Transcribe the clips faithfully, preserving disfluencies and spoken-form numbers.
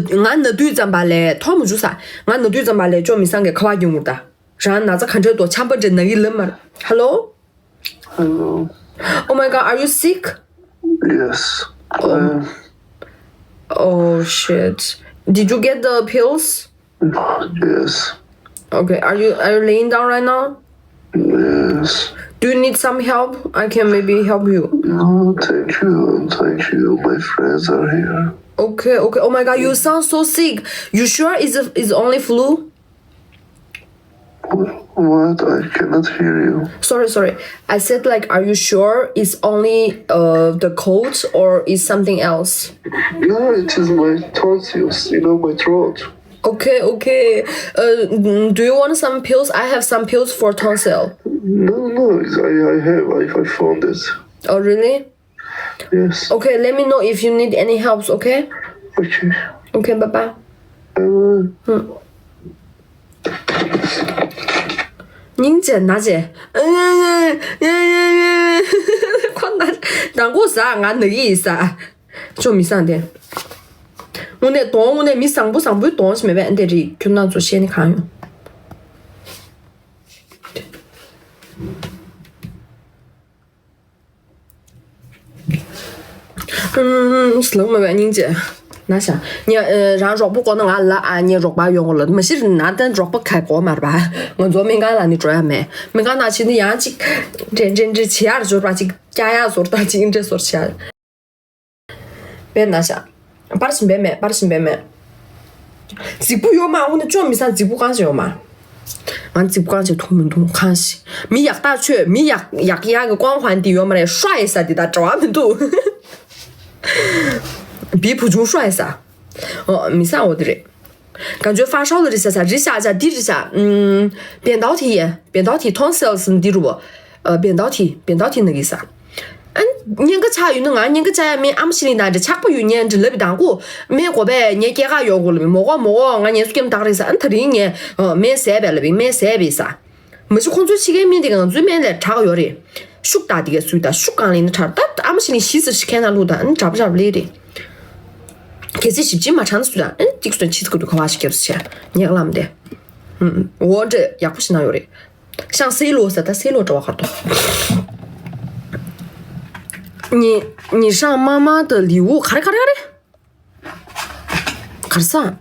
ང་ན་དུས་ཙམ་པ་ལས་མཐོང་མ་བྱུང་ས། ང་ན་དུས་ཙམ་པ་ལས་ཅོ་མི་སང་གི་ཁ་བ་གྱོན་དགོས་ད། རང་ན་ཚ་ག་འདྲ་དོ་ཆམ་པ་འདྲ་ན་གི་ལབ་མར། Hello? Hello. Oh my God, are you sick? Yes. Oh. Um, oh shit. Did you get the pills? Yes. Okay, are you are you laying down right now? Yes. Do you need some help? I can maybe help you. No, thank you, thank you. My friends are here. Okay, okay. Oh my God, you sound so sick. You sure is is only flu? What? I cannot hear you. Sorry, sorry. I said, like, are you sure it's only uh the cold or is something else? No, it is my tonsils, you know, my throat. Okay, okay. Uh, mm, do you want some pills? I have some pills for tonsil. No, no, it's, I, I have, I, I found it. Oh, really? Yes. Okay, let me know if you need any helps, okay? Okay. Okay, bye bye. Bye bye. ཨུ། སྙིང་རྗེ་ན་རྗེ། ཁོ་ན་དང་པོ་ཟ་ང་ན་གི་ཡིན་ས། ཅོ་མི་སང་དེ། དངོས་གནས་གདོང་དངོས་གནས་མི་བཟང་པོ་བཟང་པོའི་གདོང་ཞིག་མེད་པས་འདི་རིགས་ཁྱོད་རྣམ་ཚོ་བཤད་ནི་གང་ཡོང་། ཨུམ། ལགས་མ་བས་སྙིང་རྗེ། ན་ཤ། ཉ་ཨ། རང་རོགས་པོ་བསྐོ་ན་ང་ལ་ཨ་ཉེ་རོགས་པ་ཡོང་གོ་ལ་མ་གཞི་ན་ད་རོགས་པ་ག་གོ་མར་པ། ང་ཚོ་སྨན་ཁང་ལ་ནི་འགྲོ་ཡ་མེད། སྨན་ཁང་ནང་ཕྱིན་ནི་ཡང་ཅིག་འདྲེ་འདྲེ་འདྲེ་བྱེད་ཡར་འབྱོར་པ་ཅིག་སྐྱ་ཡ་ཟོར་ད་ཅིག་འདྲེ་ཟོར་བྱེད་ཡ། པའི་ན་ཤ། པར་ཞིམ་པའི་མེད། པར་ཞིམ་པའི་མེད། རྫིག་པོ་ཡོད་མ། འོ་ན་ཅོ་མི་སང་རྫིག་པོ་གང་ཞིག་ཡོད་མ། ང་རྫིག་པོ་གང་ཞིག་མཐོང་མི་འདུག་གང་ཞིག་མི་ཡག་ཐག་ཆོད། མི་ཡག་ཡག་ཡག་གི་ཀོང་ཧོན་དེ་ཡོད་མ་རེད། ཧྲ་ཡེ་ས་དེ་ད་བྲོ་བ་མི་འདུག་བི་བུ་ཆུང་ཧྲ་ཡེ་ས། ཨོ་མི་སང་འོ་དེ་རེད། གང་ཅོ་ཧྥ་ཧྲའོ་ལ་རི་ས་ས་རི་ཤ་ཅ་འདི་རི་ཤ། ཨུམ། བེན་ཏའོ་ཐི་ཡེ། བེན་ཏའོ་ཐི་ཐོང་སེལ་སི་འདི་རུ་བོ། ཨ། བེན་ཏའོ་ཐི། བེན་ཏའོ་ཐི་ན་གི་ས། ཨན། གཉན་ཁ་ཆགས་ཡོད་ན་ང་གཉན་ཁ་ཆགས་ཡ་མེད། ཨ་མ་ཤི་ལིང་དང་འདྲ་ཆགས་པ་ཡོད་ཉན་འདྲ་ལབ་པའི་དང་གོ། མེ་གོ་བས་ཉེ་སྐྱེ་ག་ཡོག་གོ་ལབ་མོ་གོ་མོ་གོ་ང་ཉན་སུ་ཀེམ་དག་རེད་ས། ཨན་ད་རིང་ཉེ་མེ་ཟས་བས་ལབ་མེ་ཟས་བས་ས། མ་གཞི་ཁོང་ཚོའི་ཕྱི་རྒྱལ་མི་དེ་ང་ཚོའི་སྨན་ལས་དྲག་ཡོད་རེད། ཤུགས་དག་དེ་གས་སུས་ད་ཤུགས་གང་ལེན་ན་དྲག་ད་ཨ་མ་ཤི་ལིང་ཞི་ཟེར་ཤི་ཁན་ན་ལུག་ད་ཨན་དྲག་པ་དྲག་པ་ལེ་རེད། གལ་སྲིད་ཞིབ་ཅིང་མ་དྲག་ན་སུ་ད་ཨན་ཏིག་སུ་ན་ཆི་ཚི་ཀུ་རུ་ཁ་བ་ཞིག་སྐྱབས་སུ་ཆེ་ཉེག་ལམ་དེ། ཨུམ། འོ་འདྲ་ཡག་པོ་ཞིག་ན་ཡོད་རེད། ཤང་སེ་ལོ་ས་ད་སེ་ལོ་འདྲ་བ་གར་དོ། ཉི་ཉི་ཤང་མ་མ་ད་ལི་འུ་ག་རེ་ག་རེ་ག་རེ། གར་ས།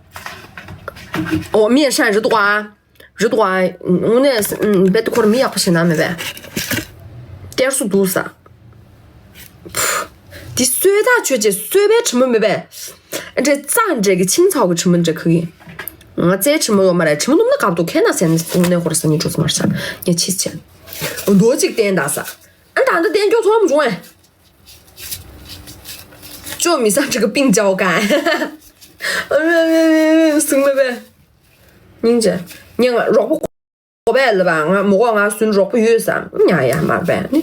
ཨོ་མི་ཤང་རི་དུ་ཀ་རི་དུ་ཀ་དངོས་གནས་བེད་ཁོར་མི་ཡག་པོ་ཞིག་ན་མེད་པས། གཏེར་སུ་འདུག་ས། འདི་གསོད་ཐག་ཆོད་ཅེས་གསོད་པའི་དྲི་མ་མེད་པས། འདྲེ་རྩ་འདྲེ་གི་ཆིང་ཚའོ་གི་དྲི་མ་འདྲེ་ཁ་གི། ང་རྩའི་དྲི་མ་ཡོད་མ་རེད། དྲི་མ་ནུབ་ན་དགའ་འདུག་ཁེ་ན་སེམས་ནས་ཧོར་ས་ཉི་གྲོགས་མར་ཤ་ཉེ་ཆིས་ཆེ། འདོ་གཅིག་བསྟན་ད་ས། ཨ་ད་འདི་བསྟན་སྐྱོ་ཚོར་མ་བྱུང་ཨེ། ཅོ་མི་སང་ཁྲི་གི་པིང་ཅའོ་ག་སུང་མེ་བེ། སྙིང་རྗེ། ཉེ་ང་རོགས་པོ། གོ་བས་ལབ་པ་ང་མོ་གོ་ང་སུན་རོགས་པ་ཡོད་ས་ཉ་ཡ་མར་པས་ནི།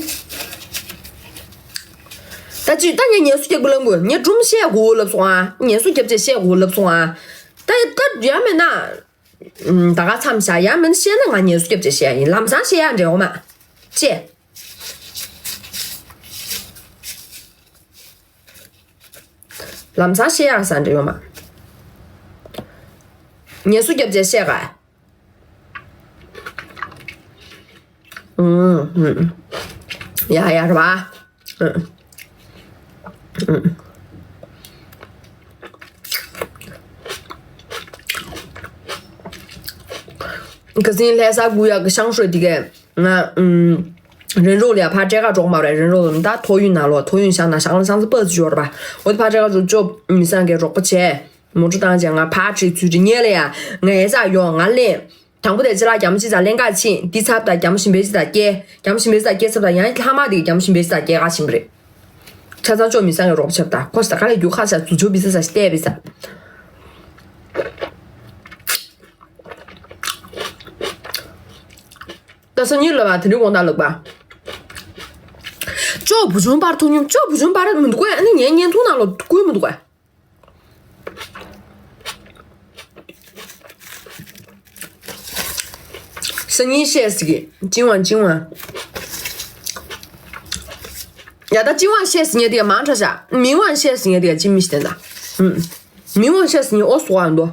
ད་ཅི་ད་ངས་ངལ་གསོ་རྒྱག་དགོས་ལབ་དགོས། ངས་སྒྲུང་བཤད་དགོས་ལབ་སོང་ཨ། ངལ་གསོ་རྒྱབ་ཅེས་བཤད་དགོས་ལབ་སོང་ཨ། ད་ད་ཡ་མེད་ན། ད་ག་མཚམས་བཞག་ཡ་མེད་ན་བཤད་ན་ང་ངལ་གསོ་རྒྱབ་ཅེས་བཤད་ཡ་ཡིན། ལམ་སང་བཤད་ཡ་འདྲེ་འོ་མ། ཅེ། ལམ་སང་བཤད་ཡ་ས་འདྲེ་འོ་མ། ངལ་གསོ་རྒྱབ་ཅེས་བཤད་ག་ཡ་ཡ་ར་བ། ཁ་སང་ལྷ་ས་གུ་ཡ་གི་ཤང་ཧྲོས་དེ་གས་ང་རེན་རོགས་ལ་ཡ་ཕར་སྤྲད་ག་འགྲོ་མ་རེད། རེན་རོགས་ལ་ད་ཐོ་ཡུན་ན་ལོ་ཐོ་ཡུན་ཤང་ན་ཤང་ལ་ཤང་ཚ་པ་ཙི་ཡོར་བ་འོ་དེ་ཕར་སྤྲད་ག་འགྲོ་ཅོ་མི་སང་གས་རོགས་པ་བྱས། མོ་ཊ་བཏང་བྱས་ང་ཕར་ཁྲིད་ཚུལ་ཁྲིད་ཉལ་ལ་ཡ་ང་ཨེ་ཙག་ཡོང་ང་ལེན། དང་པོ་དེ་ཅི་ལ་རྒྱ་མོ་ཅི་ཙ་ལེན་ག་ཕྱིན་འདི་ཚབ་ད་རྒྱ་མོ་ཞིམ་པའི་ཅི་ཙ་སྐྱེ། རྒྱ་མོ་ཞིམ་པའི་ཅི་ཙ་སྐྱེ་ཚབ་ད་ཡང་ལྷག་མ་དེ་རྒྱ་མོ་ཞིམ་པའི་ཅི་ཙ་སྐྱེ་ག་ཕྱིན་པ་རེད། ཆ་ཚང་ཅོ་མི་སང་གི་རོགས་ཆབ་ད་ཁོ་ས་ག་ལ་རྒྱུ་ཁ་ས་ཙུ་ཆོ་བི་ས་ས་ཤི་ཏེ་བི་ས། ད་སང་ཉིན་ལ་བ་དེ་རིང་དགོང་དག་ལགས་པ། ཅོ་བུ་ཆུང་པར་ཐུག་སྙོམས། ཅོ་བུ་ཆུང་པར་མི་འདུག་གས། ཨ་ནི་ངའི་བརྙན་ཐུང་ནང་ལ་བཀོད་མི་འདུག་གས། སང་ཉིན་བཤད་ཟིག་གི་ཅིང་ཝང་ཅིང་ཝང་། ཡ་ད་ཅིང་ཝང་བཤད་ཟིག་ཉེ་དེ་མང་དྲགས་ཤག་མིང་ཝང་བཤད་ཟིག་ཉེ་དེ་ཅི་མི་ཤི་དེ་ད། ཨུམ། མི་དབང་ཤ་ཟ་ཉེ་ཨོ་སོ་ཨ་འདོ།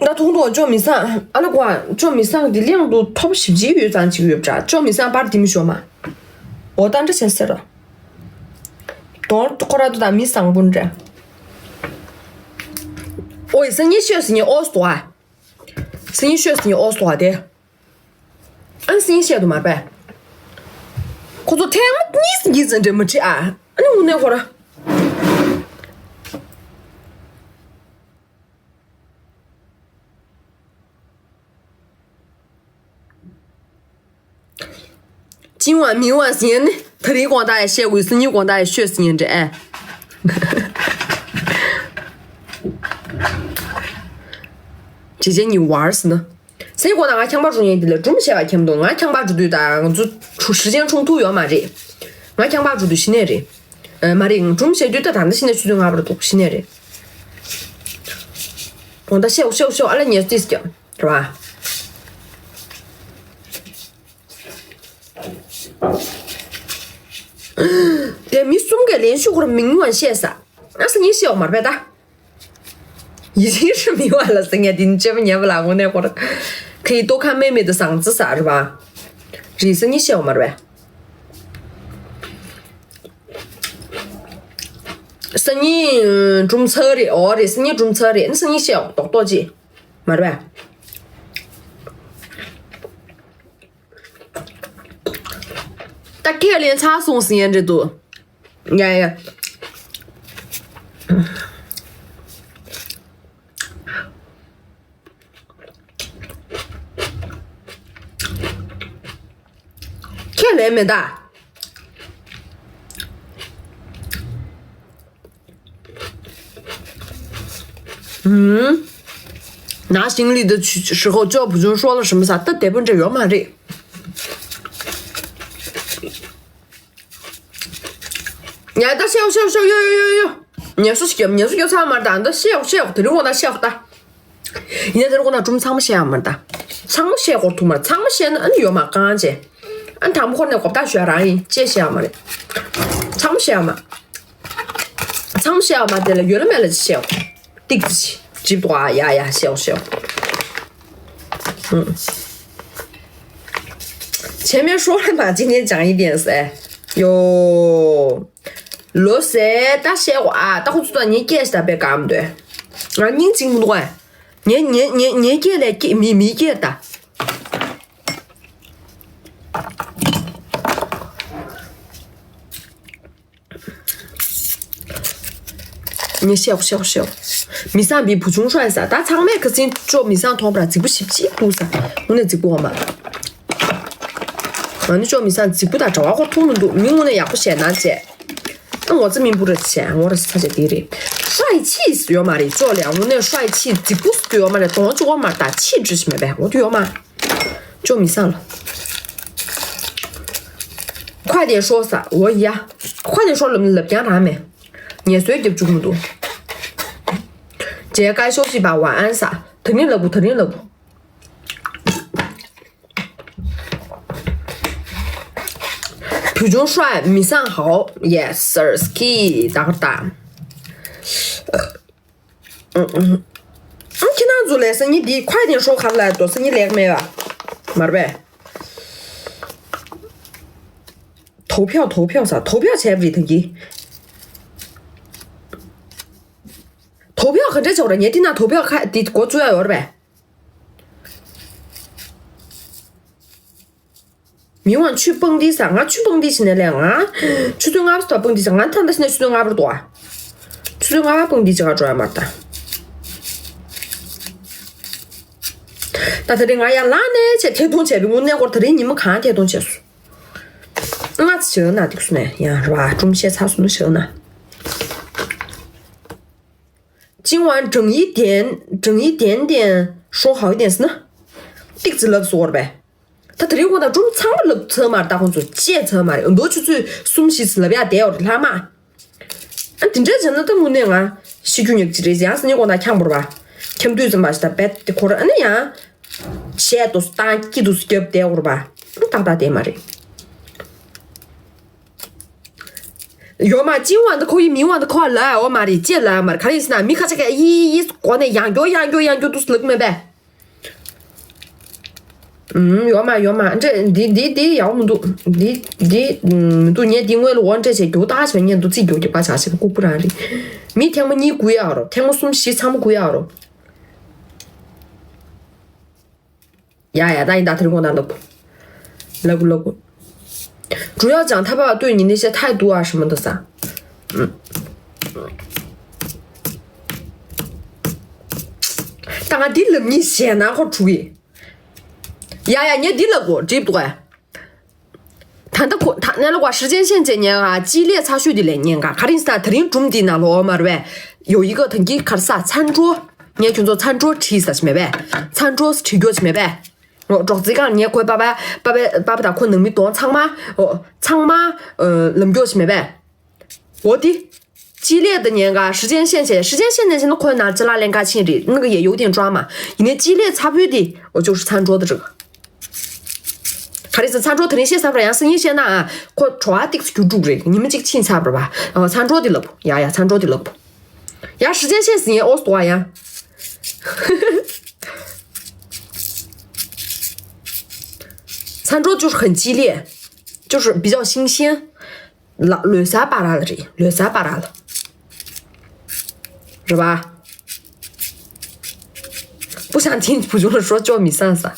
ད་ཐུང་ཐུང་ཅོ་མི་སང་ཨ་ལ་ཀོ་ཨ་ཅོ་མི་སང་འདི་གླིང་དུ་ཐོབ་ཞིབ་ཅིག་ཡོད་ཙང་ཅིག་ཡོད་པ་འདྲ། ཅོ་མི་སང་པར་འདི་མི་ཤོ་མ། འོ་ད་འདྲ་བྱས་ཟེར་རོ། དོར་ཁོ་ར་དུ་ད་མི་སང་བུན་འདྲ། ཨོ་ཡི་སང་ཉི་ཤོས་སི་ཉི་ཨོ་སྟོ་ཨ། སང་ཉི་ཤོས་སི་ཉི་ཨོ་སྟོ་ཨ་དེ། ཨ་ནི་སང་ཉི་ཤོས་དུ་མ་པས། ཁོ་ཚོ་ཐེངས་མ་གཉིས་སི་ཉི་ཙམ་འདྲ་མ་ཁྲི་ཨ། ཨ་ནི་དངོས་གནས་ཁོ་ར། ཅིང་ཝང་མིང་ཝང་ཟེར་ནི་ད་རིང་དགོང་དག་ཡ་བཤད་དགོས། སང་ཉིན་དགོང་དག་ཡ་ཤོད་ཟེར་ཉན་འདྲ་ཨེ། ཇེ་ཇེ་ཉི་ཝར་ཟེར་ན། སང་ཉིན་དགོང་དག་ང་ཁྱང་པ་འགྲོ་ཉན་དེ་ལ་སྒྲུང་བཤད་པ་ཁྱམ་འདུག་ང་ཁྱང་པ་འགྲོ་དུས་ད་ང་ཚོ་ཧྲུ་ཧྲི་ཅན་ཆུང་ཐུག་ཡོད་མ་རེད། ང་ཁྱང་པ་འགྲོ་དུས་ཤི་ནས་རེད། ཨ་མ་རེད། སྒྲུང་བཤད་དུས་ད་ད་ལྟ་ཤི་ནས་ཆུ་ཚོད་ལྔ་པར་འདུག་ཤི་ནས་རེད། དགོང་དག་ཤེའོ་ཤེའོ་ཤེའོ་ཨ་ལ་ཉེ་ཏིས་ཀྱང་རེད་བ། དེ་མི་གསུམ་གས་ལན་ཞུ་ཁོར་མིང་ངོ་བཤད་ས། ཨ་སང་ཉིན་བཤད་འོག་མར་པས་ད། ཡི་ཤིང་ཧྲི་མི་བ་ལ་སང་ཉིན་དེ་ནི་ཅེ་བ་ཉེ་བ་ལ་ངོ་ནས་ཁོར། ཁ་ཡི་ལྟོ་ཁ་མེ་མེ་དུ་སང་ཙི་ས་རེད་བ། རེད་སང་ཉིན་བཤད་འོག་མར་པས། སང་ཉིན་གྲུམ་ཚ་རེད། ཨོ་རེད་སང་ཉིན་གྲུམ་ཚ་རེད། ཨ་སང་ཉིན་བཤད་འོག་ཏོག་ཏོག་ཅི། མར་པས། ད་ཁས་ལེན་ཚར་སོང་ཟིན་ཡ་འདྲ་འདུག་ཡ་ཡ། ཁས་ལེན་མེད་ད། ཨུམ། ན་ཞིང་ལི་དུ་ཧྲི་ཧོ་ཅོ་བུ་ཆུང་ཧྲོ་ལ་ཧྲི་མི་ས་ད་དེ་བུ་འདྲ་ཡོད་མ་རེད། ཡ་ད་ཤེའོ་ཤེའོ་ཤེའོ་ཡོ་ཡོ་ཡོ་ཡོ། ཉེ་སུ་ཞིག་ཉེ་སུ་ཡོ་ཚང་མར་ད་ད་ཤེའོ་ཤེའོ་དེ་རིང་འོ་ད་ཤེའོ་ད། ཡིན་ན་དེ་རིང་འོ་ད་གྲུམ་ཚང་མ་ཤེའོ་མར་ད། ཚང་མ་ཤེའོ་སྐོར་ཐུག་མར་ཚང་མ་ཤེའོ་ན་ཨ་ནི་ཡོད་མ་གང་བྱེད། ཨ་ནི་དང་པོ་ཁོ་ནས་གོ་བརྡ་ཤོད་རང་ཡིན་ཅེས་ཤེའོ་མ་རེད། ཚང་མ་ཤེའོ་མ། ཚང་མ་ཤེའོ་མ་དེ་ལ་ཡོད་ལ་མེད་ལ་ཅི་ཤེའོ། ཏིག་ཙི་ཅིབ་ཏོ་ཨ་ཡ་ཡ་ཤེའོ་ཤེའོ། བྱས་མེད་ཧྲོ་ལ་མ་ཅི་ནས་ཅང་ཡིན་ཏན་ཟེར། ཡོ། ལོ་ཟེར་ད་ཤེའོ་ཨ་ད་ཁོ་ཚོ་ད་ངའི་སྐད་ཞིག་ད་པའི་གམ་དོད། ང་སྙིང་རྗེ་མི་འདུག་ཨ། ངའི་ངའི་ངའི་ངའི་སྐད་ལས་སྐད་མི་མིའི་སྐད་ད། ངས་བཤད་འོ་བཤད་འོ་བཤད་འོ། མི་བཟང་བི་བུ་ཆུང་ཧྲོ་ཡ་ས་ད་ཚང་མས་ཁ་སང་ཅོ་མི་བཟང་མཐོང་པ་ར་རྫིག་པོ་ཞིབ་ཅིག་འདུག་ས། དངོས་གནས་རྫིག་པོ་འོ་མ། ང་ནི་ཅོ་མི་བཟང་རྫིག་པོ་དང་གྲྭ་བ་ཁོ་མཐོང་མི་འདུག་མི་དངོས་གནས་ཡག་པོ་བཤད་ན་བྱས། ཨ་ངོ་ཚ་མི་འབུ་ར་བྱས་ངོ་ར་ས་ཆ་དེ་རེད། ཧྲོ་ཡི་ཆིས་ཡོད་མ་རེད་ཅོ་ལས་དངོས་གནས་ཧྲོ་ཡི་ཆིས་རྫིག་པོ་ཡོད་མ་རེད་གདོང་ཅོ་འོ་མ་ད་ཆིས་འདྲི་ཞིག་མེད་པས་འོ་དུ་ཡོད་མ། ཅོ་མི་སང་ལ། ཁ་དེ་ཧྲོ་ས་འོ་ཡ། ཁ་དེ་ཧྲོ་ལབ་ལབ་ཀྱང་རང་མེད། ངལ་གསོའི་རྒྱབ་བཅུག་མི་འདུག་ཇའི་ཀའི་ཤོ་ཤི་པ་ཝ་ཨན་ས། ད་ནི་ལབ་གུ་ད་ནི་ལབ་གུ། བུ་ཆུང་ཧྲོ་མི་སང་ཧའོ། ཡེ་སར་སི་ཀི་ད་གར་ད། ཨང་ཁྱེད་རང་ཚོ་ལས་སང་ཉིན་འདི་ཁ་ཡ་ནས་ཧྲོ་ག་ལ་དོ་སང་ཉིན་ལེགས་མེད་པ། མར་པས། 投票投票ས་投票བྱས་པ་རེད་ད་གི། 投票ག་འདྲ་བྱས་པ་རེད་ངས་འདི་ན་投票ཁ་འདི་འགོ་བཙུགས་ཡ་ཡོད་རེད་པས། མི་དབང་ཆུ་སྤང་ཏི་ས་ང་ཆུ་སྤང་ཏི་ཕྱིན་ནས་ལས་ང་ཆུ་ཚོད་ལྔ་པ་ས་སྤང་ཏི་ས་ང་ཐ་ད་ཕྱིན་ནས་ཆུ་ཚོད་ལྔ་པར་འདུག་ཨ། ཆུ་ཚོད་ལྔ་པ་སྤང་ཏི་ཅི་ག་འགྲོ་ཡ་མར་ད། ད་དེ་རིང་ང་ཡར་ལངས་ནས་བྱས་ཐད་གཏོང་བྱས་པའི་དངོས་གནས་སྐོར་དེ་རིང་ཉི་མ་གང་ཐད་གཏོང་བྱས་སོང་། ང་ཚོ་བྱས་ན་འདུག་སོང་ནས་ཡང་ར་བ་སྒྲུང་བཤད་ཚར་སོང་ནས་བྱས་ན། 今晚整一点整一点点说好一点是呢。 ཏིག་ཙི་ལབ་སོང་བར་པས། ད་དེ་རིང་ཁོང་དང་སྒྲུང་ཚང་མ་ལབ་ཚར་མ་རེད། ད་ཁོང་ཚོ་བཤད་ཚར་མ་རེད། མདོ་ཆུ་ཚོད་གསུམ་བཞི་ཙམ་ལབ་ཡག་བསྡད་ཡོད་རེད་ལྷག་མ། ཨ་དེ་འདྲ་བྱས་ན་ད་དངོས་གནས་ང་ཤི་རྒྱུ་ཉག་གཅིག་རེད། ཡང་སང་ཉིན་དགོང་དག་འཁྱམ་དགོས་རེད་པ། འཁྱམ་དུས་ཙམ་པ་ཞིག་ད་རྦད་དེ་ཁོ་རང་ཨ་ནི་ཡང་གཞས་དུ་བཏང་སྐྱིད་དུ་རྒྱབ་བསྡད་དགོས་རེད་པ། ཨ་ཏག་ཏག་བསྡད་མ་རེད། ཡོད་མ་ཅིན་ཝང་འདི་ཁོ་ཡི་མིང་ཝང་འདི་ཁོ་ལ་ཡོད་མ་རེད། ཅེས་ལ་ཡོད་མ་རེད། ག་རེ་ཡིན་ཟེར་ན་མི་ཁ་ཆེ་ཁ་ཡི་ཡི་སྒོ་ནས་ཡང་སྐྱོ་ཡང་སྐྱོ་ཡང་སྐྱོ་དུས་ལུག་མེད་པས། ཨུམ། ཡོད་མ་ཡོད་མ་འདྲེ་འདི་འདི་འདི་ཡག་མི་འདུག་འདི་འདི་ཨུམ། མི་འདུག་ངས་འདི་སྔོན་ལ་འོ་འདྲེ་བྱས་རྒྱུ་ད་བྱས་ངས་འདུག་རྩིས་རྒྱུ་རྒྱུ་པ་བྱ་བྱེད་ལྐུགས་པ་རང་རེད། མི་ཐེངས་མ་གཉིས་སྒུག་ཡག་རོ། ཐེངས་མ་གསུམ་བཞི་ཚང་མ་སྒུག་ཡག་རོ། 呀呀，答应打特工的了不？了不了不？主要讲他爸爸对你那些态度啊什么的噻。嗯。ད་ང་འདི་ལབ་ཉིན་ཞེད་སྣང་ཁོ་འཁྲུག་གི། ཡ་ཡ་ངས་འདི་ལབ་གོ་འགྲིག་འདུག་ཨ། ད་ལྟ་ཁོ་ད་ནས་ལ་བ་时间线 བྱས་ཉན་ག་ཅི་ལས་ཚ་ཤོས་དེ་ལས་ཉན་ག་ག་རིང་ས་དེ་རིང་སྒྲུང་འདི་ནང་ལོགས་མར་བས་ཡོ་ཡི་ག་ཐང་གི་གར་ས་餐桌། ངས་ཁྱོད་ཚོ་餐桌 བྲིས་ས་ཞིག་མེད་པས། 餐桌 བྲིས་རྒྱུ་ཞིག་མེད་པས། འོ་སྒྲོག་ཙེ་གང་ངས་ཁོའི་པ་པ་པ་པ་པ་པ་དང་ཁོ་ནང་མི་གདོང་ཚང་མ་འོ་ཚང་མ་ལམ་རྒྱུ་ཞིག་མེད་པས། འོ་དེ། 激烈的年糕，时间线写，时间线那些那可能拿这拉连嘎清理，那个也有点抓马。你那激烈差不多的，我就是餐桌的这个。卡里斯餐桌肯定先啥不然，是你先拿啊，可抓的就住着，你们这个清差不吧？哦，餐桌的了不？呀呀，餐桌的了不？呀，时间线是你我说呀。餐桌就是很激烈，就是比较新鲜。 ལ་ལོས་ས་པ་ར་ལ་རེད། ལོས་ས་པ་ར་ལ། རེད་པ། 不想听不就说叫米散散。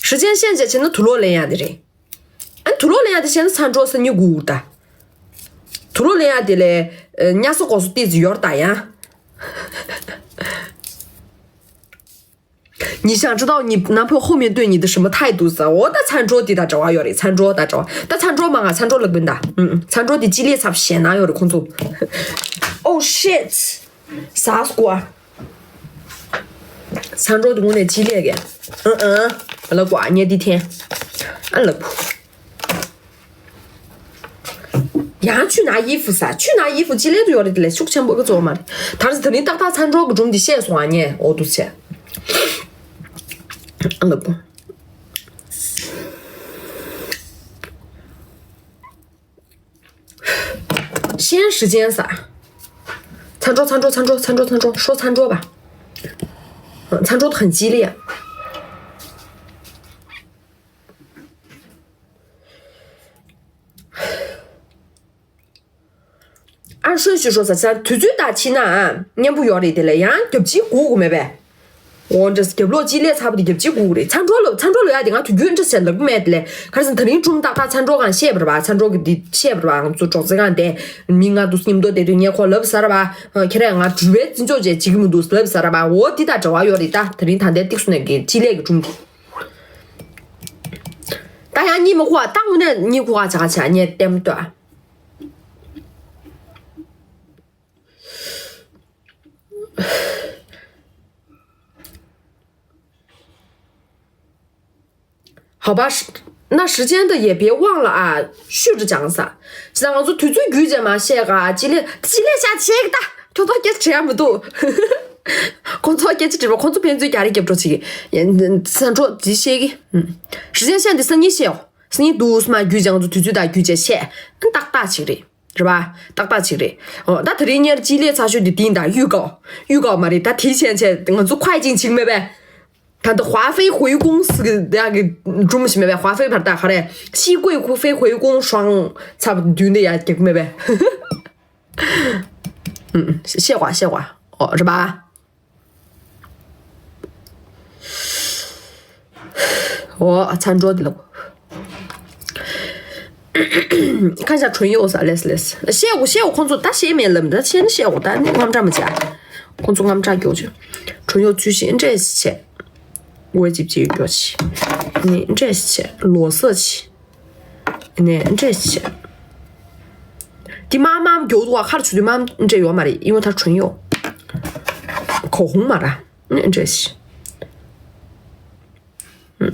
时间线 བྱས་ན་དུག་ལོག་ལེན་ཡག་དེ་རེད། ཨ་དུག་ལོག་ལེན་ཡག་དེ་བྱས་ན་ཚ་འགྲོ་ས་ཉི་གུ་ད། དུག་ལོག་ལེན་ཡག་དེ་ལས་ཉ་ས་གོ་སོ་ཏི་ཙི་ཡོར་ད་ཡང་你想知道你男朋友后面对你的什么态度 ཟེར། འོ་ད་餐桌 དེ་དང་འབྲེལ་བ་ཡོད་རེད། 餐桌 དང་འབྲེལ་བ། ད་餐桌 མ་ང་餐桌 ལབ་ཀྱིན་ད། ཨུམ། 餐桌 དེ་ཅི་ལས་ཚབ་ཞེད་སྣང་ཡོད་རེད་ཁོང་ཚོ། Oh shit. ཟ་སྐོ། 餐桌 དེ་དངོས་གནས་ཅི་ལས་གི། ཨང་ཨང་། ལབ་གོ་ཨ་ཉེ་དེ་འཐེན། ཨ་ལབ། 然后去拿衣服 ཟེར། 去拿衣服 ཅི་ལས་དུ་ཡོད་རེད། དེ་ལས་ཤུགས་ཆེན་པོ་གི་གཙོ་བོ་མ་རེད། ད་རེས་དེ་རིང་ཏག་ཏག་餐桌 གི་སྒྲུང་འདི་བཤད་སོང་ཨ་ཉེ། འོ་འདུག་བྱས། ཨ་ལབ། 先时间 ཟེར། 餐桌 餐桌 餐桌 餐桌 餐桌 说 餐桌 吧。嗯， 餐桌 很激烈。 按顺序说 ཟེར། དུས་ཚོད་ལྟར་ཕྱིན་ན་མཉམ་པོ་ཡོད་རེད། དེ་ལས་ཡང་རྒྱབ་ཕྱི་སྒུག་དགོས་མེད་པས། འོ་འདྲ་རྒྱབ་ལོགས་ཅི་ལས་ཚ་པོ་དེ་རྒྱབ་ཕྱི་སྒུག་རེད། 餐桌 ལ་餐桌 ལ་ཡ་དེ་ང་དུས་རྒྱུན་འདྲ་ཟེར་ལབ་མེད། དེ་ལས་ག་རེ་ཟེར་ད་རིང་སྒྲུང་ཏག་ཏག་餐桌 གང་བཤད་པ་རེད་པ། 餐桌 གི་འདི་བཤད་པ་རེད་པ། ང་ཚོ་སྒྲོག་ཙེ་གང་དེ་མི་ང་དུ་སྙིམ་དོ་དེ་དུས་ངས་ཁོ་ལབ་ཟེར་བ། ཁྱེད་རང་ང་འགྲུལ་པའི་བརྩི་འཇོག་བྱས་བྱེད་ཀྱི་མི་འདུག་ལབ་ཟེར་བ། འོ་དེ་དང་འབྲེལ་བ་ཡོད་རེད། ད་དེ་རིང་ད་ལྟའི་ཏིག་སུ་ནས་གི་ཅི་ལས་གི་སྒྲུང་དེ། ད་ཡང་གཉིད་མི་ཁུག་པ། ད་དངོས་གནས་གཉིད་ཁུག་པ་བྱ་བྱ་ངས་ལྟད་མོ་ལྟོས། 好吧，是，那时间的也别忘了啊，续着讲撒。是啊，ང་ཚོ་དུས་ཚོད་རྒྱུས་ཅན་མ་བཤད་ག་ཅི་ལས་ཅི་ལས་བཤད་བཤད་གི་ད། ཁྱོད་ཚོ་སྐད་ཆ་དྲི་ཡ་མི་འདུག་ཁོང་ཚོ་སྐད་ཆ་དྲིས་པ་ཁོང་ཚོ་ཕན་ཚུན་རྒྱ་རེ་རྒྱབ་འགྲོ་བྱེད་གི། ཡ་ཚ་འཕྲོ་ཅི་བཤད་གི། 时间线 འདི་སང་ཉིན་བཤད་འོ། སང་ཉིན་འདུག་སྨ་རྒྱུས་ཅན་ང་ཚོ་དུས་ཚོད་དང་རྒྱུས་ཅན་བཤད། ཏག་ཏག་ཅིག་རེད། རེད་པ། ཏག་ཏག་ཅིག་རེད། ཨོ་ད་དེ་རིང་ཉེར་གཅིག་ལས་ཚ་ཤོས་འདི་དེང་དང་预告预告 མ་རེད། ད་དེ་བྱས་བྱས་ང་ཚོ་快进 ཅིག་མེད་པས། ད་ལྟ་华妃回宫 ཟེར་གི་ཡག་གི་སྒྲུང་ཞིག་མེད་པས། 华妃 བར་ད་ག་རེ། 熹贵妃回宫 双ཚབ་མདུན་དེ་ཡག་གི་མེད་པས། ཤེས་པ་ཤེས་པ། ཨོ་རེད་པ། 我餐桌的了。看一下唇釉啥，类似类似。谢我谢我 ཁོང་ཚོ་ད་谢面了，ད谢谢我 ད་ནི་དངངས་སྐྲག་མ་བྱ། ཁོང་ཚོ་དངངས་སྐྲག་སྐྱོ་ཆེ། 唇釉 ཚུལ་བཞིན་འདྲེས་བྱས། འོ་ཅིབ་ཅིབ་སྐྱོ་ཆེ། ནི་འདྲེས་བྱས་ལོ་སོ་ཆེ། ནས་འདྲེས་བྱས། འདི་མ་མ་མགྱོགས་འདུག་བ། ཁར་ཆུ་དུས་མ་འདྲེས་ཡོད་མ་རེད། ཡིན་བ་ད་唇釉 口红 མ་ར་ནས་འདྲེས་བྱས།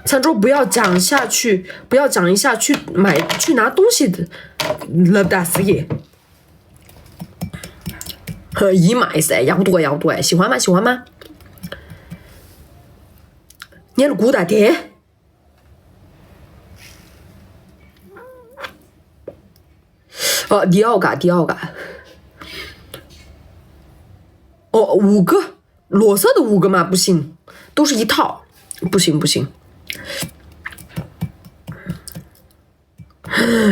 餐桌不要讲下去，不要讲一下去买去拿东西的，ལབ་ད་ཟེར་གི། ཡིན་མ་ཡིན་ཟེར། ཡག་པོ་འདུག་ག་ཡག་པོ་འདུག་ག་ཞི་བ་མ་ཞི་བ་མ། ངས་ལ་སྒུག་ད་དེ། ཨ། འདི་ཨའོ་ག་འདི་ཨའོ་ག་ཨོ། 五个。 ལོ་སར་དུ་五个吗？不行，都是一套，不行不行。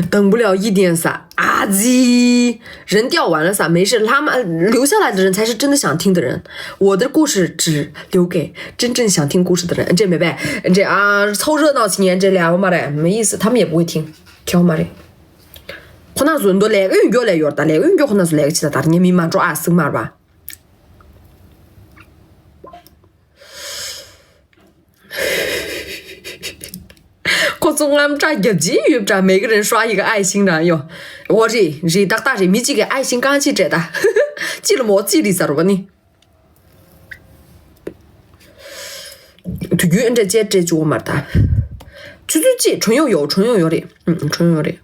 等不了一点啥，啊叽，人掉完了啥，没事，他们留下来的人才是真的想听的人。我的故事只留给真正想听故事的人。这没办，这啊，凑热闹青年这俩我妈的没意思，他们也不会听，听我妈的。ཁོ་ན་ཚོ་འདོ་ལས་ཀ་ཡོད་མགྱོགས་ལས་ཡོད་ད་ལས་ཀ་ཡོད་མགྱོགས་ཁོ་ན་ཚོ་ལས་ཀ་ཅི་ད་ད་ངས་མི་མ་འགྲོ་ཨ་སྲིང་མར་བ། ཁོ་ཚོ་རྔམ་སྐྲག་རྒྱབ་ཀྱི་ཡོད་པ་འདྲ། 每个人刷一个爱心 རང་ཡོད། འོ་རེད་རེད་ཏག་ཏག་རེད། མི་གཅིག་གིས་爱心རྐང་གཅིག་སྤྲད་ད། གཅིག་ལ་མོ་གཅིག་རེད་ཟེར་བ་ནི། དུས་རྒྱུན་ཨེ་འདྲ་ཅེས་སྤྲད་བཅུག་མར་ད། ཆུ་ཚོད་གཅིག་ཁྲོན་ཡོང་ཡོད། ཁྲོན་ཡོང་ཡོད་རེད། ཨུ་ཁྲོན་ཡོང་ཡོད་རེད།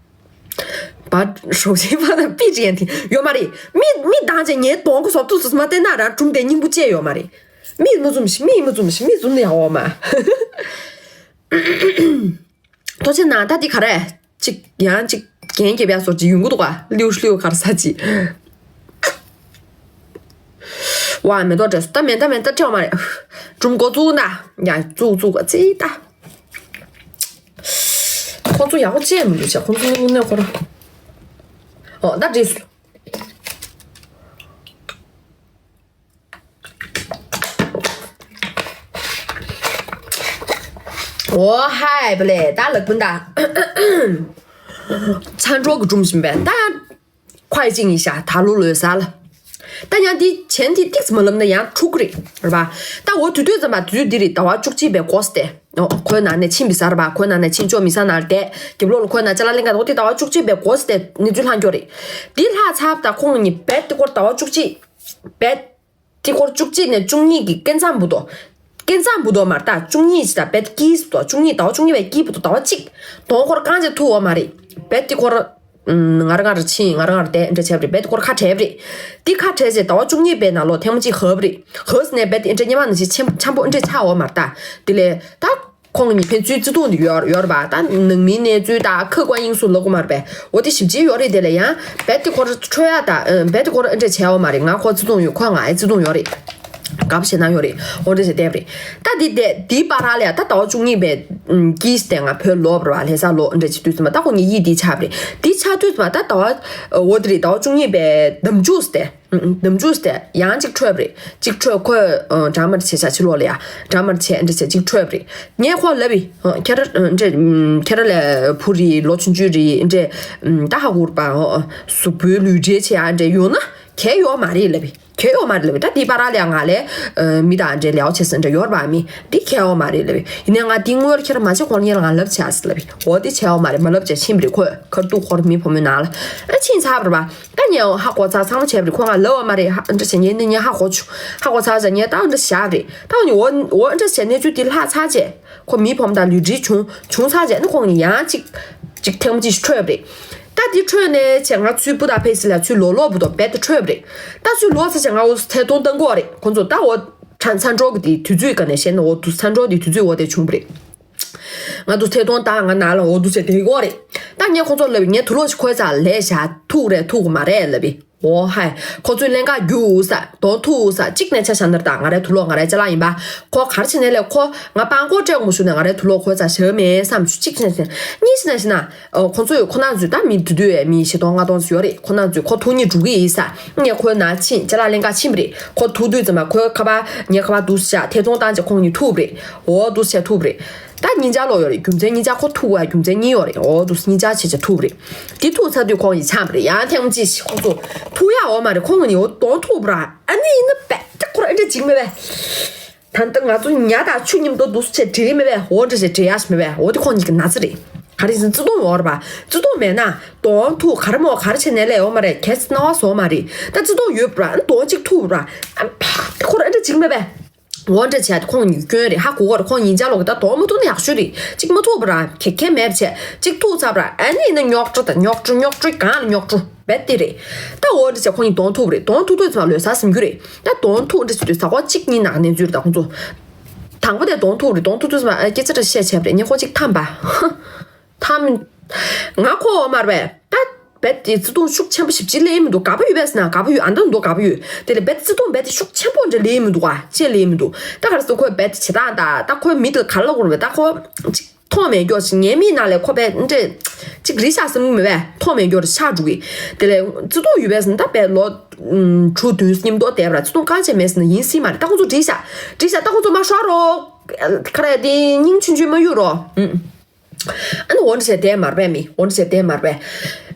པ་ཧྲོག་ཤེས་པ་དང་པི་ཅི་ཡན་ཐིང་ཡོད་མ་རེད། མི་མི་དང་ཅན་ངའི་གདོང་གི་སོབ་ཏུ་སུ་མ་བལྟས་ན་རང་གྲུམ་དེ་སྙིང་པོ་བཅད་ཡོད་མ་རེད། མི་མ་འཛུམ་ཞིག་མི་མ་འཛུམ་ཞིག་མི་འཛུམ་ནས་ཡག་འོ་མ། ཐོ་ཆེ་ན་ད་འདི་ག་རེ་ཅིག་ཡང་ཅིག་རྒྱན་སྐྱེ་བ་སོགས་ཅིག་ཡོང་གི་འདུག་ག་ལིའུ་ལིའུ་གར་ས་ཅིག་ཝ་མེ་ཏོག་འདྲ་སོ་ད་མེ་ད་མེ་ད་ཁྲེལ་མ་རེད། གྲུམ་གོ་བཙུགས་ན་ཡ་བཙུགས་བཙུགས་ག་ཙི་ད། ཁོང་ཚོ་ཡག་པོ་བྱས་མི་འདུག་ཅེས་ཁོང་ཚོ་དངོས་གནས་ཁོ་རང་། ཨོ་ད་འགྲིག་སོང་། ཨོ་ཧའི་བ་ལེ་ད་ལག་པུན་ད། ཚ་འགྲོ་གི་སྒྲུང་བཞིན་པས་ད། ཁོ་ཡི་ཅིང་ཡི་ཤ་ད་ལོ་ལོས་ཟ་ལ། ད་ཡང་འདི་བྱན་འདི་ཏིག་ཙམ་མ་ལབ་ན་ཡང་འཁྲུག་གི་རེད་རེད་པ། ད་འོ་དུས་དུས་ཙམ་པ་དུས་འདི་རེད། ཟླ་བ་བཅུ་གཅིག་པའི་གོ་སྟེ། ཨོ་ཁོའི་ནང་ནས་ཕྱིན་པའི་ཟ་རེད་པ། ཁོའི་ནང་ནས་ཕྱིན་ཅོ་མི་ཟ་ནར་བསྡད་རྒྱབ་ལོགས་ལ་ཁོའི་ནང་ཅ་ལག་ལེན་ག་འོ་དེ་ཟླ་བ་བཅུ་གཅིག་པའི་གོ་སྟེ་གནས་ཚུལ་ལྷག་འགྱོ་རེད། འདི་ལྷག་ཚར་ད་ཁོང་གཉིས་རྦད་དེ་སྐོར་ཟླ་བ་བཅུ་གཅིག་རྦད། དེ་སྐོར་བཅུ་གཅིག་ནས་བཅུ་གཉིས་ཀྱི་སྐལ་བཟང་བུ་དོ། སྐལ་བཟང་བུ་དོ་མར་ལྟ་བཅུ་གཉིས་ཅི་ད་བེད་ཀིས་བུ་དོ་བཅུ་གཉིས་ཟླ་བ་བཅུ་གཉིས་པའི་ཀི་བུ་དོ་ཟླ་བ་གཅིག་དོང་སྐོར་རྐང་རྗེས་ཐུག་འོ་མ་རེད། བེད་དེ་སྐོར། ང་ར་ང་ར་ཕྱིན་ང་ར་ང་ར་བསྡད་འདྲ་བྱས་པ་རེད། བེད་དེ་སྐོར་ཁ་བྲལ་བ་རེད། དེ་ཁ་བྲལ་རྗེས་ཟླ་བ་བཅུ་གཉིས་པའི་ནང་ལོ་ཐེངས་མ་གཅིག་ཧབ་རེད། ཧབ་ནས་བེད་དེ་འདྲ་སྙེ་མ་ནང་བཞིན་ཆེན་ཆམ་པོ་འདྲ་ཆགས་འོ་མར་ལྟ། དེ་ལས་ད། ཁོང་གཉིས་ཕན་ཚུན་བརྩེ་དུང་འདི་ཡོད་ཡོད་རེད་པ། ད་ནང་མིའི་གནས་ཚུལ་དང་ཁ་སྐོང་དབྱིངས་སུ་ལབ་དགོས་མ་རེད་པས། འོ་དེ་ཞིབ་ཅིག་ཡོད་རེད། དེ་ལ་ཡང་རྦད་དེ་ཁོ་ར་འཕྲོད་ཡ་ད་རྦད་དེ་ཁོ་ར་ཨེ་འདྲ་བྱས་འོ་མ་རེད། ང་ཁོ་བརྩེ་དུང་ཡོད། ཁོ་ང་ཨེ་བརྩེ་དུང་ཡོད་རེད། དགའ་པོ་བྱེད་ན་ཡོད་རེད། འོ་འདྲ་བྱས་བསྡད་པ་རེད། ད་འདི་དེ་འདིའི་བར་ལ་ཡ་ད་ཟླ་བ་བཅུ་གཉིས་པའི་ཀིས་དེ་ང་བོད་ལོབ་རེད་པ། ལྷ་ས་ལོ་འདྲ་བྱེད་དུས་ཙམ་པ་ད་ཁོ་གཉིས་ཡིད་འདི་ཆགས་པ་རེད། འདི་ཆགས་དུས་ཙམ་པ་ད་ཟླ་བ་འོ་དེ་རེད། ཟླ་བ་བཅུ་གཉིས་པའི་འདམ་ཆུ་སྟེ། ནམ་རྒྱུན་དེ་ཡང་གཅིག་འཕྲོད་པ་རེད། གཅིག་འཕྲོད་ཁོས་འདྲ་མར་བྱས་བྱ་ཕྱི་ལོགས་ལ་ཡ་འདྲ་མར་བྱས་འདྲ་བྱས་གཅིག་འཕྲོད་པ་རེད། ངས་ཁོ་ལབ་པས། ཁྱེད་ར་འདྲ་ཁྱེད་ར་ལས་བུ་རེད། ལོ་ཆུང་ཆུང་རེད། འདྲ་ད་ཧ་གོ་ར་པ་གཟུགས་པོའི་ལུས་འབྲེལ་བྱས་ཡ་འདྲ་ཡོང་ན་གལ་ཡོད་མ་རེད་ལབ་པས། གལ་ཡོད་མ་རེད་ལབ་པས། ད་འདི་བར་ལ་ཡ་ང་ལས་མི་དང་འདྲ་ལས་བྱས་ཟིན་འདྲ་ཡོད་ར་པ། མི་འདི་གལ་ཡོད་མ་རེད་ལབ་པས། ཡིན་ནའི་ང་འདི་སྔོན་ལ་ཁྱེད་ར་མ་བྱེད་གོང་ལ་ངས་ལ་ང་ལབ་བྱས་ཟེར་ལབ་པས། འོ་འདི་བྱས་ཡོད་མ་རེད། མ་ལབ་བྱས་ཕྱིན་པ་རེད། ཁོས་ཁར་ཏུ་ཁོ་ར་མི་བུ་མོའི་ནང་ལ་ཨ་ཕྱིན་ཚར་བ་རེད་པ། ད་ངས་ཧ་གོ་ཚར་ཚང་མ་བྱས་པ་རེད། ཁོ་ང་ལབ་པ་མ་རེད། ཧ་འདྲ་བྱས་ངས་ནི་ངས་ཧ་གོ་བྱུང་། ཧ་གོ་ཚར་བྱས་ངས་ད་འདྲ་བཞག་པ་རེད། ད་འོ་ནི་འོ་འོ་འདྲ་བྱས་གནས་ཚུལ་འདི་ལྷག་ཚར་བྱས་ཁོ་མི་བུ་མོ་དང་ལུས་འབྲེལ་བྱུང་བྱུང་ཚར་བྱས་ནི་ཁོང་གཉིས་ཡང་གཅིག་གཅིག་ཐེངས་མ་གཅིག་འཕྲོད་པ་རེད། ད་འདི་འཕྲོད་ནས་བྱས་ང་ཚོའི་བུ་དང་ཕེ་སི་ལ་ཚུར་ལོག་ལོག་བུ་དང་རྦད་དེ་འཕྲོད་པ་རེད། ད་ཚུར་ལོག་ཚར་བྱས་ང་འོ་ཐད་གཏོང་བཏང་དགོས་པ་རེད། ཁོང་ཚོ་ད་འོ་ཚ་ཚ་འགྲོ་གི་དེ་དུས་ཚོད་ག་ནས་བཤད་ན་འོ་དུ་ཚ་འགྲོ་དེ་དུས་ཚོད་འོ་དེ་བྱུང་བ་རེད། ང་དུ་ཚེ་ཐོང་དང་ང་ན་ལ་འོ་དུ་ཚེ་དེ་གོ་རེད། ད་ངས་ཁོ་ཚོ་ལབ་ངས་དུ་ལོ་ཞིག་ཁོའི་རྩ་ལས་བྱ་ཐུག་རེད་ཐུག་མ་རེད་ལབ་བི། འོ་ཧའི་ཁོ་ཚོའི་ལན་ཀ་རྒྱུག་ས་དོན་ཐུག་ས་གཅིག་ནས་ཆ་བཞག་ན་ད་ང་རའི་དུ་ལོ་ང་རའི་ཅ་ལག་ཡིན་པ། ཁོ་གར་ཕྱིན་ནས་ལས་ཁོ་ང་པང་གོ་སྤྲད་དགོས་ཞུ་ནས་ང་རའི་དུ་ལོ་ཁོའི་རྩ་བཞག་མེད་བསམ་ཞུ་གཅིག་ནས་ཟེར་གཉིས་ཕྱིན་ནས་ཟེར་ན། ཁོ་ཚོས་ཁོ་ན་ཚོས་ད་མི་དུ་དུ་ཡས་མི་བཞི་སྟོང་ལྔ་སྟོང་ཚོ་ཡོད་རེད། ཁོ་ན་ཚོས་ཁོ་ཐུག་ཉིད་འགྲོ་གི་ཡིན་ས། ངས་ཁོའི་ན་ཕྱིན་ཅ་ལག་ལེན་ཀ་ཕྱིན་པ་རེད། ཁོ་ཐུག་དུས་ཙམ་པ་ཁོའི་ཁ་པར་ངའི་ཁ་པར་འདུག་བཞག་ཐེ་ཚོང་བཏང་རྗེས་ཁོང་གཉིས་ཐུག་པ་རེད། འོ་འདུག་བྱས་ཐུག་པ་རེད། ད་ཉིན་ཆ་ལོ་ཡོད་རེད། རྒྱུ་མཚན་ཉིན་ཆ་ཁོ་ཐུག་པ་རྒྱུ་མཚན་གཉིས་ཡོད་རེད། འོ་འདུག་ཉིན་ཆ་བྱས་བྱས་ཐུག་པ་རེད། དེ་ཐུག་ཚར་དུས་ཁོང་གཉིས་ཆགས་པ་རེད། ཡང་ཐེངས་གཅིག་ཁོ་ཚོ་ཐུག་ཡ་འོ་མ་རེད། ཁོང་གཉིས་འོ་དོན་ཐུག་པ་ར་ཨ་ནི་ཡིན་ན་པད་ཏི་ཁོ་ར་ཨེ་འདྲ་འཇིགས་མེད་པས། ད་ལྟ་ང་ཚོ་ཉ་དང་ཆུ་མཉམ་དུ་འདུག་སེ་བྱས་འབྲེལ་མེད་པས། འོ་འདྲ་ཞིག་འབྲེལ་ཡག་ཞིག་མེད་པས། འོ་དེ་ཁོང་གཉིས་ཀྱི་ན་ཚ་རེད། ག་རེ་ཟེར་བརྩེ་དུང་ཡོད་རེད་པ། བརྩེ་དུང་མེད་ན་གདོང་ཐུག་ག་རེ་མོ་ག་རེ་བྱས་ནས་ལས་ཡོད་མ་རེད། གལ་སྲིད་སྣང་བ་བཟོ་མ་རེད། ད་བརྩེ་དུང་ཡོད་པ་ར་གདོང་གཅིག་ཐུག་པ་ར་ཨ་ཕ་ཁོ་ར་ཨེ་འདྲ་འཇིགས་མེད་པས། འོ་འདྲ་བྱས་ཏེ་ཁོང་གཉིས་སྐྱོན་རེད། ཧ་གོ་གོ་རེད། ཁོང་གཉིས་ཆ་ལོག་གི་ད་དོགས་མ་ཐུག་ན་ཡག་ཤོས་རེད། གཅིག་མ་ཐུག་པ་རང་གེ་གེ་མེད་པ་བྱས་གཅིག་ཐུག་ཚར་བ་རང་ཨ་ནི་ཡིན་ན་རྙོག་དྲ་དང་རྙོག་དྲ་རྙོག་དྲ་གང་ལ་རྙོག་དྲ་རྦད་དེ་རེད། ད་འོ་འདྲ་བྱས་ཁོང་གཉིས་གདོང་ཐུག་པ་རེད། གདོང་ཐུག་དུས་ཙམ་ལོས་ས་ཟིན་རྒྱུ་རེད། ད་གདོང་ཐུག་འདྲ་བྱས་དུས་ས་ཁོ་གཅིག་གཉིས་ནག་གནས་ཚུལ་རེད། ད་ཁོང་ཚོ་དང་པོ་དེ་གདོང་ཐུག་རེད། གདོང་ཐུག་དུས་ཙམ་ཨ་སྐད་ཆ་འདྲ་བཤད་བྱས་པ་རེད། ངས་ཁོ་གཅིག་ཐམ་པ་ཐམ། ང་ཁོ་འོ་མར་བས་ད་རྦད་དེ་བརྩེ་དུང་ཤུགས་ཆེན་པོ་ཞིབ་ཅིག་སླེབས་མི་འདུག་དགའ་པོ་ཡོད་པས་ན་དགའ་པོ་ཡོད། ཨ་འདྲ་འདུག་དགའ་པོ་ཡོད། དེ་ལས་རྦད་བརྩེ་དུང་རྦད་དེ་ཤུགས་ཆེན་པོ་འདྲ་སླེབས་མི་འདུག་ཨ་ཅེས་སླེབས་མི་འདུག་ད་ག་རེ་ཟེར་ཁོས་རྦད་དེ་བྱེད་སྟངས་ད་ད་ཁོའི་མི་དེ་ག་ལ་གོ་རེད། ད་ཁོ་ཅིག་མཐོང་མེད་སྐྱོ་ཞིག་ངའི་མིག་ནང་ལས་ཁོ་རྦད་འདྲ་ཅིག་རི་ཤག་སེམས་མི་བས་མཐོང་མེད་སྐྱོ་རེ་ཤག་འགྲོ་གི། དེ་ལས་བརྩེ་དུང་ཡོད་པས་ན་ད་རྦད་ལོ་དྲུག་བདུན་མཉམ་དུ་བསྡད་པ་ར་བརྩེ་དུང་གང་བྱས་མེད་ཟེར་ན་ཡིན་སྲིད་མ་རེད། ད་ཁོ་ཚོ་རི་ཤག་རི་ཤག་ད་ཁོ་ཚོ་མ་ཤོར་རོགས་ག་རེ་དེ་སྙིང་ཆུང་ཆུང་མ་གཡུག་རོགས། ཨ་ནི་འོ་འདྲ་བྱས་བསྡད་མ་རེད་པས། མི་འོ་འདྲ་བྱས་བསྡད་མ་རེད་པས།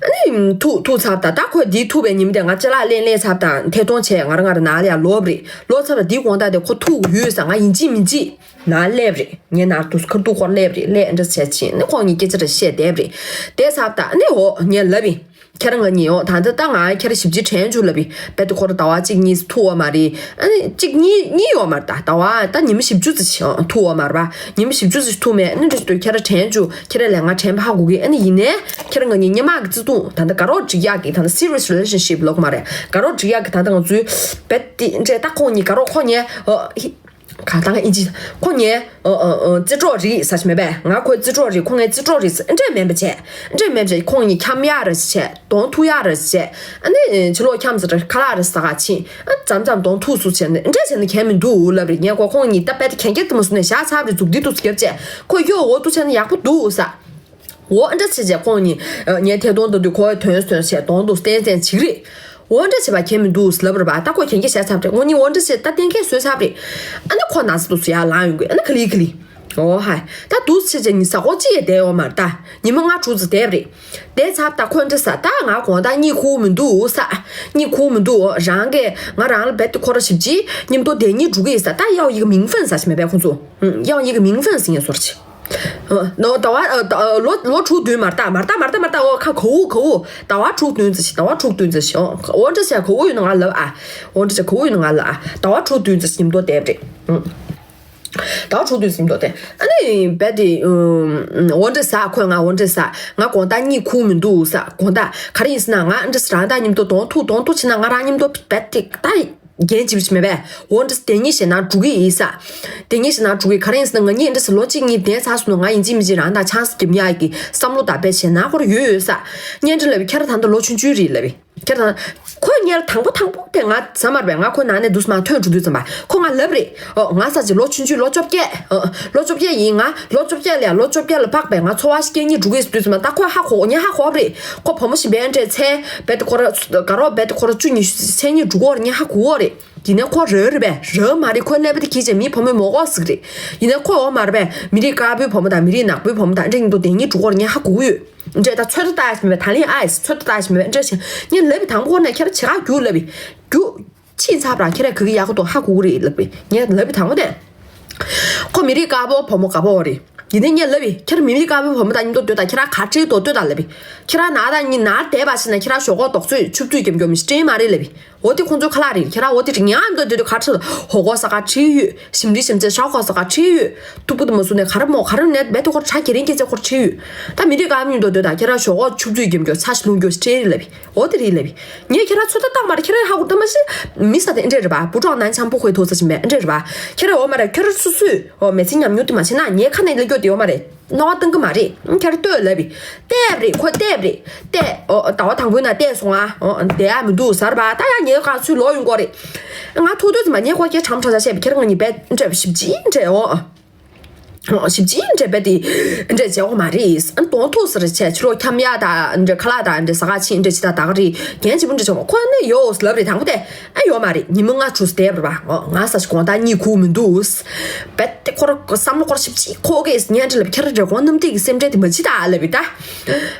ཨ་ནི་ཐུག་ཐུག་ཚར་ད་ད་ཁོས་འདི་ཐུག་པའི་ཉིན་དེ་ང་ཅ་ལག་ལེན་ལེན་ཚར་དང་ཐད་གཏོང་བྱས་ང་རང་ང་རང་ནང་ལ་ཡར་ལོག་པ་རེད། ལོག་ཚར་ད་འདི་དགོང་དག་དེ་ཁོ་ཐུག་ཡོད་ས་ང་ཡིན་གཅིག་མིན་གཅིག་ནང་སླེབས་རེད། ངའི་ནང་དུ་ཁ་ཐུག་ཁོ་སླེབས་རེད། སླེབས་འདྲ་བྱས་ཕྱིན་ནི་ཁོང་གཉིས་སྐད་ཆ་རེ་བཤད་བསྡད་པ་རེད། བསྡད་ཚར་ད་ཨ་ནི་འོ་ངས་ལབ་ཡིན། ཁྱེད་རང་ང་གཉིས་འོ་ད་ལྟ་ད་ང་ཁྱེད་རང་ཞིབ་ཅིག་དྲན་བཅུག་ལབ་ཡིན། རྦད་དེ་ཁོ་རང་ཟླ་བ་གཅིག་གཉིས་ཐུག་ཡོད་མ་རེད། ཨ་ནི་གཅིག་གཉིས་གཉིས་ཡོད་མ་རེད། ད་ཟླ་བ་ད་ཉི་མ་བཞི་བཅུ་ཙམ་ཞིག་ཐུག་ཡོད་མ་རེད་པ། ཉི་མ་བཞི་བཅུ་ཙམ་ཞིག་ཐུག་མེད་ཨ་ནི་འདྲ་ཞིག་འདུག་ཁྱེད་རང་དྲན་བཅུག་ཁྱེད་རང་ལས་ང་དྲན་པ་ཧ་གོ་གི། ཨ་ནི་ཡིན་ནའི་ཁྱེད་རང་ང་གཉིས་སྔོན་མ་གི་བརྩེ་དུང་ད་ལྟ་དགའ་རོགས་སྒྲིག་ཡག་གི་ད་ལྟ་serious relationship་ལབ་ཀྱི་མ་རེད། དགའ་རོགས་སྒྲིག་ཡག་གི་ད་ལྟ་ང་ཚོའི་རྦད་དེ་འདྲས་ད་ཁོང་གཉིས་དགའ་རོགས་ཁོ་གཉིས་ཨ། ག་ད་ང་ཨིན་ཇི་ཁོ་ངའི་ཨ་ཨ་ཨ་རྩེ་གྲོགས་རེད་ཟེར་གྱི་མེད་པས། ང་ཁོའི་རྩེ་གྲོགས་རེད། ཁོ་ངའི་རྩེ་གྲོགས་རེད་ཟེར་འདྲས་མེད་པ་བྱས། འདྲས་མེད་པ་བྱས་ཁོང་གཉིས་འཁྱམ་ཡག་རེ་བྱས། གདོང་ཐུག་ཡག་རེ་བྱས། ཨ་ནི་ཕྱི་ལོགས་འཁྱམ་ཟེར་ཁ་ལག་རེ་ཟ་ག་ཕྱིན། ཨ་མཚམས་མཚམས་གདོང་ཐུག་སུ་བྱས་ནས་འདྲས་བྱས་ནས་གལ་མི་འདུག་ལབ་རེད། ངས་ཁོ་ཁོང་གཉིས་ད་རྦད་དེ་གན་རྐྱལ་དུ་མ་སོང་ནས་བཞག་ཚར་རེད། མཛུབ་དེ་དུ་སྐྱབས་བྱས་ཁོ་གཡོ་འོ་དུ་བྱས་ན་ཡག་པོ་འདུག་ས། འོ་ཨ་འདྲ་བྱས་བྱས་ཁོང་གཉིས་ངའི་ཐད་གཏོང་ལྟ་དུས་ཁོའི་དོན་དོན་བྱས་གདོང་དུ་སྟན་སྟན་བྱེད་ཀྱི་རེད། འོ་འདྲ་བྱས་པ་གལ་མི་འདུག་ལབ་རེད་པ། ད་ཁོས་གན་རྐྱལ་བཞག་ཚར་རེད། ངོ་གཉིས་འོ་འདྲ་བྱས་ད་གཏན་འཁེལ་བཟོས་ཚར་རེད། ཨ་ནི་ཁོ་ན་ཚ་དུ་སུ་ཡར་ལངས་ཡོང་གི། ཨ་ནི་ག་ལི་ག་ལི། འོ་ཧ། ད་འདུག་བྱས་བྱས་ཉི་ཟ་ཁོ་ཅི་ཡས་བསྡད་ཡོད་མ་རེད། ད་ཉི་མ་ལྔ་དྲུག་ཙམ་བསྡད་པ་རེད། བསྡད་ཚར་ད་ཁོས་འདྲ་ཟ། ད་ང་དགོང་དག་གཉིད་ཁུག་མི་འདུག་ས། གཉིད་ཁུག་མི་འདུག་རང་གིས་ང་རང་ལ་རྦད་དེ་ཁོ་ར་ཞིབ་ཅིག་མཉམ་དུ་བསྡད་སྙིང་འདོད་ཀྱི་ཡིན་ས། ད་གཡག་ཡི་གེ་མིང་ཕན་ཟ་ཞིག་མེད་པས་ཁོང་ཚོ། ཨུ། གཡག་ཡི་གེ་མིང་ཕན་ཟིན་ཡ་སོར་ཅིག་ནོ་ཟླ་བ་ཨ་ད་ལོ་ལོ་དྲུག་བདུན་མ་རེད་ད། མ་རེད་ད། མ་རེད་ད། མ་རེད་ད། འོ་ཁ་ག་འུ་ག་འུ་ཟླ་བ་དྲུག་བདུན་ཙམ་ཞིག་ཟླ་བ་དྲུག་བདུན་ཙམ་ཞིག་འོ་འདྲ་ཟེར་ག་འུ་ཡོད་ན་ང་ལབ་ཨ། འོ་འདྲ་ཟེར་ག་འུ་ཡོད་ན་ང་ལབ་ཨ། ཟླ་བ་དྲུག་བདུན་ཙམ་ཞིག་མཉམ་དུ་བསྡད་པ་རེད། ཨུ། ཟླ་བ་དྲུག་བདུན་ཙམ་མཉམ་དུ་བསྡད། ཨ་ནི་རྦད་དེ་ཨུམ། འོ་འདྲ་ཟེར་ཁོས་ང་འོ་འདྲ་ཟེར། ང་དགོང་དག་གཉིད་ཁུག་མི་འདུག་ཟེར། དགོང་དག་ག་རེ་ཡིན་ཟེར་ན་ང་འདྲ་ཟེར་རང་དང་མཉམ་དུ་གདོང་ཐུག་གདོང་ཐུག་བྱས་ན་ང་རང་མཉམ་དུ་རྦད་དེ་ད། རྒན་བྱིས་པ་ཞིག་མེད་པས། འོ་འདྲ་དེ་ཉིད་ཞེད་སྣང་འགྲོ་གི་ཡིན་ས། དེ་ཉིད་ཞེད་སྣང་འགྲོ་གི། ག་རེ་ཡིན་ཟེར་ན་ང་གཉིས་འདྲ་ཟེར་ལོ་གཅིག་གཉིས་བསྡད་ཚར་སོང་ན་ང་ཡིན་གཅིག་མིན་གཅིག་རང་དང་ཆང་ས་རྒྱབ་ཡག་གི་བསམ་བློ་དང་བས་ཞེད་སྣང་ཁོ་ར་ཡོད་ཡོད་ས། གཉེན་འདྲ་ལབ་པའི་ཁྱེད་རང་ད་ལྟ་ལོ་ཆུང་ཆུང་རེད་ལབ་པའི་ཁྱེད་རང་། ཁོས་ངས་དང་པོ་དང་པོ་དེ་ང་ཟ་མར་བས་ང་ཁོའི་ནང་ནས་འདུག་སེ་མར་ཐོན་འགྲོ་དུས་ཙམ་པ་ཁོ་ང་ལབ་རེད། ཨོ་ང་ས་ཅིག་ལོ་ཆུང་ཆུང་ལོ་བཅོ་བརྒྱད། ཨོ་ལོ་བཅོ་བརྒྱད་ཡིན། ང་ལོ་བཅོ་བརྒྱད་ལ་ཡང་ལོ་བཅོ་བརྒྱད་ལ་དཔག་པའི་ང་འཚོ་བ་སྐྱེལ་སྙིང་འདོད་ཀྱི་ཡོད་དུས་ཙམ་པ་ད་ཁོས་ཧ་གོ་ངས་ཧ་གོ་བ་རེད། ཁོ་བུ་མོ་ཞིག་འབད་འདྲས་ཚེ་རྦད་དེ་ཁོ་ར་དགའ་རོགས་རྦད་དེ་ཁོ་ར་བཅུ་ཉི་ཤུ་ཚེ་སྙིང་འདོད་ཀྱི་ཡོད་རེད། ངས་ཧ་གོ་བ་རེད། ཡིན་ནའི་ཁོ་རོལ་རེད་པས། རོལ་མ་རེད། ཁོའི་ཀླད་པ་དེ་གིས་བྱས་མིའི་བུ་མོའི་མོ་ཀོ་ཟིག་རེད། ཡིན་ནའི་ཁོ་འོ་མ་རེད་པས། མི་རིགས་དཀར་པོའི་བུ་མོ་དང་མི་རིགས་ནག་པོའི་བུ་མོ་དང་འདྲ་མཉམ་དུ་བསྡད་སྙིང་འདོད་ཀྱི་ཡོད་རེད། ངས་ཧ་གོ་གི་ཡོད། འདྲས་ད་ཚོད་ལྟ་ལྟ་ཡ་ཞིག་མེད་པས། ད་ལན་ཨའི་ཚོད་ལྟ་ལྟ་ཡ་ཞིག་མེད་པས། འདྲས་བྱས་ངས་ལབ་པའི་དང་པོ་ཁོ་ནས་ཁྱེད་རང་བྱེད་ག་རྒྱུགས་ལབ་པའི་རྒྱུགས་ཕྱིན་ཚར་བ་རང་ཁྱེད་རང་ག་གི་ཡག་པོ་འདུག་ཧ་གོ་གི་རེད་ལབ་པའི་ངས་ལབ་པའི་དང་པོ་དེ། ཁོ་མི་རིགས་དཀར་པོ་བུ་མོ་དཀར་པོ་རེད། ཡིན་ནའི་ངས་ལབ་པའི་ཁྱེད་རང་མི་རིགས་དཀར་པོའི་བུ་མོ་དང་མཉམ་དུ་སྡོད་དང་ཁྱེད་རང་ག་འདྲས་འདུག་སྡོད་དང་ལབ་པའི། ཁྱེད་རང་ནང་དང་གཉིས་ནང་བསྡད་པ་ཞིག་ན་ཁྱེད་རང་ཞོགས་ཁོག་དོག་ཚོད་ཆུབ་ཚོད་འགྱམ་འགྱམ་མི་ཤེས་དྲན་མ་རེད་ལབ་པའི། འོ་དེ་ཁོང་ཚོའི་ཁ་ལག་རེད། ཁྱེད་རང་འོ་དེ་རིགས་ཉག་འདོད་འདོད་ཁ་ཁྲིད་ཧོ་གོ་ས་ག་ཁྲིད་ཡོད། ཞིམ་རི་ཞིམ་ཚད་ཤ་ཁོ་ས་ག་ཁྲིད་ཡོད། ཐུག་པོ་དུ་མ་སུ་ནས་ག་རེ་མོ་ག་རེ་ནས་རྦད་དེ་ཁོར་ཆ་གེ་རིང་སྐད་ཆ་ཁོར་ཁྲིད་ཡོད། ད་མི་རིགས་ག་མི་འདོད་འདོད་ད་ཁྱེད་རང་ཞོགས་ཁོག་ཆུབ་ཚོད་འགྱམ་འགྱམ་ཚ་ཞིག་ལུང་འགྱོ་ཞིག་ཁྲིད་རེད་ལབ་པའི། འོ་དེ་རེད་ལབ་པའི། ངས་ཁྱེད་རང་ཚོད་ལྟ་བཏང་མ་རེད། ཁྱེད་རང་ཧ་གོ་ད་མ་ཤེས། མི་ས་དེ་འདྲས་རེད་པ། བུ་གྲོགས་ནང་འཆམ་པོ་ཁོའི་ཐོག་ས་ཞིམ་པས་འདྲས་རེད་པ། ཁྱེད་རང་འོ་མ་རེད། ཁྱོད་རང་སུ་སུས་འོ་མི་ཚེ་ཉམས་མྱོང་དེ་མ་བྱས་ན་ངའི་ཁ་ནས་ལས་སྐྱོ་དེ་འོ་མ་རེད། རྣ་བ་གཏོང་གི་མ་རེད། ཁྱེད་རང་ལྟོས་ལབ་པའི། བལྟས་པ་རེད། ཁོ་བལྟས་པ་རེད། བལྟས། ཨོ་ཟླ་བ་དང་པོའི་ནང་བལྟས་སོང་ཨ། ཨོ་བསྡད་ཡ་མི་འདུག་ཟེར་བ། ད་ཡ་ཉལ་གང་ཚུར་ལོག་ཡོང་གི་རེད། ང་ཐུག་དུས་ཙམ་པ་ངས་ཁོ་སྐད་གྲང་གྲང་བྱས་བཤད་པའི་ཁྱེད་རང་གཉིས་རྦད་འདྲ་ཞིབ་ཅིང་འདྲ་ཨོ། ཞིབ་ཅིང་འདྲ་རྦད་དེ་འདྲ་བྱེད་དགོས་མ་རེད། ཨ་གདོང་ཐུག་ཟེར་བྱས་ཕྱི་ལོགས་འཁྱམ་ཡ་ད་འདྲ་ཁ་ལག་ད་འདྲ་ཟ་ག་ཕྱིན་འདྲ་ཅི་ད་ད་ག་རེད། རྒན་ཆེན་པོ་འདྲ་བྱུང་བ་ཁོ་ནི་ཡོད་ལབ་རེད། དང་པོ་དེ། ཨ་ཡོད་མ་རེད། ཉི་མ་ལྔ་དྲུག་བསྡད་པ་རེད་པ། ཨོ་ང་ས་ཞིག་དགོང་དག་གཉིད་ཁུག་མི་འདུག་རྦད་དེ་ཁོ་ར་བསམ་བློ་ཁོ་ར་ཞིབ་ཅིག་ཁོ་གིས་ཉན་འདྲ་ལབ། ཁྱེད་རང་རེ་སྐོང་རྣམ་ཐིག་གི་སེམས་ཁྲལ་དེ་མ་བྱེད་ད་ལབ་པའི་ད།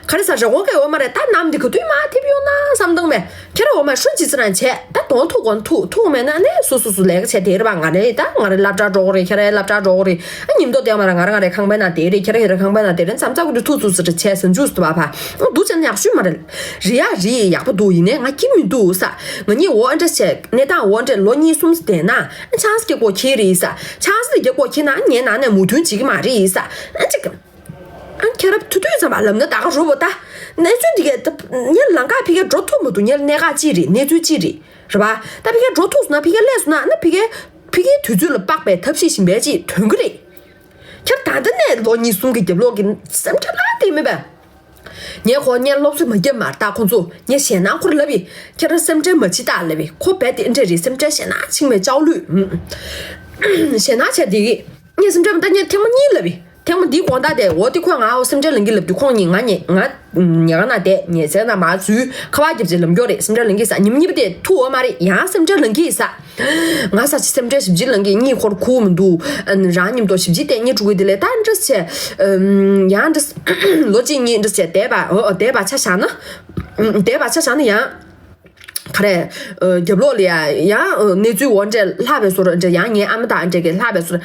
ག་རེ་ཟ་རེ་སྐོང་གི་ཡོད་མ་རེད། ད་ནམ་དེ་ག་དུས་མ་ཐེབས་ཡོང་ན་ས། བསམ་བཏང་མེད། ཁྱེད་རང་འོ་མ་ཧྲུན་ཅི་ཙི་རང་བྱས་ད་དོན་ཐུག་གོ་ཐུག་ཐུག་མེད་ན་ནས་སུ་སུ་སུ་ལས་ཀ་བྱས་དེ་རེད་པ། ང་རེ་ད་ང་རེ་སློབ་གྲྭ་འགྲོ་གི་རེད། ཁྱེད་རེ་སློབ་གྲྭ་འགྲོ་གི་རེད། ཨ་ཉིན་ཐོ་དེ་མ་ར་ང་རེ་ང་རེ་ཁང་པའི་ནང་དེ་རེད། ཁྱེད་རེ་ཁྱེད་རེ་ཁང་པའི་ནང་དེ་རེད། མཚམས་མཚམས་ཀྱི་ཐུག་ཐུག་ཙི་རེ་བྱས་ཟ་འཇུ་སུ་བ་ཕ་འདུག་བྱས་ན་ཡག་ཤོས་མ་རེད། རེད་ཡ་རེད་ཡག་པོ་འདུག་ཡིན་ནའི་ང་སྐྱིད་མི་འདུག་ས། ང་གཉིས་འོ་འདྲ་བྱས་གནས་སྟངས་འོ་འདྲ་ལོ་གཉིས་གསུམ་བསྡད་ན་ཨ་ཆང་ས་རྒྱག་གོ་ཁྱེད་རེད་ས། ཆང་ས་རྒྱག་གོ་ཁྱེད་ན་ངའི་ནང་ནས་མོས་མཐུན་བྱེད་ཀྱི་མ་རེད་ས། ཨ་ཅིག་ཨ་ཁྱེད་རབ་ཐུ་ཐུ་ཙམ་པ་ལབ་ན་ད་ག་རུ་བོ་ད། གནས་ཚུལ་འདི་གས་ད་ངས་ལམ་ཁ་ཕི་གས་འགྲོ་ཐུབ་མི་འདུག་ངས་གནད་འགག་ཅི་རེད། གནས་ཚུལ་ཅི་རེད། རེད་པ། ད་ཕི་གས་འགྲོ་ཐུབ་སོང་ན་ཕི་གས་སླེབས་སོང་ན་ཨ་ན་ཕི་གས་ཕི་གས་དུས་ཚོད་ལ་དཔག་པའི་ཐབས་ཤེས་བཞིན་པའི་ཅིག་ཐོན་གི་རེད། ཁྱེད་ད་ལྟ་ནས་ལོ་གཉིས་གསུམ་གྱི་རྒྱབ་ལོག་གི་སེམས་ཁྲལ་ལ་དེ་མེད་པས། ངས་ཁོ་ངས་སློབ་གསོ་མ་བརྒྱབ་མར་ད་ཁོ་ཚོ་ངས་ཞེད་སྣང་ཁོར་ལབ་ཡི། ཁྱེད་རང་སེམས་ཁྲལ་མ་བྱེད་ད་ལབ་ཡི། ཁོ་རྦད་དེ་འདྲ་རེད། སེམས་ཁྲལ་ཞེད་སྣང་ཆིང་མེད་ཅའོ་ལུས། ཞེད་སྣང་བྱས་བསྡད་གི། ངས་སེམས་ཁྲལ་མ་ད་ངས་ཐེངས་མ་གཉིས་ལབ་ཡི། ཐེངས་མ་འདིའི་དགོང་དག་དེ་འོ་དེ་ཁོས་ང་འོ་སེམས་ཁྲལ་ལང་གི་ལབ་དུས་ཁོང་གཉིས་ང་ཉེ་ང་ཉེ་ག་ན་བསྡད་ཉེ་ཟེར་ན་མ་འཛུལ་ཁ་བ་རྒྱབ་ཅེས་ལབ་མགྱོགས་རེད། སེམས་ཁྲལ་ལང་གི་ས་ཉིན་མ་གཉིས་པ་དེ་ཐུག་འོ་མ་རེད། ཡང་སེམས་ཁྲལ་ལང་གི་ས། ང་ས་ཆ་སེམས་ཁྲལ་ཞིབ་ཅིག་ལང་གི་གཉིད་ཁོར་ཁུག་མི་འདུག་ཨ་ནི་རང་མཉམ་དུ་ཞིབ་ཅིག་བལྟས་གཉིད་འཁྲུག་གི་དེ་ལས་ད་འདྲ་བྱས། ཡང་འདྲ་ལོ་གཅིག་གཉིས་འདྲ་བྱས་བསྡད་པ་འོ་བསྡད་པ་ཆ་བཞག་ན། བསྡད་པ་ཆ་བཞག་ན་ཡང་། ག་རེ། རྒྱབ་ལོགས་ལ་ཡ་ཡང་གནས་ཚུལ་འོ་འདྲས་ལྷག་པའི་བཟོ་འདྲ་ཡང་ངའི་ཨ་མ་དང་ཨ་འདྲས་ཀྱི་ལྷག་པའི་བཟོ།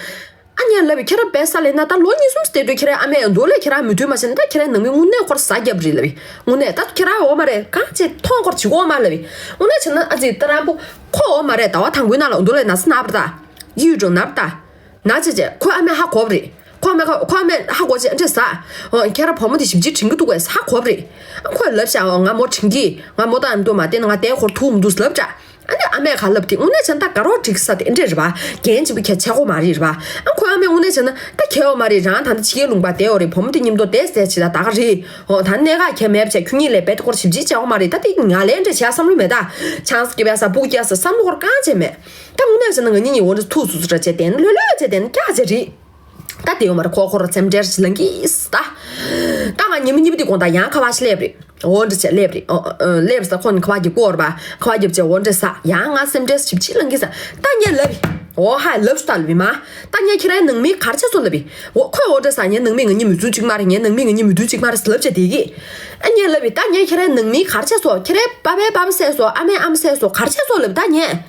ཨ་ནེ་ལབ་པའི་ཁྱེད་རང་བས་ས་ལས་ན་ད་ལོ་གཉིས་གསུམ་བསྡད་དུས་ཁྱེད་རང་ཨ་མའི་འདོད་ལས་ཁྱེད་རང་མོས་མཐུན་མ་བྱས་ན་ད་ཁྱེད་རང་ནང་མི་དངོས་གནས་ཁོར་ཟ་རྒྱབ་རེད་ལབ་པའི་དངོས་གནས་ད་ཁྱེད་རང་འོ་མ་རེད་གང་ཅེས་མཐོང་ཁོར་བྱེད་གོ་མ་ལབ་པའི་དངོས་གནས་བྱས་ན་ཨ་ཙི་ད་རང་པོ་ཁོ་འོ་མ་རེད་ཟླ་བ་དང་པོའི་ནང་ལ་འདོད་ལས་ན་ས་ན་བར་ད་ཡིད་འགྲོ་ན་བར་ད། ན་ཅེ་ཅེ་ཁོའི་ཨ་མས་ཧ་གོ་བ་རེད། ཁོའི་ཨ་མས་ཁོ་ཁོའི་ཨ་མས་ཧ་གོ་ཅེ་འདྲེ་ཟ། ཨོ་ཁྱེད་རང་བུ་མོ་དེ་ཞིབ་ཅིག་དྲན་གི་འདུག་གས་ཧ་གོ་བ་རེད། ཁོས་ལབ་ཤག་ཨོ་ང་མོ་དྲན་གི་ང་མོ་ད་ཨ་མདོ་མ་བསྟན་ང་དེ་ཁོར་ཐུག་མི་འདུག་ལབ་ཅག་ཨ་ནི་ཨ་མས་ཁ་ལབ་དེ་དངོས་གནས་བྱས་ན་ད་དགའ་རོགས་འགྲིག་ས་དེ་འདྲེ་རེད་པ། རྒན་གཅིག་པུ་ཁྱེད་ཆགས་གོ་མ་རེད་རེད་པ། ཨ་ཁོའི་ཨ་མས་དངོས་གནས་བྱས་ན་ད་ཁྱེད་འོ་མ་རེད་རང་ད་ལྟ་ཕྱི་རྒྱལ་ལུང་པ་བསྡད་ཡོད་རེད་བུ་མོ་དེ་མཉམ་དུ་བསྡད་ཟེར་ཅི་ད་ད་ག་རེད། ཨོ་ད་གནད་འགག་ཁྱེད་མེད་བྱས་ཁྱོད་གཉིས་ལས་རྦད་དེ་ཁོར་ཞིབ་ཅིག་བྱས་གོ་མ་རེད་ད་དེ་ང་ལས་འདྲེ་བྱས་བསམ་བློ་མེད་ད། ཆང་ས་སྐྱེ་བས་ས་སྤུ་གུ་སྐྱེ་ས་བསམ་བློ་ཁོར་གང་བྱས་མེད། ད་དངོས་གནས་བྱས་ན་ང་གཉིས་གཉིས་འོ་འདྲ་ཐུག་སུ་སུ་འདྲ་བྱས་བསྡད་ན་ལྷོད་ལྷོད་བྱས་བསྡད་ན་སྐྱག་བྱས་རེད། ད་དེ་ཡོད་མ་རེད་ཁོ་ཁོ་ར་སེམས་ཁྲལ་ཞིག་ལང་གིས་ད། ད་ང་ཉི་མ་གཉིས་པ་དེ་དགོང་དག་ཡང་ཁ་བ་ཞིག་སླེབས་རེད། འོ་འདྲ་བྱས་སླེབས་རེད། ཨོ་ཨོ་སླེབས་ས་ཁོ་ནི་ཁ་བ་གི་སྐོར་བ་ཁ་བ་རྒྱབ་བྱས་འོ་འདྲ་ས་ཡང་ང་སེམས་ཁྲལ་ཞིབ་ཅིག་ལང་གིས་ས་ད་ངས་ལབ་ཡི། འོ་ཧ་ལབ་སུ་ད་ལབ་ཡི་མ། ད་ངས་ཁྱེད་རའི་ནང་མི་གར་བྱས་སོ་ལབ་ཡི། འོ་ཁོས་འོ་འདྲ་ས་ངའི་ནང་མི་ང་གཉིས་མི་བཟུང་ཅིག་མ་རེད་ངའི་ནང་མི་ང་གཉིས་མི་བཟུང་ཅིག་མ་རེད་ལབ་བྱས་བསྡད་གི། ཨ་ངས་ལབ་ཡི་ད་ངས་ཁྱེད་རའི་ནང་མི་གར་བྱས་སོ་ཁྱེད་རའི་པ་ཕའི་པ་ཕ་བསད་སོ་ཨ་མའི་ཨ་མ་བསད་སོ་གར་བྱས་སོ་ལབ་ད་ངས།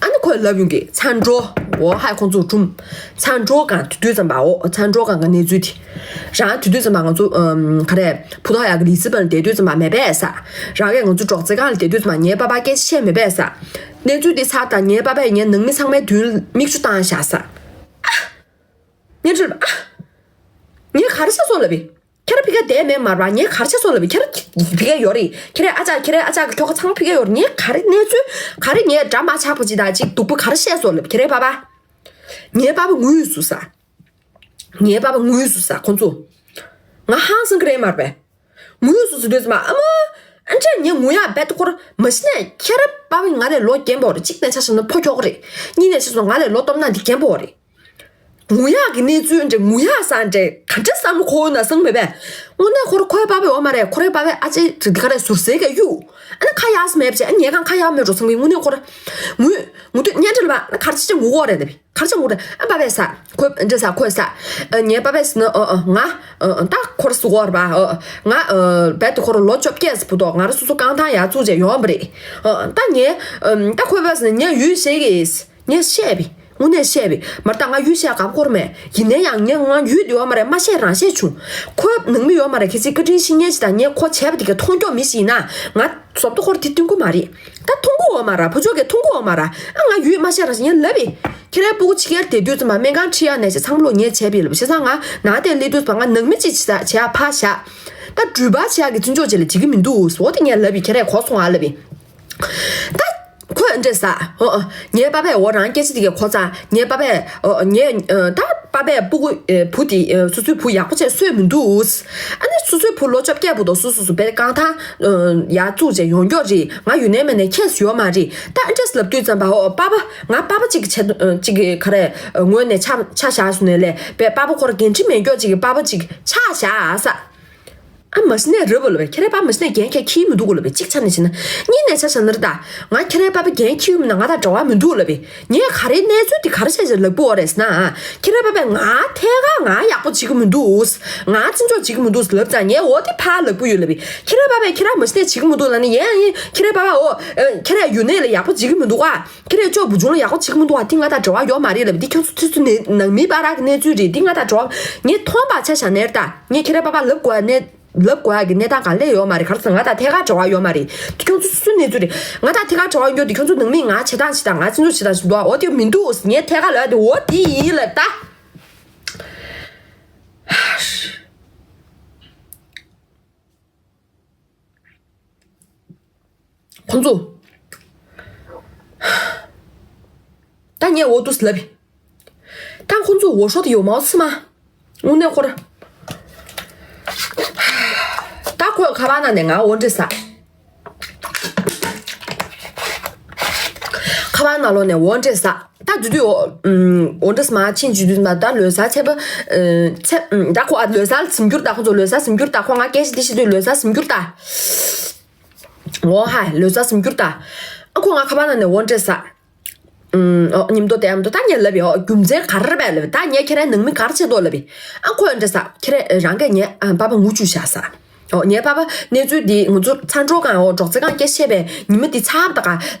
ཨ་ནི་ཁོས་ལབ་ཡོང་གི་ཚ་འགྲོ། འོ་ཧའི་ཁོང་ཚོ་གྲུམ། ཚ་འགྲོ་གང་དུས་དུས་ཙམ་པ་འོ་ཚ་འགྲོ་གང་གི་གནས་ཚུལ་དེ། རང་དུས་དུས་ཙམ་པ་ང་ཚོ་ཨམ་ག་རེ་བུ་ཐོག་ཡག་གི་ལི་སི་བན་བསྡད་དུས་ཙམ་པ་མེད་པས་ས། རང་གིས་ང་ཚོ་གྲོགས་རྩེ་གང་ལ་བསྡད་དུས་ཙམ་པ་ངའི་པ་ཕ་སྐད་ཆ་བཤད་མེད་པས་ས། གནས་ཚུལ་དེ་ཚ་དང་ངའི་པ་ཕས་ངའི་ནང་མི་ཚང་མའི་མདུན་མིག་ཆུ་བཏང་བཞག་ས། ཨ། ངས་དྲིས་པ་ཨ། ངས་ག་རེ་བྱས་སོང་ལབ་པས། ཁྱེད་རང་ཕ་གིར་བསྡད་མེད་མ་རེད་པ། ངས་ག་རེ་བྱས་སོང་ལབ་པས། ཁྱེད་རང་ཕ་གིར་ཡོད་རེད། ཁྱེད་རའི་ཨ་ཅག་ཁྱེད་རའི་ཨ་ཅག་གི་ཁྱོ་ག་ཚང་མ་ཕ་གིར་ཡོད་རེད། ངས་ག་རེ་གནས་ཚུལ་ག་རེ་ངས་འདྲ་མ་ཆགས་པ་ཅིག་དང་ཅིག་སྡུག་པོ་ག་རེ་བཤད་སོང་ལབ། ཁྱེད་རའི་པ་ཕ། ངའི་པ་ཕ་ངུས་སུ་ས། ངའི་པ་ཕ་ངུས་སུ་ས་ཁོང་ཚོ། ང་ཧང་སང་གི་རེད་མ་རེད་པས། ངུས་སུ་ཟེར་དུས་ཙམ་པ་ཨ་མ། ཨ་འདྲས་ངས་ངུ་ཡག་རྦད་དེ་ཁོ་ར་མ་གཞི་ནས་ཁྱེད་རའི་པ་ཕ་ང་ལས་ལོ་རྒན་པོ་རེད། གཅིག་ནས་ཆ་བཞག་ན་ཕོ་ཁྱོ་ག་རེད། གཉིས་ནས་ཆ་བཞག་ན་ང་ལས་ལོ་སྟོབས་ན་འདི་རྒན་པོ་རེད། ངུ་ཡག་གི་གནས་ཚུལ་འདྲ་ངུ་ཡག་ས་འདྲ་ག་འདྲ་བསམ་བློ་འཁོར་ན་སང་མེད་པས། དངོས་གནས་ཁོ་ར་ཁོའི་པ་ཕ་ཡོད་མ་རེད། ཁོ་རའི་པ་ཕ་ཨ་ཅེ་ག་རེ་ཟུར་ཟའི་ག་གཡུག་ཨ་ནི་ཁ་ཡག་ས་མེད་པ་བྱས་ཨ་ངས་གང་ཁ་ཡག་མེད་འགྲོ་བསམ་གི་དངོས་གནས་ཁོ་ར་ངུ་ངུ་དུས་གཉེན་འབྲེལ་བ་ཨ་ནི་ག་རེ་བྱས་ངུ་གོ་རེད་འདི་ག་རེ་བྱས་ངུ་རེད། ཨ་པ་ཕས་ས་ཁོས་འདྲ་ས་ཁོས་ས་ཨ་ངའི་པ་ཕས་ཟེར་ན་ཨ་ཨ་ང་ཨ་ཨ་ད་ཁོ་ར་སུ་གོ་ར་པ་ཨ་ང་ཨ་རྦད་དེ་ཁོ་ར་ལོ་བཅོ་བརྒྱད་ས་བུ་ཐོག་ང་ར་སོ་སོ་རྐང་ཐང་ཡག་བཙུགས་བྱས་ཡོང་བ་རེད། ཨ་ད་ངས་ཨ་ད་ཁོས་པ་ཟེར་ན་ངས་ཡུལ་ཤེས་གི་ངས་བཤད་པས། དངོས་གནས་བཤད་པས། མར་ད་ང་ཡུལ་བཤད་དགའ་པོ་ཁོར་མེད། ཡིན་ན་ཡང་ངས་ང་ཡུལ་དེ་ཡོད་མ་རེད་མ་བཤད་རང་བཤད་བྱུང་། ཁོའི་ནང་མི་ཡོད་མ་རེད་ཁྱེད་ཚོའི་བཀའ་དྲིན་ཤེས་མཁན་ཞིག་དང་ངས་ཁོ་བྱས་པ་དེ་ག་མཐོང་རྒྱུ་མི་ཞིག་ཡིན་ན་ང་ཟོབ་ཏོ་ཁོར་དེ་སྟོན་གི་མ་རེད། ད་མཐོང་གི་ཡོད་མ་རེད་བུ་ཆོག་གིས་མཐོང་གི་ཡོད་མ་རེད། ཨ་ང་ཡུལ་མ་བཤད་རང་བཤད་ངས་ལབ་པས། ཁྱེད་རའི་སྤུ་གུ་ཕྱི་རྒྱལ་བསྡད་དུས་ཙམ་པ་སྨན་ཁང་ཁྲིད་ཡག་ནས་ཞེ་ཚང་མ་ལོ་ངས་བྱས་པས་ལབ་བྱས་ཙང་ང་ནང་དེར་སླེབས་དུས་ཙམ་པ་ང་ནང་མི་གཅིག་བྱས་བྱས་ཡག་ཕར་བཞག་ད་འགྲུལ་པ་བྱས་ཡག་གི་བརྩི་འཇོག་བྱས་ལ་བྱེད་ཀྱི་མི་འདུག་ཟེར་བ་དེ་ངས་ལབ་པས་ཁྱེད་རས་གོ་སོང་ཨ་ལབ་པས། ད་ཁོས་འདྲེ་ཟ། ཨོ་ཨོ། ངའི་པ་ཕས་འོ་རང་སྐད་ཆ་དེ་གས་གོ་ཙང་ངའི་པ་ཕས་ཨོ་ངའི་ཨ་ད་པ་ཕས་སྤུ་གུ་ཨེ་བུ་དེ་ཨེ་སོ་སོའི་བུ་ཡག་པོ་བྱས་གསོས་མི་འདུག་ཨ་ནི་སོ་སོའི་བུ་ལོ་བཅོ་བརྒྱད་བུ་དང་སོ་སོ་སོ་བའི་རྐང་ཐང་ཨ་ཡར་བཙུགས་བྱས་ཡོང་མགྱོགས་རེད། ང་ཡུན་ནན་མ་ནས་ཁྱེད་སུ་ཡོད་མ་རེད། ད་ཨ་འདྲས་ལབ་དུས་ཙམ་པ་ཨོ་པ་ཕ་ང་པ་ཕ་གཅིག་གི་ཆེད་དུ་ཨ་གཅིག་གི་ག་རེ་ཨ་ངོས་ནས་ཆ་ཆ་བཞག་སོང་ནས་ལས་པའི་པ་ཕ་ཁོ་ར་འགན་འཁྲི་མེད་མགྱོགས་གཅིག་གི་པ་ཕ་གཅིག་ཆ་བཞག་ཨ་ས། ཨ་མ་གཞི་ནས་རབ་ལབ་པས། ཁྱེད་རའི་པ་མ་གཞི་ནས་འགན་ཁྱེད་འཁྱེར་མི་འདུག་གོ་ལབ་པས། གཅིག་ཆ་ནས་བྱས་ན། གཉིས་ནས་ཆ་བཞག་ན་རེད་ད། ང་ཁྱེད་རའི་པ་པ་འགན་འཁྱེར་མིན་ན་ང་དང་འབྲེལ་བ་མི་འདུག་ལབ་པས། ངས་ག་རེ་གནས་ཚུལ་དེ་ག་རེ་བྱས་བྱས་ལབ་དགོས་རེད་ཟེར་ན། ཁྱེད་རའི་པ་པས་ང་ཐད་ཀར་ང་ཡག་པོ་བྱེད་ཀྱི་མི་འདུག་ང་བརྩི་འཇོག་བྱེད་ཀྱི་མི་འདུག་ལབ་ཙང་ངས་འོ་དེ་ཕར་ལབ་ཀྱི་ཡོད་ལབ་པས། ཁྱེད་རའི་པ་པས་ཁྱེད་ར་མ་གཞི་ནས་བྱེད་ཀྱི་མི་འདུག་ལབ་ན། ཡིན་ཡིན། ཁྱེད་རའི་པ་པ་འོ། ཁྱེད་ར་ཡུན་ནན་ལ་ཡག་པོ་བྱེད་ཀྱི་མི་འདུག་ག་ཁྱེད་རས་ཅོ་བུ་ཆུང་ལ་ཡག་པོ་བྱེད་ཀྱི་མི་འདུག་བ། འདི་ང་དང་འབྲེལ་བ་ཡོད་མ་རེད་ལབ། འདི་ཁྱོད་ཚོ་ཚོ་ཚོ་ནས་ནང་མི་པ་ར་གི་གནས་ཚུལ་རེད། འདི་ང་དང་འབྲེལ་བ། ངས་མཐོང་པ་ཆ་བཞག་ནས་ད་ངས་ཁྱེད་རའི་པ་པ་ལབ་དགོས་ནས་ལབ་དགོས་ཀྱི་གནས་སྟངས་ག་ལས་ཡོད་མ་རེད། ག་རེ་ཟེར་ང་དང་ཐད་ཀར་འབྲེལ་བ་ཡོད་མ་རེད། འདི་ཁྱོད་ཚོ་ཚོ་ཚོ་གནས་ཚུལ་རེད། ང་དང་ཐད་ཀར་འབྲེལ་བ་ཡོད་འདི་ཁྱོད་ཚོ་ནང་མི་ང་བྱེད་སྟངས་བྱེད་སྟངས་ང་བརྩི་འཇོག་བྱེད་སྟངས་ཞིག་འདུག་འོ་དེ་མི་འདུག་ངས་ཐད་ཀར་ལབ་དེ་འོ་དེ་ཡིན་ལབ་ད། ཁོང་ཚོ། ད་ངས་འོ་འདུག་ལབ། ད་ཁོང་ཚོ་འོ་ཤོ་དེ་ཡོད་མའོ་ཚི་མ། དངོས་གནས་ཁོ་ར། ད་ཁོས་ཁ་པར་ནང་ནས་ང་འོ་འདྲེ་ཟ། ཁ་པར་ནང་ལོགས་ནས་འོ་འདྲེ་ཟ། ད་དུས་དུས་འོ་འདྲེ་ཟ་མ་ཕྱིན་བྱུང་དུས་ད་ལོ་གསར་ཚེས་པ། ཚེས་ད་ཁོ་ལོ་གསར་ཟིན་རྒྱུར་ད། ཁོང་ཚོ་ལོ་གསར་ཟིན་རྒྱུར་ད། ཁོ་ང་སྐད་ཆ་འདི་བཤད་དུས་ལོ་གསར་ཟིན་རྒྱུར་ད། འོ་ཧ་ལོ་གསར་ཟིན་རྒྱུར་ད། ཨ་ཁོ་ང་ཁ་པར་ནང་ནས་འོ་འདྲེ་ཟ། ཨུམ། ཨོ་ཉིམ་ཏོ་དེ་ཨམ་ཏོ་ད་ངས་ལབ་ཡོད། རྒྱུ་མཚན་ག་རེ་རེད་པས་ལབ། ད་ངས་ཁྱེད་རའི་ནང་མི་ག་རེ་བྱེད་དོ་ལབ། ཨ་ཁོས་འདྲ་ཟ། ཁྱེད་རས་རང་གིས་ངའི་ཨ་པ་པ་ངུ་བཅུག་བཞག་ཟ། ཨོ་ངའི་པ་པ་གནས་ཚུལ་འདི་ང་ཚོ་ཚ་འགྲོ་གང་འོ་སྒྲོག་ཙེ་གང་སྐད་བཤད་པས་ཉི་མ་འདི་ཚར་བ་ད་ག་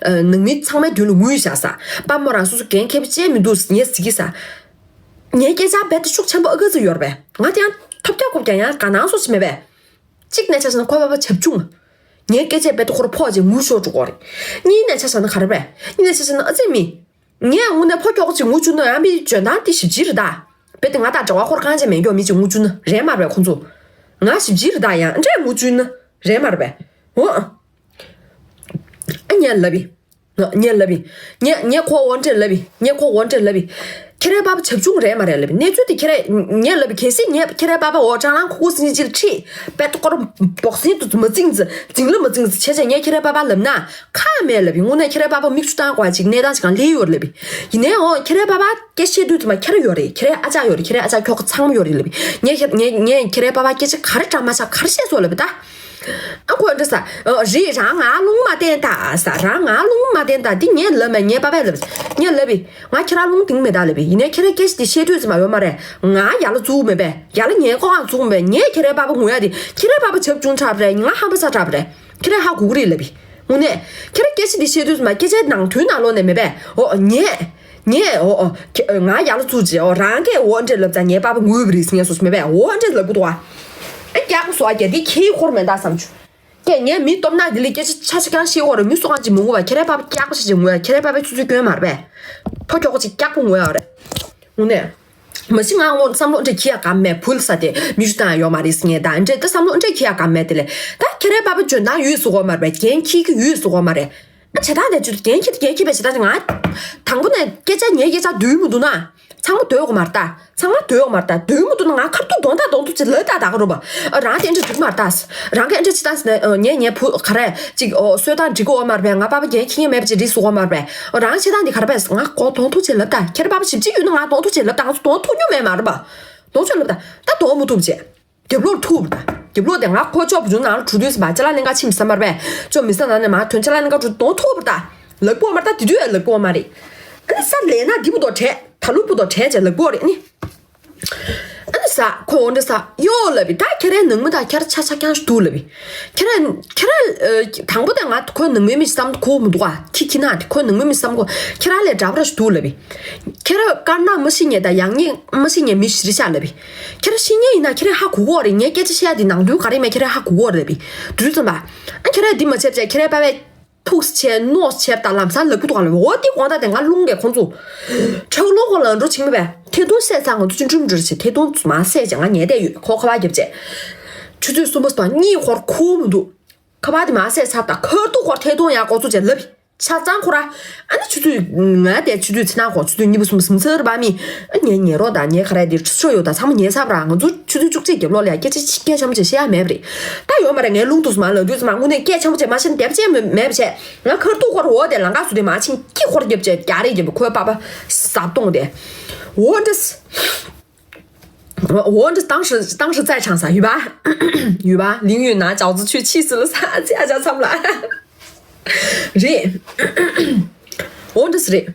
ནང་མི་ཚང་མའི་མདུན་ལ་ངུས་བཞག་ཟ། པ་མོ་རང་སོ་སོ་འགན་འཁྱེར་བྱས་མི་འདུག་ངས་ཟེར་གྱི་ཟ། ངའི་སྐད་ཆ་རྦད་དེ་ཤུགས་ཆེན་པོ་ཨ་ག་ཚོད་ཡོད་རེད་པས། ང་དེ་ཡང་ཐོབ་རྒྱག་ཁོབ་རྒྱག་ཡང་དགའ་སྣང་སོགས་ཞིག་མེད་པས། གཅིག་ནས་ཆ་བཞག་ན་ཁོའི་པ་པ་བྱབ་ཆུང་། ངའི་སྐད་ཆས་རྦད་དེ་ཁོ་ར་ཕོག་བྱས་ངུ་ཤོར་འགྲོ་གི་རེད། གཉིས་ནས་ཆ་བཞག་ན་ག་རེ་རེད། གཉིས་ནས་ཆ་བཞག་ན་ཨ་ཙི་མི། ངས་དངོས་གནས་ཕོ་ཁྱོ་ག་ཅིག་ངུ་བཅུག་ན་ཡང་མི་འཇོན་ཐང་དེ་ཞིབ་ཕྱིར་རེད་ད། རྦད་དེ་ང་དང་འབྲེལ་བ་ཁོ་ར་གང་བྱས་མེད་མགྱོགས་མི་ཅིག་ངུ་བཅུག་ན་རེད་མ་རེད་པས་ཁོ་ཚོ། ང་ཞིབ་ཕྱིར་རེད་ད། ཡང་འདྲས་ངུ་བཅུག་ན་རེད་མ་རེད་པས། འོ། ཨ་ངས་ལབ་པས། ངས་ལབ་པས། ངས་ངས་ཁོ་འོ་འདྲས་ལབ་པས། ངས་ཁོ་འོ་འདྲས་ལབ་པས། ཁྱེད་རའི་པ་པ་བྱབ་ཆུང་རེད་མ་རེད་ལབ་པས། གནས་ཚུལ་དེ་ཁྱེད་རས་ངས་ལབ་པས། གལ་སྲིད་ངས་ཁྱེད་རའི་པ་པ་འོ་ཅང་ལང་ཁུ་ཁུ་སིང་སིང་ཅིག་ལ་ཁྲིད་པད་སྐོར་འབོག་སིང་དུ་མ་བཙིང་ཙི་འཛིང་ལ་མ་བཙིང་ཙི་བྱས་བྱས་ངས་ཁྱེད་རའི་པ་པ་ལབ་ན་ཁ་མེད་ལབ་པས། དངོས་གནས་ཁྱེད་རའི་པ་པ་མིག་ཆུ་བཏང་དགོས་ཅིག་གནས་སྟངས་ཅིག་གང་སླེབས་ཡོད་རེད་ལབ་པས། ཡིན་ནའི་འོ་ཁྱེད་རའི་པ་པ་སྐད་བཤད་དུས་ཚང་མ་ཁྱེད་ར་ཡོད་རེད། ཁྱེད་རའི་ཨ་ཅག་ཡོད་རེད། ཁྱེད་རའི་ཨ་ཅག་ཁྱོ་ག་ཚང་མ་ཡོད་རེད་ལབ་པས། ངས་ཁྱེད་ངས་ངས་ཁྱེད་རའི་པ་པ་སྐད་ཆ་ག་རེ་དྲང་མ་ཆག་ག་རེ་བཤད་སོང་ལབ་པས་ད། ཨ་ཁོ་འདྲ་ས། ཨ་རེད། རང་ང་རླུང་མ་བསྟན་ད་ས། རང་ང་རླུང་མ་བསྟན་ད། འདི་ངས་ལབ་མེད། ངའི་པ་ཕས་ལབ། ངས་ལབ་པས། ང་ཁྱེད་རང་རླུང་བསྟན་མེད་ད་ལབ་པས། ཡིན་ནའི་ཁྱེད་རང་སྐད་ཆ་འདི་བཤད་དུས་ཙམ་པ་ཡོད་མ་རེད། ང་ཡར་ལ་འཛུགས་མེད་པས། ཡར་ལ་ངའི་ལྐོག་ཨང་འཛུགས་མེད་པས། ངས་ཁྱེད་རའི་པ་ཕ་ངུ་ཡ་དེ་ཁྱེད་རའི་པ་ཕ་བྱབ་ཆུང་དྲགས་པ་རེད། ང་ཧམ་པ་ཚ་དྲགས་པ་རེད། ཁྱེད་རང་ཧ་གོ་གི་རེད་ལབ་པས། དངོས་གནས། ཁྱེད་རང་སྐད་ཆ་འདི་བཤད་དུས་ཙམ་པ་སྐད་ཆའི་ནང་དོན་ནང་ལོགས་ནས་མེད་པས། འོ་ངས། ངས་འོ་འོ། ཁྱེད་ང་ཡར་ལ་བཙུགས་རྗེས་འོ་རང་གིས་འོ་འདྲས་ལབ་ཙང་ངའི་པ་ཕ་ངུས་པ་རེད་ཟེར་ངས་སོ་སོ་མེད་པས། འོ་འདྲས་ལབ་གི་འདུག་ཨ། ཨ་སྐྱག་པ་བཟོ་ཨ། རྒྱ་འདི་ཁྱེད་ཁོར་མེད་ད་བསམ་བྱུང་། ཀྱེ་ངས་མི་སྟོབས་ནག་འདི་ལས་སྐད་ཆ་ཆ་ཆ་རྐྱང་བཤད་ཡོད་རེད། མི་སུ་གང་ཅིག་མི་ངུ་བ། ཁྱེད་རའི་པ་ཕ་སྐྱག་པ་ཆ་ཆ་ངུ་ཡ། ཁྱེད་རའི་པ་ཕ་ཆུ་ཚོད་སྐྱོན་མ་རེད་པས། ཕོ་ཁྱོ་ག་ཅིག་སྐྱག་པ་ངུ་ཡ་རེད། དངོས་གནས། མ་གཞི་ང་ངོ་བསམ་བློ་འདྲ་འཁྱེར་ཡ་ག་མེད། བུ་ལ་ས་དེ་མི་ཞུ་དང་ཡོད་མ་རེད་ཟེར་ངས་ད་འདྲ་ད་བསམ་བློ་འདྲ་འཁྱེར་ཡ་ག་མེད། དེ་ལས་ད་ཁྱེད་རའི་པ་ཕ་འཇོན་ཐང་ཡོད་ཟེར་གོ་མ་རེད་པས། འགན་འཁྱེར་གི་ཡོད་ཟེར་གོ་མ་རེད། ཨ་བྱེད་སྟངས་དེ་ཚོ་འགན་འཁྱེར་འགན་འཁྱེར་པའི་བྱེད་སྟངས་དེ་ང་། དང་པོ་ནས་སྐད་ཆ་ངའི་སྐད་ཆ་འདུལ་མི་འདུག་ན། ཚང་མ་འདོད་གོ་མ་རེད་ད། ཚང་མ་འདོད་གོ་མ་རེད་ད། འདོད་མི་འདུག་ན་ང་ཁ་ཐུག་གདོང་ཐག་གདོང་ཐུག་ཅིག་ལབ་ད་ད་ག་རུ་བ། ཨ་རང་དེ་འདྲ་འགྲིག་མ་རེད་ད། རང་གི་ཨ་འདྲ་བྱེད་སྟངས་ཟེར་ནས་ངས་ངའི་བུ་ག་རེ་ཅིག་ཨོ་གསོལ་སྟངས་འགྲིག་གོ་མ་རེད་པས། ང་པ་ཕ་འགན་འཁྱེར་མཁན་མེད་པ་ཅིག་རེད་ཟེར་གོ་མ་རེད་པས། ཨོ་རང་བྱེད་སྟངས་འདི་ག་རེ་པས། ང་གོ་གདོང་ཐུག་ཅིག་ལབ་ད། ཁྱེད་ར་པ་ཕ་ཞིབ་ཅིག་ཡོད་ན་ང་གདོང་ཐུག་ཅིག་ལབ་ད། ང་ཚོ་གདོང་ཐུག་མྱོང་མེད་མ་རེད་པ། གདོང་ཚོད་ལབ་ད། ད་གདོང་མ་ཐུག་ཅེས། རྒྱབ་ལོགས་ཐུག་པ་ད། རྒྱབ་ལོགས་དེ་ང་ཁོ་ཅོག་བུ་ཆུང་ནང་ལ་གྲུ་དུས་སུ་མ་ཅ་ལག་ལེན་ག་ཕྱིན་བསམ་པར་པས། ཅོག་མི་ས་ནང་ནས་མ་ཐོན་ཅ་ལག་ལེན་ག་གྲུ་གདོང་ཐུག་པ་ད། ལག་པོ་མ་ད་དེ་དུས་ལག་པོ་མ་རེད། ཨ་ནི་ས་ལས་ན་འདི་བུ་དོ་བྲལ་ད་ལུ་བུ་དོ་བྲལ་ཅེས་ལག་པོ་རེད་ནི། ཨ་ནི་ས་ཁོ་འོ་འདྲ་ས་གཡོ་ལབ་པའི་ད་ཁྱེད་རའི་ནང་མི་ད་ཁྱེད་ར་ཆ་ཆ་རྐྱང་ཞིག་འདུག་ལབ་པའི། ཁྱེད་ར་ཁྱེད་ར་དང་པོ་ད་ང་ཁོའི་ནང་མི་མི་བསམ་གོ་མི་འདུག་ཨ། ཁྱི་ཁྱི་ན་དེ་ཁོའི་ནང་མི་མི་བསམ་གོ་ཁྱེད་ར་ལས་འདྲ་པོ་ར་ཞིག་འདུག་ལབ་པའི། ཁྱེད་ར་དཀར་ནག་མ་ཤེས་མཁན་དང་ཡག་ཉེས་མ་ཤེས་མཁན་མི་ཞིག་རེད་ཤག་ལབ་པས། ཁྱེད་ར་ཤེས་མཁན་ཡིན་ན་ཁྱེད་རས་ཧ་གོ་གོ་རེད། ངས་སྐད་ཆ་བཤད་ཡ་དེ་ནང་དོན་ག་རེ་མེད་ཁྱེད་རས་ཧ་གོ་གོ་རེད་པས། དུས་ཙམ་པ། ཨ་ཁྱེད་རས་འདི་མ་བྱེད་བྱས་ཁྱེད་རས་པ་བས་ཐུགས་ཆེ་ནོ་བྱས་དང་ལམ་སང་ལབ་གི་འདུག་ག་ལབ་པས། འོ་དེ་དགོང་དག་དེ་ང་རླུང་གིས་ཁོང་ཚོ་ཁྲག་རླུང་ཁོ་ལ་འགྲོ་ཆིག་མེད་པས། ཐེ་ཐུང་བསད་ཚར་ང་ཚོ་ཅི་འགྲུམ་འགྲུལ་བྱས་ཐེ་ཐུང་མ་བསད་བྱས་ང་ཉལ་བསྡད་ཡོད། ཁོ་ཁ་པར་བརྒྱབ་བྱས། ཆུ་ཚོད་གསུམ་པ་སོང་གཉིད་ཁོར་ཁུག་མི་འདུག་ཁ་པར་དེ་མ་བསད་ཚར་དང་ཁ་ཐུག་ཁོར་ཐེ་ཐུང་ཡར་འགོ་ཚུགས་བྱས་ལབ། ཆ་ཚང་ཁོ་ར། ཨ་ནི་ཆུ་ཚོད་ང་དེ་ཆུ་ཚོད་ཕྱི་ནང་གོང་ཆུ་ཚོད་གཉིས་པ་གསུམ་པ་གཟིམ་ཚར་བ་མི། ཨ་ངའི་ཉལ་རོགས་དང་ངའི་ཁ་རས་དེ་ཆུ་ཚོད་ཡོད་དང་ཚང་མ་ཉལ་ཚར་བ་ར། ང་ཚོ་ཆུ་ཚོད་བཅུ་གཅིག་རྒྱབ་ལོགས་ལ་ཡ་སྐད་ཆ་ཆ་སྐད་ཆ་མ་བྱས་བཤད་ཡ་མེད་པ་རེད། ད་ཡོད་མ་རེད། ངའི་རླུང་དུ་མ་ལ་དུས་ཙམ་མ་དངོས་གནས་སྐད་ཆ་མ་བྱས་མ་བཤད་ན་བསྡད་བྱས་མེད་བྱས། ང་ཁ་ཐུག་ཁོ་ར་འོ་དེ་ལང་ཀ་སུ་དེ་མ་ཕྱིན་ཀི་ཁོར་རྒྱབ་བྱས་རྒྱ་རེ་རྒྱབ་ཁོའི་པ་པ་ཟབ་གཏོང་དེ། འོ་འདྲ། 我我这当时当时在场啥？雨吧，雨吧，淋雨拿饺子去，气死了，啥这家家惨了。རེད། འོ་འདྲ་ཟེར་རེད།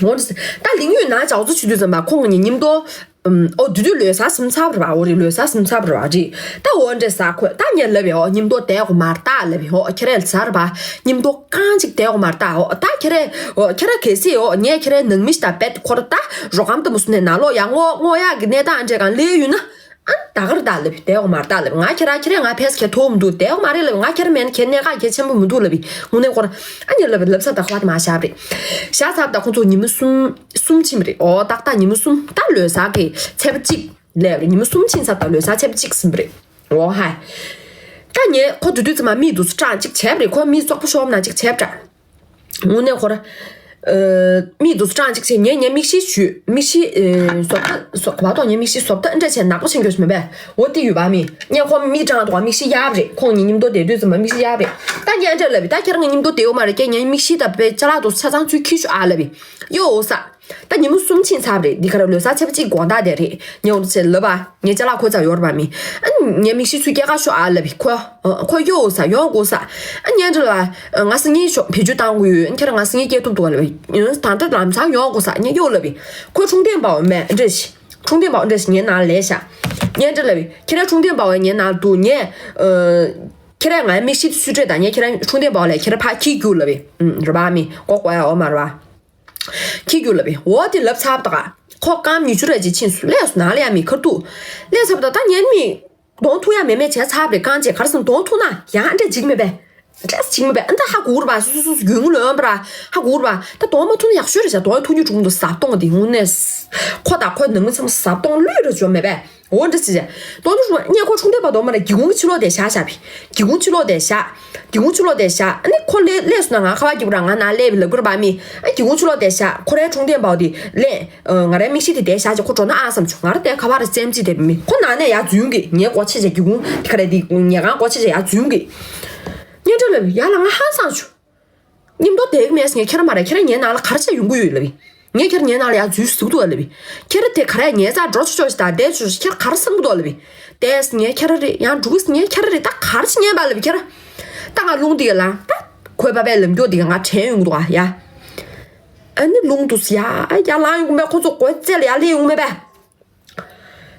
འོ་འདྲ་ཟེར། ད་ལིང་ཡུས་ནང་ཇའོ་ཙི་ཆུ་དུས་ཙམ་པ་ཁོང་གཉིས་མཉམ་དུ། ཨུམ། ཨོ་དུས་དུས་ལོས་ས་སིམ་ཚབ་རེད་བ། འོ་རེད། ལོས་ས་སིམ་ཚབ་རེད་བ། རེད། ད་འོ་འདྲ་ཟེར་ཁོས་ད་ངས་ལབ་ཡ། ཨོ་མཉམ་དུ་བསྡད་དགོས་མ་རེད་ད་ལབ་ཡ། ཨོ་ཁྱེད་རས་ལ་ཟེར་བ། མཉམ་དུ་རྐང་གཅིག་བསྡད་དགོས་མ་རེད་ད། ཨོ་ད་ཁྱེད་རས། ཨོ་ཁྱེད་རས་གལ་སྲིད་ཨོ་ངས་ཁྱེད་རའི་ནང་མི་ཞིག་དང་བེད་ཁོ་ར་ད་རོགས་རམ་ད་མུ་སུ་ནས་ནང་ལོགས་ཡ་སྔོག་སྔོག་ཡག་གི་གནས་སྟངས་འདྲ་གང་སླེབས་ཡོད་ན། ཨ་ད་གར་ད་ལབ་བསྡད་དགོས་མ་རེད་ད་ལབ། ང་ཁྱེད་ར་ཁྱེད་རས་ང་ཕེས་ཁྱེད་ཐོག་མི་འདུག་བསྡད་དགོས་མ་རེད་ལབ། ང་ཁྱེད་ར་མེད་ན་ཁྱེད་གནད་འགག་གལ་ཆེན་པོ་མི་འདུག་ལབ། དངོས་གནས་ཁོ་ར་ཨ་ངས་ལབ་ལབ་ས་ད་ཁ་བ་དེ་མ་བཞག་རེད། བཞག་ཚར་ད་ཁོང་ཚོ་ཉི་མ་གསུམ་གསུམ་ཕྱིན་པ་རེད། ཨོ་ཏག་ཏག་ཉི་མ་གསུམ་ད་ལོས་ས་གི་ཚེས་པ་གཅིག་ལས་རེད། ཉི་མ་གསུམ་ཕྱིན་ཚར་ད་ལོས་ས་ཚེས་པ་གཅིག་ཟིན་པ་རེད། ཨོ་ཧའི། ད་ངས་ཁོ་དུས་དུས་ཙམ་མ་མིག་འདུག་སྐྲག་གཅིག་བྱས་པ་རེད། ཁོ་མིག་བཙོག་པོ་ཤོར་ན་གཅིག་བྱས་པ་འདྲ། དངོས་གནས་ཁོ་ར། ཨ། མིག་འདུག་སྐྲག་གཅིག་བྱས། ངས་ངའི་མིག་ཤེལ་ཞུས། མིག་ཤེལ། ཨ། བཟོ་ལྟ་བཟོ་ག་པ་ཏོ་ངའི་མིག་ཤེལ་བཟོ་ལྟ་འདྲ་བྱས་ནག་པོ་ཆེན་གྱོ་ཞིག་མེད་པས། འོ་དེ་ཡོད་པ་མི་ངས་ཁོ་མིག་སྐྲག་འདུག་མིག་ཤེལ་ཡག་རེད། ཁོང་གཉིས་མཉམ་དུ་བསྡད་དུས་ཙམ་པ་མིག་ཤེལ་ཡག་རེད། ད་ངས་འདྲ་ལབ་པས། ད་ཁྱེད་རང་གཉིས་མཉམ་དུ་བསྡད་ཡོད་མ་རེད། ཁྱེད་ངའི་མིག་ཤེལ་ད་པའི་ཅ་ལག་འདུག་ཆ་ཚང་ཚུར་ཁྱེར་ཤོག་ཨ་ལབ་པས། ཡོ་ས། ད་ཉི་མ་གསུམ་ཕྱིན་ཚར་རེད། འདི་ག་རེ་ལོས་ས་ཚེས་པ་གཅིག་དགོང་དག་དེ་རེད། ངས་འོ་ཚེ་ལབ་པ། ངས་ཅ་ལག་ཁོ་ཚ་ཡོར་བ་མི། ཨ་ངས་མིག་ཤེལ་ཚུར་སྐྱེལ་ག་ཤོག་ཨ་ལབ་པས། ཁོ། ཨ་ཁོ་ཡོ་ས་ཡོང་དགོས་ས། ཨ་ངས་འདྲ་ལ། ང་སང་ཉིན་ཤོག་བེད་སྤྱོད་བཏང་དགོས་ཡོད། ཁྱེད་རང་ང་སང་ཉིན་སྐྱེལ་ཐུབ་འདུག་ལབ་པས། ད་ལྟ་ལམ་སང་ཡོང་དགོས་ས་ངས་ཡོ་ལབ་པས། ཁོ་ཁྲུང་ཐེན་པའོ་མེད་འདྲ་ཞིག་ཁྲུང་ཐེན་པའོ་འདྲ་ཞིག་ངའི་ནང་ལ་ལས་ཤག་ངས་འདྲ་ལབ་པས། ཁྱེད་རང་ཁྲུང་ཐེན་པའོ་ངའི་ནང་ལ་འདུག་ངས། ཨ། ཁྱེད་རང་ངའི་མིག་ཤེལ་ཚུར་སྤྲད་དང་། ངས་ཁྱེད་རང་ཁྲུང་ཐེན་པའོ་ལས་ཁྱེད་རང་ཕར་ཁྱེར་རྒྱུགས་ལབ་པས། ཨུམ། རེད་པ་མི་ཀོ་ཀོ་ཡ་འོ་མ་རེད་པ། ཁྱི་རྒྱུགས་ལབ་པས། འོ་དེ་ལབ་ཚར་བ་དང་། ཁོ་རྐང་ཉི་ཤུ་རེ་ཅིག་ཕྱིན་སོང་། ལས་སུ་ནང་ལ་ཡ་མི་ཁར་འདུག་ལས་ཚར་བ་དང་ད་ངས་མི་གདོང་ཐུག་ཡ་མེད་མེད་བྱས་ཚར་བ་རེད། རྐང་རྗེས་གར་སོང་གདོང་ཐུག་ན་ཡང་འདྲ་འཇིགས་མེད་པས། འདྲ་འཇིགས་མེད་པས། ཨ་ད་ཧ་གོ་རེད་པ། སུ་སུ་སུ་སུ་རྒྱུས་ངུ་ལོན་པ་ར་ཧ་གོ་རེད་པ། ད་གདོང་མ་ཐུག་ན་ཡག་ཤོས་རེད་བྱ། གདོང་ཐུག་རྒྱུ་གྲུང་འདུག་ཟབ་གདོང་དེ་དངོས་གནས། ཁོ་དང་ཁོའི་ནང་མི་ཚང་མ་ཟབ་གདོང་ལུས་ར་འཇོམས་མེད་པས། འོ་འདྲ་ཟེར་བྱས། དོན་དུ་རུང་ངས་ཁོ་ཁྲུང་ཐེན་པ་དོ་མ་རེད། སྒེའུ་ཁུང་ཕྱི་ལོགས་དེ་བཞག་བཞག་པས། སྒེའུ་ཁུང་ཕྱི་ལོགས་དེ་བཞག་སྒེའུ་ཁུང་ཕྱི་ལོགས་དེ་བཞག་ཨ་ནི་ཁོ་ལས་སླེབས་སོང་ན་ང་ཁ་བ་སྐྱིད་པོ་ར་ང་ནང་སླེབས་པའི་ལབ་དགོས་རེད་པ་མི། ཨ་སྒེའུ་ཁུང་ཕྱི་ལོགས་དེ་བཞག་ཁོ་རའི་ཁྲུང་ཐེན་པ་དེ་ལས། ང་རའི་མིག་ཤེལ་དེ་དེ་བཞག་བྱས་ཁོ་འགྲོ་ན་ཨ་བསམ་བྱུང་། ང་ར་དེ་ཁ་བ་ར་སེམས་ཅི་དེ་མི་ཁོ་ནང་ནས་ཡར་འཛུལ་གི་ངའི་སྒོ་ཕྱེ་བྱས། སྒེའུ་ཁུང་དེ་ག་རེ་དེ་ཉལ་ཁང་སྒོ་ཕྱེ་བྱས་ཡར་འཛུལ་གི་ངས་འདྲ་ལབ་ཡ་ལ་ང་ཧང་སངས་བྱུང་། མཉམ་དུ་བསྡད་ཀྱི་མེད་ཟེར། ངས་ཁྱེད་རང་མ་རེད། ཁྱེད་རང་ངའི་ནང་ལ་ག་རེ་བྱས་ཡོང་གི་ཡོད་ལབ་ཡིན། ངས་ཁྱེད་རང་ངའི་ནང་ལ་ཡར་འཛུལ་ཟུག་འདུག་ལབ་ཡིན། ཁྱེད་རང་དེ་ག་རེ་ངའི་རྩར་འགྲོ་ཆོག་ཆོག་ཞིག་དང་བསྡད་ཆོག་ཆོག་ཞིག་ཁྱེད་རང་ག་རེ་བསམ་གྱི་འདུག་ལབ་ཡིན། བསྡད་ཟེར་ངས་ཁྱེད་རང་རེད། ཡང་འགྲོ་གི་ཟེར་ངས་ཁྱེད་རང་རེད། ད་ག་རེ་བྱེད་ཉན་པ་ལབ་ཡིན་ཁྱེད་རང་། ད་ང་རླུང་འདི་ག་ལ་ད་ཁོའི་པ་པའི་ལམ་མགྱོགས་འདི་ག་ང་དྲན་ཡོང་གི་འདུག་ཨ་ཡ། ཨ་ནི་རླུང་འདུག་ཟེར་ཡ་ཡར་ལངས་ཡོང་གི་མེད། ཁོ་ཚོ་སྒོའི་རྩེ་ལ་ཡར་སླེབས་ཡོང་གི་མེད་པས།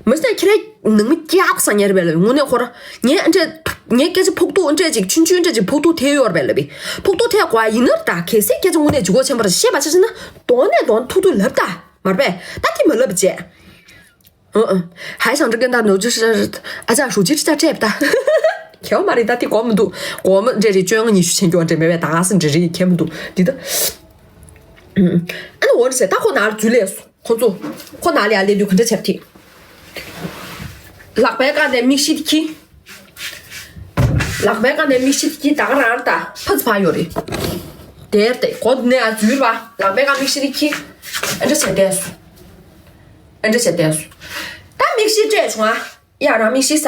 མི་ཚེ་ཁྱེད་རའི་ནང་མི་སྐྱག་ས་ཉེར་བས་ལ་དངོས་གནས་ཁོ་ར་ངས་ཨ་འདྲས་ངས་སྐད་ཆ་ཕོག་ཐུག་ཨ་འདྲས་ཅིག་ཆུང་ཆུང་ཨ་འདྲས་ཅིག་ཕོག་ཐུག་ཐེབས་ཡོད་རེད་པས་ལབ་པས། ཕོག་ཐུག་ཐེབས་དགོས་ཡིན་ན་ད་གལ་སྲིད་སྐད་ཆ་དངོས་གནས་ལྗིད་ཁོག་ཆེན་པོ་རེད་བཤད་པ་ཆ་བཞག་ན་གདོང་ནས་གདོང་ཐུག་ཐུག་ལབ་ད་མ་རེད་པས། ད་དེ་མ་ལབ་བྱས། ཨ་ཨ། ཧའི་ཞང་ཀྲི་ཀན་ད་ནོ་ཅི་ཨ་ཅག་ཧྲུའུ་ཅི་ཅི་ཅག་སྤྲད་པ་ད། ཁྱེད་མ་རེད་ད་དེ་གོ་མི་འདུག་གོ་མི་འདྲས་རེད། བཅོ་ལྔ་ཉི་ཤུ་ཆེན་སྐྱོག་འདྲས་མེད་པས། ད་ག་སེ་འདྲས་རེད་ཁྱེད་མི་འདུག་འདི་ད། ཨ་ནི་འོ་རེད་ཟེར། ད་ཁོ་ནར་འཛུལ་ལས་སོང་། ཁོ་ཚོ། ཁོ་ནར་ལ་ཡར་སླེབས་དུས་ག་འདྲ་བྱས་པ་དེ། ལག་པའི་སྒང་ནས་མིག་ཤེལ་དེ་འཁྱེར། ལག་པའི་སྒང་ནས་མིག་ཤེལ་དེ་འཁྱེར། ད་ག་རང་ད་ཕ་ཚོ་ཕ་ཡོད་རེད། དེར་དེ་གོ་ནས་ཨ་འཛུལ་བ། ལག་པའི་སྒང་མིག་ཤེལ་དེ་འཁྱེར། ཨ་འདྲ་བྱས་བསྡད་སོང་། ཨ་འདྲ་བྱས་བསྡད་སོང་། ད་མིག་ཤེལ་སྤྲད་བྱུང་ཨ། ཡ་རང་མིག་ཤེལ་ས།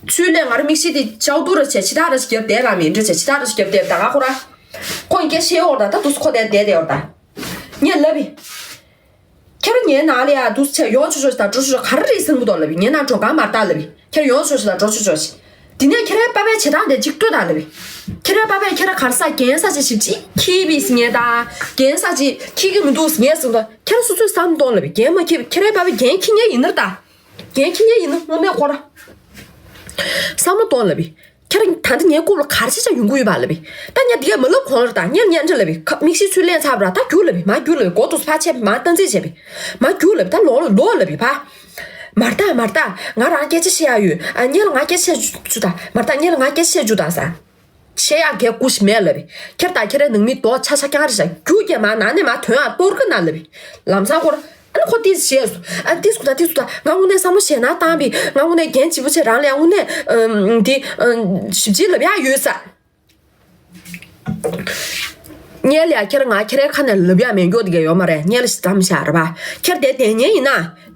ཚུལ་ལས་ང་རང་མིག་ཤེལ་དེ་ཅའོ་ཏུ་ར་བྱས་ཕྱི་ཐག་ར་ཞིག་བརྒྱབ་བསྡད་པ་མིན་འདྲ་བྱས་ཕྱི་ཐག་ར་ཞིག་བརྒྱབ་བསྡད། ད་ག་ཁོ་ར། ཁོ་ཡི་སྐད་ཤེས་ཡོད་ར། ད་དུས་སུ་ཁོ་དེར་བསྡད་བསྡད་ཡོད་ར་ད། ངས་ལབ་པས། ཁྱེད་རང་ངའི་ནང་ལ་ཡ་དུས་ཚོད་ཡོང་ཆོག་ཆོག་དང་འགྲོ་ཆོག་ཆོག་ག་རེ་རེད་ཟེར་གི་འདུག་ལབ་པས། ངའི་ནང་འགྲོ་ག་མ་རེད་ད་ལབ་པས། ཁྱེད་རང་ཡོང་ཆོག་ཆོག་དང་འགྲོ་ཆོག་ཆོག་ཞིག་དེ་ནས་ཁྱེད་རའི་པ་ཕའི་བྱེད་སྟངས་དེ་གཅིག་ལྟོས་དང་ལབ་པས། ཁྱེད་རའི་པ་ཕས་ཁྱེད་རང་ག་རེ་ཟ་རྒྱན་ཟ་ཅིག་ཞིབ་ཅིག་འཁྱེར་བས་ཟེར་ངས་ད། རྒྱན་ཟ་ཅིག་འཁྱེར་གི་མི་འདུག་ཟེར་ངས་ཟེར་འདུག་ཁྱེད་རང་སོ་སོས་བསམ་གཏོང་ལབ་པས། རྒྱན་མ་འཁྱེར། ཁྱེད་རའི་པ་ཕས་རྒྱན་འཁྱེར་མཁན་ཡིན་ན་རེད་ད། རྒྱན་འཁྱེར་མཁན་ཡིན་ན་དངོས་གནས་ཁོ་ར། བསམ་བློ་གཏོང་ལབ་པས། ཁྱེད་རང་ད་ལྟ་ངའི་རྐུབ་ལ་ག་རེ་བྱས་བྱས་ཡོང་གི་ཡོད་པ་ལབ་པས། ད་ངས་འདི་གས་མ་ལབ་གོང་ལ་ད་ངས་ངས་འདྲ་ལབ་པས། ཁ་མིག་ཤེལ་ཚུར་ལེན་ཚར་བ་ར་ད་རྒྱུགས་ལབ་པས། མ་རྒྱུགས་ལབ་པས། མགོ་ཏོག་ཕར་ཕྱེ་མ་སྟངས་འཛིན་བྱས་པས། མ་རྒྱུགས་ལབ་པས། ད་ལོག་ལོག་ལོག་ལབ་པས་ཕ། མ་རེད་ད་མ་རེད་ད། ང་རང་སྐད་ཆ་བཤད་ཡ་ཡོད། ཨ་ངས་ལ་ང་སྐད་ཆ་བཤད་རྒྱུ་ད། མ་རེད་ད་ངས་ལ་ང་སྐད་ཆ་བཤད་རྒྱུ་ད་ཟེར། བཤད་ཡག་གི་སྐུ་ཞིག་མེད་ལབ་པས། ཁྱེད་དང་ཁྱེད་རའི་ནང་མི་རྡོག་ཆ་ཆ་རྐྱང་རེད་ཤག་རྒྱུགས་ཀྱང་མ་ནང་ནས་མ་ཐོན་ཨ་གཏོར་གི་ན་ལབ་པས། ལམ་སང་ཁོ་ར་ཨ་ནི་ཁོ་ཏིས་བཤད་སོང་། ཨ་ཏིས་ཁུ་ད་ཏིས་ཁུ་ད་ང་དངོས་གནས་བསམ་བློ་ཞེ་ནག་བཏང་པས། ང་དངོས་གནས་རྒྱན་ལྗིད་པོ་བྱས་རང་ལ་ཡ་དངོས་གནས་ཨམ་འདི་ཨམ་ཞིབ་ཅིག་ལབ་ཡག་ཡོད་ས། ངས་ལ་ཡ་ཁྱེད་ར་ང་ཁྱེད་རའི་ཁ་ནས་ལབ་ཡག་མེད་མགྱོགས་དེ་གས་ཡོད་མ་རེད། ངས་ལ་ཞིག་བསམ་བཞག་རེད་པ། ཁྱེད་དེ་དེ་ཉན་ཡིན་ན་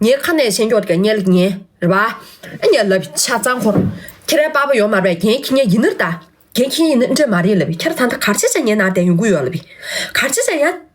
ངའི་ཁ་ནས་བཤད་མགྱོགས་དེ་གས་ངས་ལ་ཉན་རེད་པ། ཨ་ངས་ལབ་ཆ་ཚང་ཁོ་ར་ཁྱེད་རའི་པ་ཕ་ཡོད་མ་རེད་པས། རྒྱན་འཁྱེར་མཁན་ཡིན་ན་རེད་ད། རྒྱན་འཁྱེར་ཡིན་ན་འདྲ་མ་རེད་ལབ་པས། ཁྱེད་རང་ད་ལྟ་ག་རེ་བྱས་བྱས་ངའི་ནང་བསྡད་ཡོང་གི་ཡོད་ལབ་པས། ག་རེ་བྱས་བྱས་ཡང་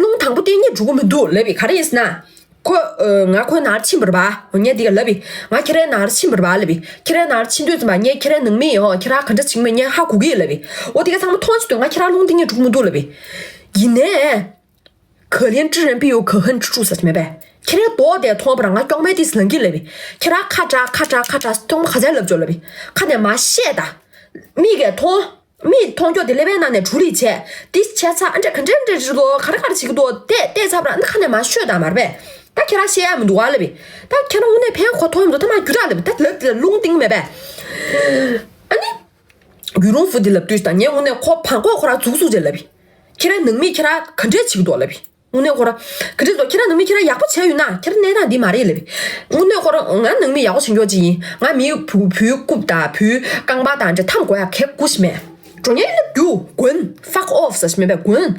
རླུང་དང་པོ་དེ་ངས་འགྲོ་གི་མི་འདུག་ལབ་པས། ག་རེ་ཡིན་ཟེར་ན། ཁོ་ཨ། ང་ཁོའི་ནང་ལ་ཕྱིན་པ་རེད་པ། ངས་འདི་ག་ལབ་པས། ང་ཁྱེད་རའི་ནང་ལ་ཕྱིན་པ་རེད་པ་ལབ་པས། ཁྱེད་རའི་ནང་ལ་ཕྱིན་དུས་ཙམ་པ་ངས་ཁྱེད་རའི་ནང་མི་ཡོང་། ཁྱེད་རང་ག་འདྲ་བྱེད་ཀྱི་མེད་ངས་ཧ་གོ་གི་ལབ་པས། འོ་དེ་ག་ཚང་མ་མཐོང་བྱེད་དུས་ང་ཁྱེད་རང་རླུང་དེ་ངས་འགྲོ་གི་མི་འདུག་ལབ་པས། ཡིན་ནའི། 可怜之人必有可恨之处 ཟེར་གྱི་མེད་པས། ཁྱེད་རའི་མདོག་དེ་མཐོང་བ་ར་ང་སྐྱོག་མེད་དེ་ལང་གི་ལབ་པས། ཁྱེད་རང་ཁ་གྲག་ཁ་གྲག་ཁ་གྲག་སྟོང་པ་ག་ཚད་ལབ་ཅོག་ལབ་པས། ཁ་ནས་མ་བཤད་ད། མིག་གིས་མཐོང་། མིག་མཐོང་ཀྱོག་དེ་ཀླད་པའི་ནང་ནས་གྲུ་ལི་བྱས། འདི་བྱས་ཚར་ཨ་འདྲས་ག་འདྲས་འདྲས་རེད་དོ། ག་རེ་ག་རེ་བྱེད་ཀྱི་འདུག་བལྟས་བལྟས་ཚར་བ་ར་ཨ་ནི་ཁ་ནས་མ་ཤོད་ད་མ་རེད་པས། ད་ཁྱེད་རང་བཤད་ཡ་མི་འདུག་ག་ལབ་པས། ད་ཁྱེད་རང་དངོས་གནས་ཕན་གོ་ཐོག་མི་འདུག་ད་མ་རྒྱུ་དྲག་ལབ་པས། ད་ལབ་དེ་ལ་རླུང་གཏིང་མེད་པས། ཨ་ནི། གུ་རུང་ཧྥུ་དེ་ལབ་དུས་ད་ངས་དངོས་གནས་ཁོ་བང་གོག་ཁོ་རང་འཛུགས་འཛུགས་བྱས་ལབ་པས། ཁྱེད་རང་ནང་མི་ཁྱེད་རང་ག་འདྲས་བྱེད་ཀྱི་འདུག་ལབ་པས། དངོས་གནས་ཁོ་རང་ག་འདྲས་འདུག་ཁྱེད་རང་ནང་མི་ཁྱེད་རང་ཡག་པོ་བྱས་ཡོད་ན་ཁྱེད་རང་གནས་སྟངས་འདི་མ་རེད་ལབ་པས། དངོས་གནས་ཁོ་རང་ང་ནང་མི་ཡག་པོ་བྱེད་མཁན་ཅིག་ཡིན། ང་མིའི་བུ་བུའི་རྐུབ་དང་བུའི་རྐང་པ་དང་འདྲ་འཐམ་དགོས་ཡ་གལ་དགོས་ཤིག་མེད། འགྲོ་ཉེན་ལ་རྒྱུག་དགོན། Fuck off ཟེར་ཤིག་མེད་པས་དགོན།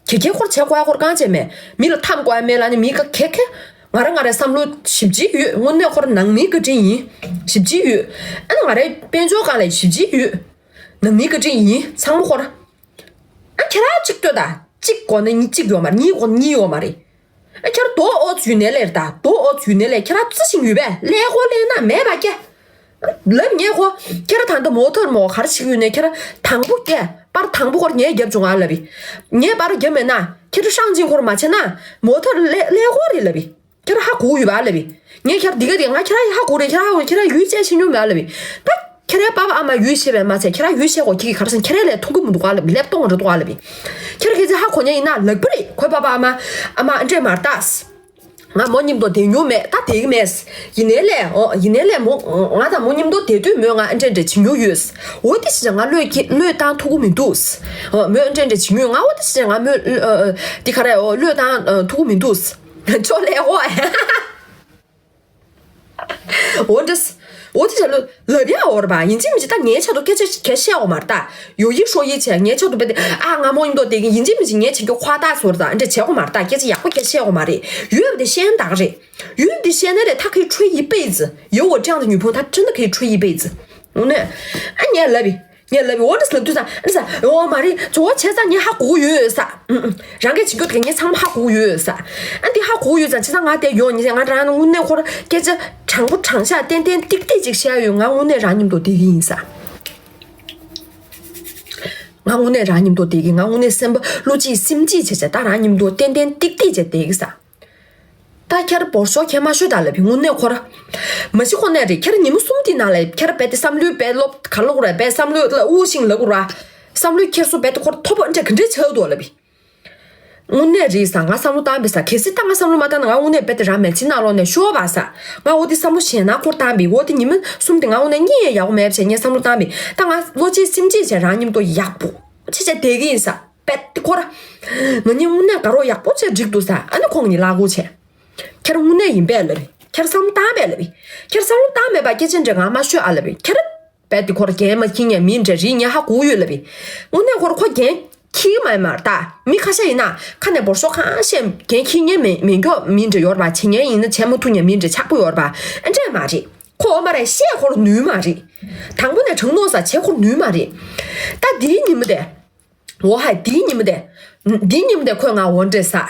གེ་གེ་ཁོར་བྱས་དགོས་ཡ་ཁོར་རྐང་རྗེས་མེད། མི་ལ་འཐམ་དགོས་ཡ་མེད་ལ་ནི་མི་ག་གེ་གེ། ང་རང་ང་རའི་བསམ་བློ་ཞིབ་ཅིག་ཡོད། དངོས་གནས་ཁོ་རང་ནང་མིའི་བཀའ་དྲིན་ཡིན། ཞིབ་ཅིག་ཡོད། ཨ་ནི་ང་རའི་དཔལ་འབྱོར་སྒང་ལ་ཞིབ་ཅིག་ཡོད། ནང་མིའི་བཀའ་དྲིན་ཡིན་ཚང་མ་ཁོ་རང་། ཨ་ཁྱེད་རང་གཅིག་ལྟོས་དང་། གཅིག་གོ་ན་གཉིས་གཅིག་ཡོད་མ་རེད། གཉིས་གོ་ན་གཉིས་ཡོད་མ་རེད། ཨ་ཁྱེད་རང་རྡོ་ཨོ་ཚུལ་ནས་ལེར་དང་རྡོ་ཨོ་ཚུལ་ནས་ལེར་ཁྱེད་རང་རྩི་ཞིང་ཡོད་པས་ཀླད་ཀོར་ལེན་ན་མེད་པ་སྐྱེ། ལབ་ངས་ཁོ། ཁྱེད་རང་ད་ལྟ་མོ་ཐོར་མོ་ག་རེ་བྱེད་ཀྱི་ཡོད་ནས་ཁྱེད་རང་དང་པོ་སྐྱེ་པར་དང་པོ་ཁོར་ངས་རྒྱབ་བྱུང་ཨ་ལབ་པས། ངས་པར་རྒྱབ་མེད་ན་ཁྱེད་རང་ཧྲང་ཅིང་ཁོར་མ་བྱས་ན་མོ་ཐོར་ཀླད་ཀླད་ཀོར་རེད་ལབ་པས། ཁྱེད་རང་ཧ་གོ་ཡོད་པ་ལབ་པས། ངས་ཁྱེད་རང་འདི་ག་དེ་ང་ཁྱེད་རང་ཧ་གོ་རེད། ཁྱེད་རང་ཧ་གོ་ཁྱེད་རང་ཡུལ་བཅད་ཤེས་མྱོང་མེད་ལབ་པས། ད་ཁྱེད་རའི་པ་ཕ་ཨ་མ་ཡུལ་ཤེས་པས་མ་ཚད་ཁྱེད་རང་ཡུལ་ཤེས་གོ་ཁྱེད་ཀྱིས་ག་རེ་ཟེར་ཁྱེད་རའི་ལས་མཐོང་གི་མི་འདུག་ག་ལབ་ལེབ་སྟོང་རེ་འདུག་ག་ལབ་པས། ཁྱེད་རང་གལ་སྲིད་ཧ་གོ་མཁན་ཡིན་ན་ལག་པ་རེད། ཁོའི་པ་ཕ་ཨ་མ་ཨ་མ་ཨ་འདྲས་མ་རེད་ད། ང་མོ་མཉམ་དུ་བསྡད་མྱོང་མེད། ད་བསྡད་ཀྱི་མེད། ཡིན་ནའི་ལས་ཨོ་ཡིན་ནའི་ལས་མོ་ང་དང་མོ་མཉམ་དུ་བསྡད་དུས་མོས་ང་ཨ་འདྲ་འདྲ་བྱེད་མྱོང་ཡོད། འོ་དེ་བྱས་ང་བློས་ཁྱེད་བློས་བཏང་ཐུབ་ཀྱི་མི་འདུག་ཨོ་མོས་ཨ་འདྲ་འདྲ་བྱེད་མྱོང་ང་འོ་དེ་བྱས་ང་མོས་ཨ་ཨ་དེ་ག་རེ་ཨོ་བློས་བཏང་ཨ་ཐུབ་ཀྱི་མི་འདུག་ཅོ་ལེ་ཨོ། འོ་འདྲ། འོ་དེ་བྱས་ལོ་ལབ་ཡ་འོར་བ་ཡིན་གཅིག་མིན་གཅིག་ད་ངའི་ཆེད་དུ་སྐད་ཆ་ག་བཤད་འོ་མ་རེད་ད། ཡོ་ཡིག་ཧྲོ་ཡིག་བྱས་ངའི་ཆེད་དུ་བེད་དེ་ཨ་ང་མོ་ཡིན་མདོག་དེ་གི་ཡིན་གཅིག་མིན་གཅིག་ངའི་ཆེད་དུ་ཁོ་ད་ཟོར་ད་འདྲ་བྱས་འོ་མ་རེད་ད། སྐད་ཆ་ཡག་པོ་ག་བཤད་འོ་མ་རེད། ཡོད་པ་དེ་བཤད་ན་ད་ག་རེད། 有的现在的他可以吹一辈子，有我这样的女朋友，他真的可以吹一辈子。 འོ་ནས་ཨ་ངས་ལབ་ཡི། ངས་ལབ་ཡི་འོ་འདྲ་ལབ་དུས་ཙང་ཨ་ནི་ས་འོ་མ་རེད། ཇོ་བོ་བྱས་ཙང་ངས་ཧ་གོ་གི་ཡོད་ས། ཨུ་ཨུ། རང་གིས་བྱེད་རྒྱུ་དེ་ངས་ཚང་མ་ཧ་གོ་གི་ཡོད་ས། ཨ་འདི་ཧ་གོ་གི་ཡོད་ཙང་བྱས་ཙང་ང་དེ་ཡོང་ཉིན་ང་རང་དངོས་གནས་ཁོར་སྐད་ཆ་དྲང་པོ་དྲང་བཞག་ཏན་ཏན་ཏིག་ཏིག་ཅིག་བཤད་ཡོད། ང་དངོས་གནས་རང་མཉམ་དུ་བསྡད་ཀྱི་ཡིན་ས། ང་དངོས་གནས་རང་མཉམ་དུ་བསྡད་ཀྱི། ང་དངོས་གནས་སེམས་པ་བློ་གཅིག་སེམས་གཅིག་བྱས་བྱས་ད་རང་མཉམ་དུ་ཏན་ཏན་ཏིག་ཏིག་བྱས་བསྡད་ཀྱི་ས། ད་ཁྱེད་རང་བོར་ཤོག་ཁྱེད་མ་ཤོད་ད་ལབ་པའི་དངོས་གནས་ཁོ་ར། མ་གཞི་ཁོ་ནས་རེད། ཁྱེད་རང་ཉིན་མོ་གསུམ་དེའི་ནང་ལ་ཁྱེད་རང་རྦད་དེ་བསམ་བློའི་རྦད་སློབ་ག་ལོག་ར་རྦད་བསམ་བློ་ལ་དབུགས་ཤིང་ལབ་དགོས་ར། བསམ་བློའི་འཁྱེར་སོ་རྦད་དེ་ཁོ་ར་ཐོབ་པ་འདྲ་ག་འདྲ་ཆགས་འདུག་ལབ་པའི། དངོས་གནས་རེད་ས། ང་བསམ་བློ་བཏང་པའི་ས། གལ་སྲིད་ད་ང་བསམ་བློ་མ་བཏང་ན་ང་དངོས་གནས་རྦད་དེ་རང་མེད་ཅི་ནང་ལོག་ནས་ཤོར་བ་ས། ང་འོ་དེ་བསམ་བློ་ཞེད་སྣང་ཁོ་ར་བཏང་པའི་འོ་དེ་ཉིན་མོ་གསུམ་དེ་ང་དངོས་གནས་གཉིད་ཡག་པོ་མེད་བྱས་ངས་བསམ་བློ་བཏང་པའི་ད་ང་བློ་གཅིག་སེམས་གཅིག་བྱས་རང་མཉམ་དུ་ཡག་པོ་ཆེ་ཆེ་བསྡད་ཀྱི་ཡིན་ས། རྦད་དེ་ཁོ་ར། ང་གཉིས་དངོས་གནས་དགའ་རོགས་ཡག་པོ་བྱས་འགྲིག་འདུག་ས། ཨ་ནི་ཁོང་གཉིས་ལབ་དགོས་བྱས། ཁྱེད་རང་དངོས་གནས་ཡིན་པས་ལབ་པས། ཁྱེད་རང་བསམ་བློ་བཏང་པས་ལབ་པས། ཁྱེད་རང་བསམ་བློ་བཏང་མེད་པ་སྐད་ཆ་འདྲ་ང་མ་ཤོད་ཨ་ལབ་པས། ཁྱེད་རང་རྦད་དེ་ཁོ་ར་འགན་མ་འཁྱེར་མཁན་མི་འདྲ་རེད། ངས་ཧ་གོ་ཡོད་ལབ་པས། དངོས་གནས་ཁོ་ར་ཁོ་འགན་འཁྱེར་གྱི་མ་ཡིན་མ་རེད་ད། མི་ཁ་ཤས་ཡིན་ན་ཁ་ནས་བོར་ཤོག་གང་བཤད་འགན་འཁྱེར་མཁན་མེད་མེད་མགྱོགས་མི་འདྲ་ཡོད་རེད་པ། བྱེད་མཁན་ཡིན་ན་བྱེད་མ་ཐུབ་མཁན་མི་འདྲ་ཆགས་པོ་ཡོད་རེད་པ། ཨ་འདྲས་མ་རེད། ཁོ་འོ་མ་རེད། བཤད་ཁོ་ར་ནུས་མ་རེད། དང་པོ་ནས་དྲང་མནོ་ས་བྱེད་ཁོ་ར་ནུས་མ་རེད། ད་འདིའི་ཉིན་མོ་དེ། འོ་ཧའི་འདིའི་ཉིན་མོ་དེ། འདིའི་ཉིན་མོ་དེ་ཁོས་ང་འོ་འདྲས་ས།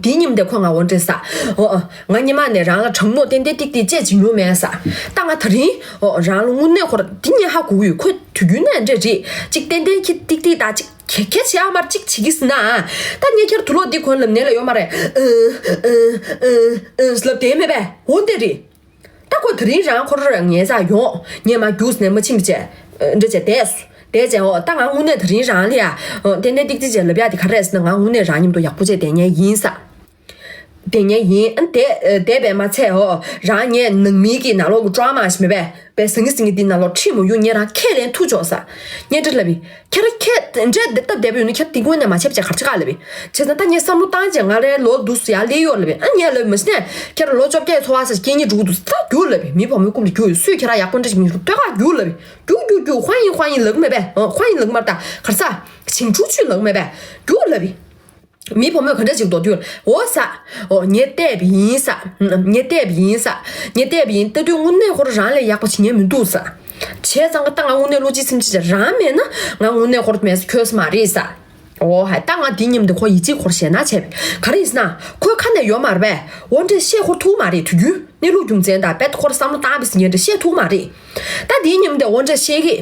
འདིའི་ཉིན་མོ་དེ་ཁོས་ང་འོ་འདྲས་ས། འོ་ཨ། ང་སྔོན་མ་ནས་རང་ལ་དྲང་མནོ་ཏན་ཏན་ཏིག་ཏིག་ཅིག་བྱེད་མྱོང་མེད་ས། ད་ང་དེ་རིང་འོ་རང་ལ་དངོས་གནས་ཁོ་ར་འདི་ངས་ཧ་གོ་གི་ཡོད། ཁོས་དུས་རྒྱུན་ནས་འདྲ་རེད། ཅིག་ཏན་ཏན་ཁྱི་ཏིག་ཏིག་དང་ཅིག་གེ་གེ་བྱེད་ཨ་མར་ཅིག་བྱེད་ཀྱི་ཟེར་ན། ད་ངས་ཁྱེད་དུ་ལོག་འདི་གོན་ལབ་ནས་ལ་ཡོད་མ་རེད། ཨ་ཨ་ཨ་ཨ་ལབ་བསྡད་མེད་པས། འོ་འདི་རེད། ད་ཁོ་དེ་རིང་རང་ཁོ་རང་ཉལ་ས་ཡོང་། ངས་མ་རྒྱུགས་ནས་མ་ཕྱིན་པ་བྱས། འདྲ་བྱས་བསྡད་སོང་། བསྡད་བྱས་འོ་ད་ང་དངོས་གནས་དེ་རིང་རང་ལ་ཡ། ཏན་ཏན་ཏིག་ཏིག་བྱས་ལབ་ཡ་དེ་ག་རེ་རེད་ཟེར་ན་ང་དངོས་གནས་རང་མཉམ་དུ་ཡག་པོ་བྱས་བསྡད་མཁན་ཡིན་ས། བསྡད་མཁན་ཡིན། ཨ་བསྡད་བསྡད་པས་མ་ཚད་འོ་རང་ངས་ནང་མི་གི་ནང་ལོགས་ཀྱི་ཀྲོ་མ་ཞིག་མེད་པས་པས་ཟང་གི་ཟིང་གི་འདི་ནང་ལོགས་ཁྲིད་མ་ཡོང་། ངས་རང་ཁས་ལེན་ཐུབ་ཆོག་ས། ངས་འདྲ་ལབ་ཡིན། ཁྱེད་རང་ཁྱེད་འདྲ་འདི་སྟབས་བདེ་པོ་ཡོད་ན་ཁྱེད་འདི་དངོས་གནས་མ་བྱེད་པ་བྱས་ག་རེ་བྱེད་ག་ལབ་ཡིན། བྱས་ཙང་ད་ངས་བསམ་བློ་བཏང་བྱས་ང་རའི་ལོ་འདུག་སེ་ཡར་སླེབས་ཡོད་ལབ་པས། ཨ་ངས་ལབ་མ་གཞི་ནས་ཁྱེད་རང་ལོ་བཅོ་བརྒྱད་འཚོ་བ་ས་སྐྱེ་གཉིས་འགྲོ་གི་འདུག་ད་རྒྱུགས་ལབ་པས། མི་བུ་མོའི་སྐུ་མདུན་རྒྱུགས་ཡོད། སུས་ཁྱེད་རང་ཡག་པོ་འདྲ་ཞིག་མི་འགྲོ་ལྟོས་ག་རྒྱུགས་ལབ་པས། རྒྱུགས་རྒྱུགས་རྒྱུགས། ཧོན་ཡིན་ཧོན་ཡིན་ལབ་གི་མེད་པས། ཨ་ཧོན་ཡིན་ལབ་གི་མ་རེད་ད། ག་རེ་ཟ། ཞིང་ཕྲུག་ཚོས་ལབ་གི་མེད་པས། རྒྱུགས་ལབ་པས། མི་བུ་མོས་ག་འདྲ་ཞིག་མདོག་དུས་འོ་ས། འོ་ངས་བལྟས་པ་ཡིན་ས། ངས་བལྟས་པ་ཡིན་ས། ངས་བལྟས་པ་ཡིན། ལྟ་དུས་དངོས་གནས་ཁོ་རང་རང་ལས་ཡག་པ་བྱེད་མཁན་མི་འདུག་ས། བྱས་ཙང་ད་ང་དངོས་གནས་བློ་གཅིག་སེམས་གཅིག་བྱས་རང་མེད་ན་ང་དངོས་གནས་ཁོ་རང་མེད་ས་ཁྱོད་ས་མ་རེད་ས། འོ་ཧ་ད་ང་འདི་མཉམ་དུ་ཁོ་ཡིད་ཆེས་ཁོར་ཞེད་སྣང་བྱས་པས། ག་རེ་ཡིན་ཟེར་ན་ཁོའི་ཁ་ནས་ཡོད་མ་རེད་པས། འོ་འདྲས་བཤད་ཁོ་ཐུབ་མ་རེད། དུས་རྒྱུན་གནས་ལུགས་རྒྱུ་མཚན་དང་རྦད་དེ་ཁོ་རང་བསམ་བློ་བཏང་པས་ཟེར་མཁན་འདྲ་བཤད་ཐུབ་མ་རེད། ད་འདི་མཉམ་དུ་འོ་འདྲས་བཤད་གི།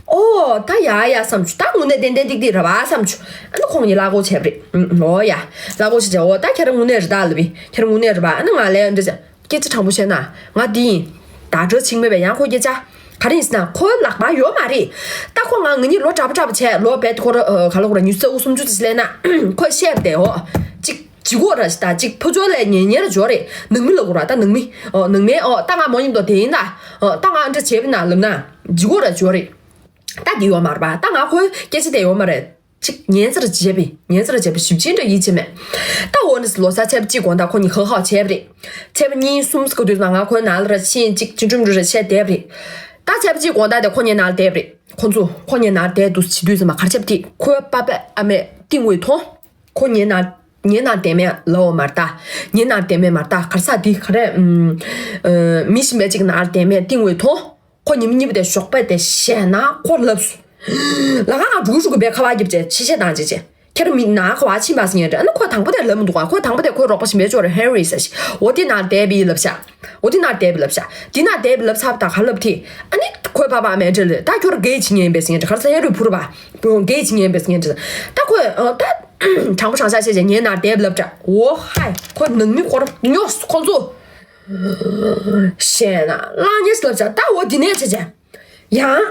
ཨོ་ད་ཡ་ཡ་བསམ་བྱུང་། ད་དངོས་གནས་ཏན་ཏན་ཏིག་ཏིག་རེད་པ་བསམ་བྱུང་། ཨ་ནི་ཁོང་གཉིས་ལབ་གོ་བྱས་པ་རེད། ཨོ་ཡ། ལབ་གོ་བྱས་བྱས་ཨོ་ད་ཁྱེད་རང་དངོས་གནས་རེད་ད་ལབ་པས། ཁྱེད་རང་དངོས་གནས་རེད་པ། ཨ་ནི་ང་ལབ་ཡ་འདྲ་བྱས། སྐད་ཆ་དྲང་པོ་བཤད་ན་ང་འདི་ཡིན། ད་གྲོས་ཆིག་མེད་པས་ཡང་ཁོ་སྐད་ཆ། ག་རེ་ཡིན་ཟེར་ན་ཁོའི་ལག་པ་ཡོད་མ་རེད། ད་ཁོ་ང་ང་གཉིས་ལོ་གྲྭ་པ་གྲྭ་པ་བྱས་ལོ་རྦད་དེ་ཁོ་ར་ག་ལ་ཁོ་ར་ཉི་ཤུ་རྩ་དགུ་སུམ་ཅུ་དེ་ལས་ན་ཁོས་བཤད་པ་དེ་ཨོ། ཅིག་ཇི་གོ་ར་ཞིག་ད་ཅིག་ཕུ་ཅོ་ལས་ཉེ་ཉེ་ར་འཇོ་རེད། ནང་མི་ལ་གོ་ར་ད་ནང་མི་ཨོ་ནང་མི་ཨོ་ད་ང་མོ་ཉིད་དོ་དེ་ཡིན་ད། ཨོ་ད་ང་འདྲ་བྱས་པ་ན་ལབ་ན་ཇི་གོ་ར་འཇོ་རེད། ད་འདི་ཡོད་མ་རེད་པ། ད་ང་ཁོའི་སྐད་ཆ་དེ་ཡོད་མ་རེད། ཅིག་ཉན་ཚར་བྱས་པས་ཉན་ཚར་བྱས་པས་ཞིབ་ཆེན་འདྲ་ཡིད་ཆེས་མེད། ད་འོ་ནི་ལོ་གསར་ཚེས་པ་གཅིག་དགོང་དག་ཁོ་གཉིས་ཧ་ཧ་བྱས་པ་རེད། ཚེས་པ་གཉིས་གསུམ་ཟེར་གོ་དུས་ང་ཁོའི་ནང་ལ་ར་ཕྱིན་ཅིག་ཅི་འགྲུམ་འགྲུམ་ར་བྱས་བསྡད་པ་རེད། ད་ཚེས་པ་གཅིག་དགོང་དག་དེ་ཁོ་གཉིས་ནང་ལ་བསྡད་པ་རེད། ཁོ་ཚོ་ཁོ་གཉིས་ནང་ལ་བསྡད་འདུག་བྱེད་དུས་ཙམ་པ་ག་རེ་བྱས་པ་དེ་ཁོའི་པ་ཕས་ཨ་མས་ཏིང་ཝེ་མཐོང་། ཁོ་ངའི་ནང་ངའི་ནང་བསྡད་མེད་ལབ་འོ་མ་རེད་ད། ངའི་ནང་བསྡད་མེད་མ་རེད་ད། ག་རེ་ཟ་འདི་ག་རེ་ཨུམ། ཨ་མི་གཞན་པ་གཅིག་ནང་ལ་བསྡད་མེད་ཏིང་ཝེ་མཐོང་། ཁོ་ཉི་མ་གཉིས་པ་དེ་ཞོགས་པ་དེ་ཞེད་སྣང་ཁོ་ལབ་སོང་། ལ་ཁ་ང་འགྲུག་འགྲུག་གི་བས་ཁ་བ་རྒྱབ་བྱས་ཕྱི་བཤད་བཏང་བྱས་བྱས། ཁྱེད་རང་མི་ནང་ཁ་བ་ཕྱིན་པ་ཟེར་ངེས་འདྲ། ཨ་ནི་ཁོ་དང་པོ་དེ་ལབ་མི་འདུག་ག་ཁོ་དང་པོ་དེ་ཁོའི་རོགས་པ་གཞན་པའི་ཅོག་རེ་ཧེ་རི་ཟེར་ཞིག་འོ་དེ་ནང་བསྡད་པའི་ལབ་བྱ། འོ་དེ་ནང་བསྡད་པའི་ལབ་བྱ། དེ་ནང་བསྡད་པའི་ལབ་ཚར་བ་དང་ག་ལབ་དེ། ཨ་ནི་ཁོའི་ཕ་ཕ་ཨ་མས་འདྲ་ལབ་ད་ཁྱོད་ར་གེ་བྱེད་ཉན་པས་ཟེར་ངེས་འདྲ། ག་རེ་ཟ་ཧེ་རི་ཕུར་བ། གེ་བྱེད་ཉན་པས་ཟེར་ངེས་འདྲ། ད་ཁོས་ཨ་ད་དྲང་པོ་དྲང་བཞག་བཤད་བྱས་ངའི་ནང་བསྡད་པའི་ལབ་བྱ། འོ་ཧའི་ཁོ་ནང་མི་ཁོ་ར་ཉོ་ཁོ་ཚོ། ཞེད་སྣང་གླགས་རྙེད་ལབ་བྱ། ད་འོ་དེ་ནས་བྱས་བྱས། ཡང་།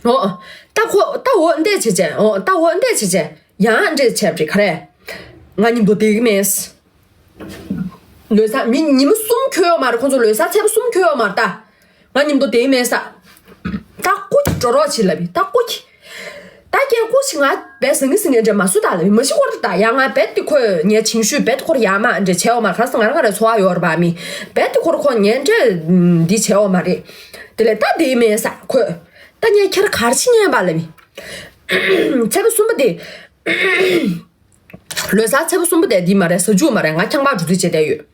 འོ། ད་ཁོ་ད་འོ་འདས་བྱས་བྱས། འོ་ད་འོ་འདས་བྱས་བྱས། ཡང་འདྲེ་བྱས་པ་རེད་ག་རེ། ང་མཉམ་དུ་བསྡད་ཀྱི་མེད། ལོ་གསར་མི་ཉི་མ་གསུམ་འཁྱོལ་ཡོད་མ་རེད། ཁོང་ཚོ་ལོ་གསར་ཚེས་པ་གསུམ་འཁྱོལ་ཡོད་མ་རེད་ད། ང་མཉམ་དུ་བསྡད་མེད་ས། ད་སྐུ་འགྲོ་རོགས་བྱེད་ལབ་ཡིན། ད་སྐུ་གི་ད་ཀྱེ་སྐུ་ཞིག་ང་བས་ཟང་གི་ཟིང་ངན་འདྲ་མ་སུ་ད་ལབ་ཡིན། མ་གཞི་ཁོ་ར་ད་ཡང་ང་བས་དེ་ཁོས་ངའི་ཆིང་ཤུས་བས་དེ་ཁོར་ཡ་མ་འདྲ་བྱས་ཡོད་མ་རེད། ག་ས་ང་རང་ག་རེ་འཚོ་བ་ཡོད་རེད་པ། མི་བས་དེ་ཁོར་ཁོ་ངན་འདྲ་འདི་བྱས་ཡོད་མ་རེད། དེ་ལས་ད་བསྡད་མེད་ས་ཁོས། ད་ངས་ཁྱེད་ག་རེ་བྱེད་ཉན་པ་ལབ་ཡིན། ཚེས་པ་གསུམ་པ་དེ། ལོ་གསར་ཚེས་པ་གསུམ་པ་དེ་འདི་མ་རེད། ཟ་རྒྱུ་མ་རེད། ང་ཁྱང་པ་འགྲོ་དུས་བྱས་བསྡད་ཡོད།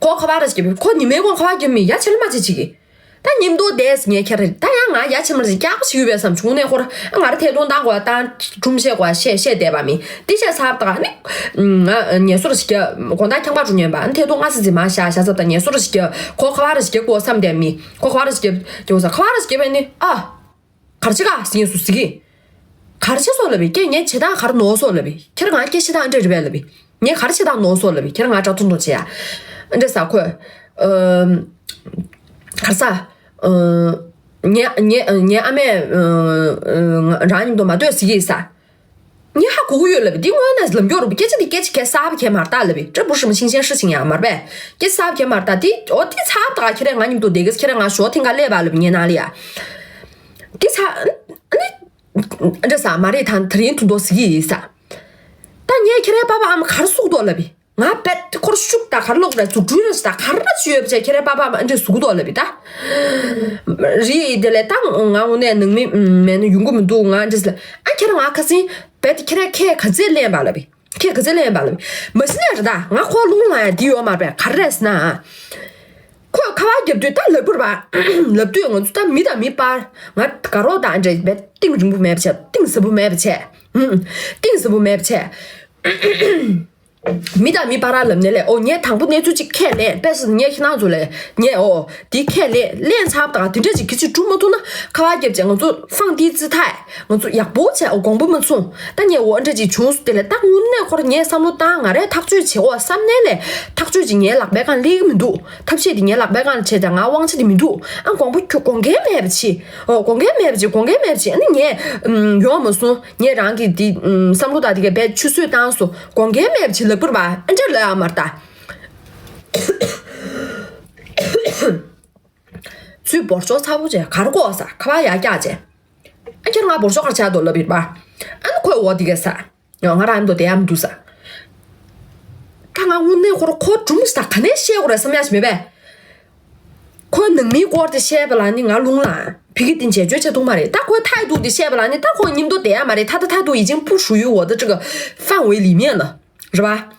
ཁོ་ཁ་པར་ར་ཞིག་ཁོ་ཉི་མའི་གོང་ཁ་པར་རྒྱབ་མི་ཡ་ཆེར་མ་བྱེད་ཅིག་གི་ད་ཉིན་དུ་བསྡད་ངས་ཁྱེད་རེད། ད་ཡང་ང་ཡ་ཆེར་མ་ཞིག་སྐྱག་པ་ཞིག་ཡོད་པས་བསམ་བྱུང་ནས་ཁོར་ང་ར་ཐད་གཏོང་བཏང་དགོས་བཏང་སྒྲུང་བཤད་དགོས་བཤད་བཤད་བསྡད་པ་མི་འདི་བཤད་ཚར་བ་དང་ནི། ང་ངལ་གསོ་ར་ཞིག་རྒྱབ་དགོང་དག་ཁྱང་པ་འགྲོ་ཉན་པ་ཐད་གཏོང་ང་སི་ཛི་མ་བཞག་བཞག་ཚབ་དང་ངལ་གསོ་ར་ཞིག་རྒྱབ་ཁོ་ཁ་པར་ར་ཞིག་རྒྱབ་དགོས་བསམ་བསྡད་མི་ཁོ་ཁ་པར་ར་ཞིག་རྒྱབ་རྒྱབ་ས་ཁ་པར་ར་ཞིག་རྒྱབ་པས་ནི་ཨ། གར་ཆེ་ག་ཟིན་སུ་ཟིག་གི་གར་ཆེ་སོ་ལབ་བི་ཀྱེ་ངས་ཆེ་དང་གར་ནོ་སོ་ལབ་བི་ཁྱེར་ང་ཀྱེ་ཆེ་དང་འདྲེ་རི་བས་ལབ་བི་ངས་གར་ཆེ་དང་ནོ་སོ་ལབ་བི་ཁྱེར་ང་དྲག་ཐུང་ཐུང་ཆེ་ཡ་འདྲེ་ས་ཁོས་གར་ས་ངས་ངས་ངས་ཨ་མས་རང་ཉིད་དུ་མ་ལྟོས་ཟིག་གི་ས། ངས་ཧ་གོ་གི་ཡོད་ལབ། འདི་སྔོན་ནས་ལབ་མགྱོགས་རུ་སྐད་ཆ་འདི་སྐད་ཆ་གས་གསར་པ་གས་མ་རེད་ད་ལབ། ཏྲ་བུ་ཧྲི་མ་ཤིང་ཤན་ཧྲི་ཤིང་ཡང་མ་རེད་པས། སྐད་ཆ་གསར་པ་གས་མ་རེད་ད། འདི་འོ་འདི་ཚར་བ་ད་ཁྱེད་རང་ང་མཉམ་དུ་བསྡད་གི་ཁྱེད་རང་ང་ཞོ་ཐེངས་ཀ་སླེབས་པ་ལབ་ངའི་ནང་ལ་ཡ། འདི་ཚར་ཨ་ནི་འདྲ་ས་མ་རེད་ད་དེ་རིང་དུ་འདོགས་ཟིག་གི་ཡིན་ས། ད་ངས་ཁྱེད་རའི་པ་ཕ་ཨ་མ་གར་སུག་དོ་ལབ། ང་བེད་ཁོར་ཤུགས་ད་གར་ལོག་རེད་འཛུགས་སྐྲུན་རེད་ད་གར་ར་ཅི་ཡོད་བྱས་ཁྱེད་རའི་པ་ཕ་ཨ་མ་འདྲ་ཟུག་དོ་ལབ་ད། རི་དེ་ལས་ད་ང་དངོས་གནས་ནང་མི་མེད་ན་ཡོང་གི་མི་འདུག་ང་འདྲ་ཟེར་ཨ་ཁྱེད་རང་ང་ཁ་སང་བེད་ཁྱེད་ར་ཁས་ག་ཚད་ལེན་པ་ལབ། ཁས་ག་ཚད་ལེན་པ་ལབ། མ་གཞི་ནས་རེད་ད་ང་ཁོ་རླུང་ལངས་ཡ་འདི་ཡོད་མ་རེད་པས་ག་རེ་རེད་ཟེར་ན། ཁོས་ཁ་པར་རྒྱབ་དུས་ད་ལབ་དགོས་རེད་པ། ལབ་དུས་ང་ཚོ་ད་མི་དང་མི་བར་ང་དགའ་རོགས་དང་འདྲ་བས་གཏིང་རིང་པོ་མེད་པ་བྱས་གཏིང་ཟབ་པོ་མེད་པ་བྱས། ཧུམ། གཏིང་ཟབ་པོ་མེད་པ་བྱས། མི་དང་མི་བར་ལབ་ནས་ལས་ཨོ་ངས་དང་པོ་གནས་ཚུལ་གཅིག་ཁས་ལེན་པས་སུ་ངས་ཁྱེད་རང་ཚོ་ལས་ངས་ཨོ་འདི་ཁས་ལེན་ལེན་ཚར་བ་དང་དེ་འདྲ་ཅིག་གི་ཅིག་སྒྲུབ་མ་ཐུབ་ན་ཁ་པར་རྒྱབ་བྱས་ང་ཚོ་ཧྥང་ཏི་ཙི་ཐའི་ང་ཚོ་ཡག་པོ་བྱས་ཨོ་དགོངས་པ་མ་ཚོམས་ད་ངས་ཨོ་འདྲ་ཅིག་བྱུང་སོང་དེ་ལས་ད་དངོས་གནས་ཁོར་ངས་བསམ་བློ་བཏང་ང་རས་ཐག་གཅོད་བྱེད་ཨོ་བསམ་ནས་ལས་ཐག་གཅོད་ཅིག་ངའི་ལག་པའི་སྒང་སླེབས་ཀྱི་མི་འདུག་ཐབས་ཤེས་དེ་ངའི་ལག་པའི་སྒང་བྱས་ཙང་ང་དབང་ཆ་དེ་མི་འདུག་ཨ་དགོངས་པ་ཁྱོད་དགོངས་འགལ་མེད་པ་བྱེད། ཨོ་དགོངས་འགལ་མེད་པ་བྱེད་དགོངས་འགལ་མེད་པ་བྱེད་ཨ་ནི་ངས་ཡོང་མ་སོང་། ངས་རང་གི་འདི་བསམ་བློ་དང་དེ་གའི་བས་ཆུད་ཟོས་བཏང་སོ་དགོངས་འགལ་མེད་པ་བྱེད་ལབ་པར་བ་ཨ་འདྲ་ལབ་ཡ་མ་རེད་ད། ཚུལ་འབོར་ཤོག་ཚ་པོ་བྱས་གར་གོ་ས་ཁ་པར་ཡར་བཀྱག་བྱས། ཨ་ཁྱེད་ང་འབོར་ཤོག་གར་ཆགས་འདུག་ལབ་ཡིན་པ། ཨ་ནི་ཁོས་འོ་དེ་གས་ས། ཡང་ང་རང་འདོ་དེ་ཡང་མི་འདུག་ས། ད་ང་དངོས་གནས་ཁོར་ཁོ་སྒྲུང་ཞིག་ད་ག་ནས་བཤད་དགོས་རེད་བསམ་ཡ་ཞིག་མེད་པས། ཁོ་ནང་མིའི་སྐོར་དེ་བཤད་པ་ལ་ནི་ང་རླུང་ལངས། བི་གི་དེ་འཇལ་བཅོས་བྱེད་ཐུབ་མ་རེད། ད་ཁོའི་态度དེ་བཤད་པ་ལ་ནི་ད་ཁོ་མཉམ་དུ་བསྡད་ཡ་མ་རེད། ད་ད་态度已经不属于我的这个范围里面了རེད་པ།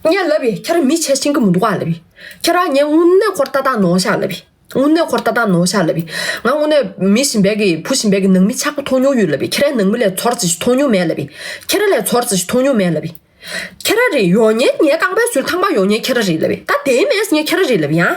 ངས་ལབ་ཡི་ཁྱེད་རང་མི་ཆ་ཤེས་ཀྱི་མི་འདུག་ག་ལབ་ཡི། ཁྱེད་རང་ངས་དངོས་གནས་ཁོར་ལྟ་སྟངས་ནོར་ཤག་ལབ་ཡི། དངོས་གནས་ཁོར་ལྟ་སྟངས་ནོར་ཤག་ལབ་ཡི། ང་དངོས་གནས་མི་གཞན་པའི་གི་བུ་གཞན་པའི་གི་ནང་མི་ཆགས་པ་མཐོང་མྱོང་ཡོད་ལབ་ཡི། ཁྱེད་རང་ནང་མི་ལས་ཚོར་ཙམ་ཞིག་མཐོང་མྱོང་མེད་ལབ་ཡི། ཁྱེད་རང་ལས་ཚོར་ཙམ་ཞིག་མཐོང་མྱོང་མེད་ལབ་ཡི། ཁྱེད་རང་རེད་ཡོང་ཉེན་ངའི་རྐང་པའི་ཟུར་ཐང་པ་ཡོང་ཉེན་ཁྱེད་རང་རེད་ལབ་ཡི། ད་དེའི་མེད་ངས་ཁྱེད་རང་རེད་ལབ་ཡང་།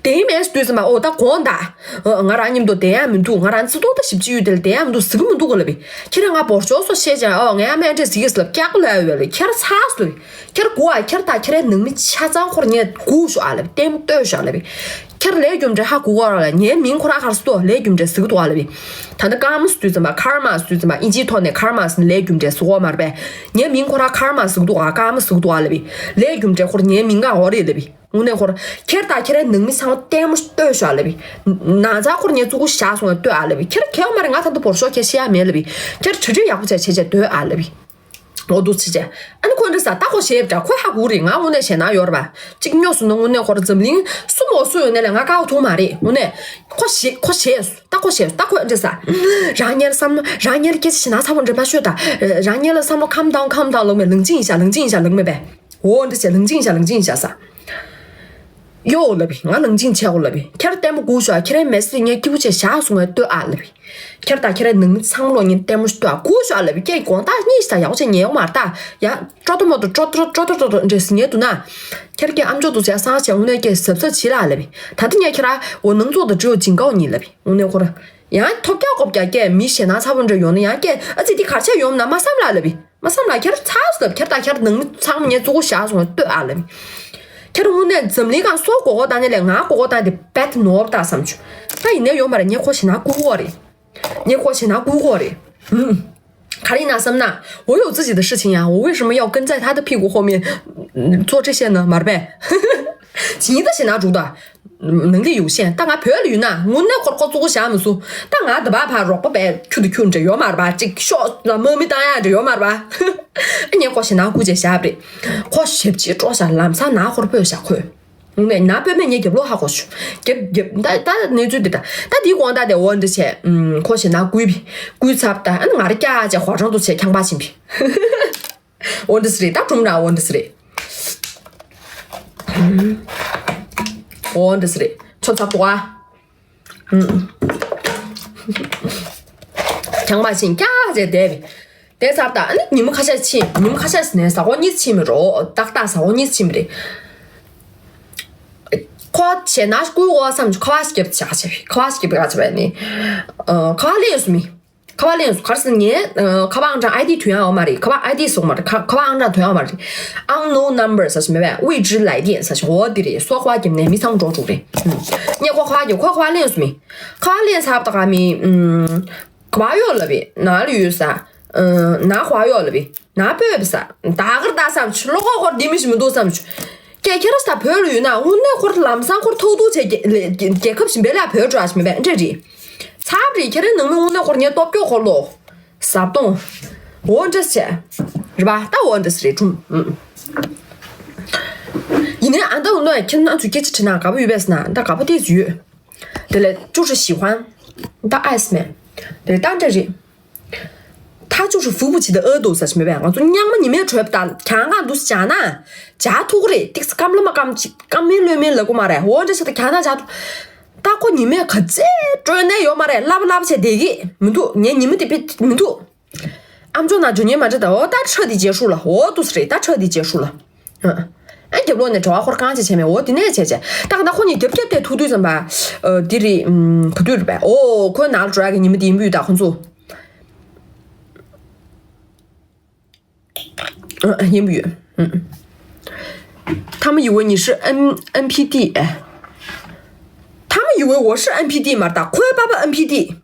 དེའི་མེད་དུས་ཙམ་པ་ཨོ་ད་དགོངས་དག་ང་རང་མཉམ་དུ་བསྡད་ཡ་མི་འདུག་ང་རང་རྩི་ཏོག་ད་ཞིབ་ཅིག་ཡོད་དེ་ལ་བསྡད་ཡ་མི་འདུག་ཟེར་གི་མི་འདུག་ག་ལབ་ཡི། ཁྱེད་རང་ང་འབོར་ཤོག་སོ་བཤད་ཀྱང་ཨོ་ངའི་ཨ་མས་འདྲ་ཟེར་གི་ཟེར་ལབ་སྐྱག་པ་ལབ་ཡ་ཡོད་ལབ་ཡི། ཁྱེད་རང་ཚར་སོང་། ཁྱེད་ད་ཁྱེད་རའི་ནང་མི་ཆ་ཚང་ཁོར་ངས་སྒུག་ཤོག་ཨ་ལབ་ལྟད་མོ་ལྟོས་ཤོག་ཨ་ལབ། ཁྱེད་ལས་རྒྱུ་འབྲས་ཧ་གོ་གོ་ར་ལ་ངའི་མིང་ཁོ་ར་གར་སོ་ལས་རྒྱུ་འབྲས་ཟིག་ཏོ་ཨ་ལབ། ད་ནི་ཀརྨ་སུ་དུས་ཙམ་པ་ཀརྨ་སུ་དུས་ཙམ་པ་ཨིན་ཇིའི་ཐོག་ནས་ཀརྨ་སུ་ལས་རྒྱུ་འབྲས་ཟིག་འོ་མར་པས། ངའི་མིང་ཁོ་ར་ཀརྨ་ཟིག་ཏོ་ཨ་ཀརྨ་ཟིག་ཏོ་ཨ་ལབ། ལས་རྒྱུ་འབྲས་ཁོར་ངའི་མིང་ག་འོ་རེད་ལབ། དངོས་གནས་ཁོར་ཁྱེད་ད་ཁྱེད་རའི་ནང་མི་ཚང་མ་ལྟད་མོ་ལྟོས་ཤོག་ཨ་ལབ། ན་ཚ་ཁོར་ངའི་ཙུ་གུ་བཞག་སོང་ལྟོས་ཨ་ལབ། ཁྱེད་ཁྱེད་མ་རེད་ང་ད་ལྟ་བོར་ཤོག་ཁྱེད་ཤེས་ཡ་མེད་ལབ། ཁྱེད་གྲ་སྒྲིག་ཡག་པོ་བྱས་བྱས་བྱས་ལྟོས་ཨ་ལབ། འོ་འདུག་ཅི་བྱས། ཨ་ནི་ཁོ་འདྲ་ས་ད་ཁོ་ཞེས་འདྲ་ཁོ་ཧ་གོ་རེད། ང་དངོས་གནས་ཞེད་སྣང་ཡོད་རེད་པ། གཅིག་སྨྱོ་སོང་ན་དངོས་གནས་ཁོ་ར་འཛམ་གླིང་སུ་མོ་སུ་ཡོད་ནས་ལས་ང་དཀའ་བ་ཐུག་མ་རེད་དངོས་གནས། ཁོ་ཞེད་ཁོ་ཞེད་ད་ཁོ་ཞེད་ད་ཁོ་འདྲ་ས། རང་ཉལ་བསམ་རང་ཉལ་སྐད་ཆ་ཞེད་སྣང་ཚ་པོ་འདྲ་མ་ཤོད་ད། རང་ཉལ་ལ་བསམ་བློ་calm down calm down ལོག་མེད་ལང་ཅིང་ཡིན་ཤག་ལང་ཅིང་ཡིན་ཤག་ལང་མེད་པས། འོ་འདྲ་བྱས་ལང་ཅིང་ཡིན་ཤག་ལང་ཅིང་ཡིན་ཤག་ས། ཡོ་ལབ་པས། ང་ལང་ཅིང་ཆེ་གོ་ལབ་པས། ཁྱེད་རང་ལྟད་མོ་སྒུག་ཤོག་ཁྱེད་རང་མེ་སི་ངས་སྐྱིད་པོ་བྱས་བཞག་སོང་ངས་ལྟོས་ཨ་ལབ་པས། ཁྱེད་དང་ཁྱེད་རའི་ནང་མི་ཚང་མ་ལོག་ཉིན་ལྟད་མོ་ལྟོས་ཨ་སྒུག་ཤོག་ཨ་ལབ་པས། ཀྱེ་དགོང་དག་གཉིད་ཤག་ཡག་པོ་བྱས་ཉལ་ཡོང་མ་རེད་ད། ཡ་ཀྲོ་ཏོ་མོ་ཏོ་ཀྲོ་ཏོ་ཀྲོ་ཏོ་ཀྲོ་ཏོ་འདྲ་ཟིག་ཉལ་འདུག་ན། ཁྱེད་ཀྱིས་ཨམ་ཅོག་ཏུ་བྱས་སང་བྱས་དངོས་གནས་ཀྱེ་གཟབ་གཟབ་བྱེད་ལ་ཨ་ལབ་པས། ད་ལྟ་ངས་ཁྱེད་ར་འོ་ནང་ཚོགས་དང་འབྲེལ་བ་སྦྱིན་དགའ་འོ་ཉིད་ལབ་པས། དངོས་གནས་ཁོ་ར་ཡང་ཐོབ་རྒྱག་གོ་རྒྱག་ཀྱེ་མི་ཞེད་སྣང་ཚ་པོ་འདྲ་ཡོང་ན་ཡང་ཀྱེ་ཨ་ཙི་འདི་གར་ཆགས་ཡོང་ན་མ་བསམ་ལ་ཨ་ལབ་པས། མ་བསམ་ལ་ཁྱེད་ཚར་སོང་ལབ། ཁྱེད་དང་ཁྱེད་ནང་མི་ཚང་མ་ངས་ཙུ་གུ་བཞག་སོང་ལྟོས་ཨ་ལབ། ཁྱེད་དངོས་གནས་འཛམ་གླིང་གང་སོག་གོ་གོ་བཏང་ནས་ལས་ང་གོ་གོ་བཏང་དེ་བེད་ནོར་བཏང་བསམ་བྱུང་། ད་ཡིན་ན་ཡོད་མ་རེད། ངས་ཁོ་ཞེད་སྣང་སྐུལ་གོ་རེད། ངས་ཁོ་ཞེད་སྣང་སྐུལ་གོ་རེད། ཧུམ། ག་རེ་ཡིན་ན་བསམ་ན། 我有自己的事情呀，我为什么要跟在他的屁股后面，嗯，做这些呢？མ་རེད་པས། 请你的钱拿住的，能力有限。ད་ང་བོད་ལ་ཡོད་ན་དངོས་གནས་ཁོར་ཁོ་གཙོ་བོ་བཞག་མི་སུ། ད་ང་འདི་པ་ཕར་རོགས་པ་བས་ཁྱུ་དུ་ཁྱུ་འདྲ་ཡོད་མ་རེད་པ། ཅིག་ཤོག་ལ་དམག་མི་བཏང་ཡ་འདྲ་ཡོད་མ་རེད་པ། ཨ་ནི་ཁོ་ཞེ་ན་སྐུ་མཇལ་བཞག་པ་རེད། ཁོ་ཞབས་ཕྱི་དཀྲོག་བཞག་ལམ་སང་ན་ཁོར་སྤོས་བཞག་ཁོས། ངས་ན་སྤོས་མེད་ངས་རྒྱབ་ལོག་ཧ་གོ་ཆུ། རྒྱབ་རྒྱབ་ད་ད་གནས་ཚུལ་འདི་ད་ད་འདིའི་དགོངས་དག་དེ་འོ་འདི་བྱས། ཨུམ་ཁོ་ཞེ་ན་སྐུ་བི་སྐུ་ཚབ་ད་ཨ་ནི་ང་རེ་སྐྱ་བྱས་ཧོ་ཀྲང་དུ་བྱས་ཁྱང་པ་ཕྱིན་བི། འོ་འདི་སི་རེད། ད་གྲུམ་ར་འོ་འདི་སི་རེད། འོ་འདི་སི་རེད། ཚོ་ཚབ་ཏུ་ཨ། ཁྱང་པ་ཕྱིན་སྐྱ་བྱས་བསྡད་བི། དེ་ཚབ་ད་ཨ་ནི་ཉི་མ་ཁ་ཤས་ཕྱིན། ཉི་མ་ཁ་ཤས་ནས་ཟ་ཁོ་གཉིས་ཕྱིན་མི་རོ། ཏག་ཏག་ཟ་ཁོ་གཉིས་ཕྱིན་མི་རེད། ཁོ་བྱས་ན་སྐུའི་འོ་བསམ་ཁ་བ་ཞིག་བརྒྱབ་བྱ་བྱ་བི། ཁ་བ་ཞིག་བརྒྱབ་ག་བྱ་བས་ནི། ཁ་བ་ལེན་སུ་མི། ཁ་བ་ལེན་སུ་གར་སི་ངས་ཁ་བ་ཨང་གྲངས་ཨའི་ཌི་ཐོན་ཡ་འོ་མ་རེད། ཁ་བ་ཨའི་ཌི་སོག་མ་རེད། ཁ་བ་ཨང་གྲངས་ཐོན་ཡ་འོ་མ་རེད། Unknown number ཟ་ཞིག་མེད་པས། 未知来电ཟ་ཞིག་འོ་དེ་རེད། སོག་པ་རྒྱབ་ནས་མི་ཚང་འགྲོ་འགྲོ་རེད། ངས་ཁོ་ཁ་བ་རྒྱབ། ཁོ་ཁ་བ་ལེན་སུ་མི། ཁ་བ་ལེན་ས་བ་ད་ག་མི། ཁ་བ་ཡོད་ལ་བི་ན་ལ་ཡོད་ས། ན་ཁ་བ་ཡོད་ལ་བི་ན་སྤོས་བི་ས། ད་གར་ད་བསམ་ཆུ་ལོ་ཁོ་ཁོར་འདི་མི་ཞིག་མི་འདུག་བསམ་ཆུ། ཀྱེ་ཁྱེད་རང་ས་བོད་ལ་ཡོད་ན་དངོས་གནས་ཁོར་ལམ་སང་ཁོར་ཐོག་ཐུག་བྱས་རྒྱལ་ཁབ་ཞིག་འབེལ་ལ་བོད་འགྲོ་ཨ་ཞིག་མེད་པས་འདྲ་རེད། ཚབ་རེད། ཁྱེད་རང་ནང་མི་དངོས་གནས་ཁོར་ངས་སྟོབས་སྐྱོ་ཁོར་ལོ། ཟབ་གཏོང་། འོ་འདྲ་བྱས། རེད་པ། ད་འོ་འདྲ་རེད་གྲུམ། ཡིན་ནའི་ཨ་ད་འོ་ནོ་ཁྱེད་རང་ཚོས་སྐད་ཆ་དྲིས་ན་དགའ་པོ་ཡོད་པས་ན། ད་དགའ་པོ་ཏོག་ཙམ་ཡོད། དེ་ལས་ཅུ་ཧྲི་ཞི་ཧུན། ད་ཨའི་སི་མེན། དེ་ལས་ད་འདྲ་རེད། 他就是扶不起的阿斗ཟ་ཞིག་མེད་པས། ང་ཚོ་སྙང་མ་ཉི་མའི་གྲོད་པ་དང་གྱང་གང་འདུག་སེ་བྱ་ན། བྱ་ཐུག་རེད། ཏིག་སི་སྐམ་ལ་མ་སྐམ་ཅིག་སྐམ་མེ་ལོས་མེ་ལ་ཀུ་མ་རེད། འོ་འདྲ་ཆ་ད་གྱང་ན་བྱ་ཐུག་ད་ཁོ་ཉི་མས་ག་ཚད་སྤྲོད་ནས་ཡོད་མ་རེད། ལབ་ལབ་བྱས་བསྡད་ཀྱི་མི་འདུག་ངས་ཉི་མ་དེ་ཕེ་མི་འདུག་ཨམ་ཅོག་ནང་འཇོན་ཉན་མ་འདྲ་ད། འོ་ད་ཁྲ་དེ་རྗེས་ཧྲུག་ལ། འོ་འདུག་སེ་རེད། ད་ཁྲ་དེ་རྗེས་ཧྲུག་ལ། ཨ་རྒྱབ་ལོག་ནས་བྲེལ་བ་ཁོར་གང་བྱེད་བྱས་མེད། འོ་དེ་ནས་བྱས་བྱས་ད་ག་ད་ཁོ་གཉིས་རྒྱབ་རྒྱབ་དེ་ཐུག་དུས་ཙམ་པ། འདི་རེད། ག་དུས་རེད་པས། འོ་ཁོའི་ནང་ལ་འགྲོ་ཡག་གི་ཉི་མ་དེ་ཡིན་པ་ཡོད་ད་ཁོ་ཚོ། ཨ་ཡིན་པ་ཡོད།他们以为你是N N P D哎，他们以为我是N P D嘛，ད་ཁོའི་པ་པ་N P D།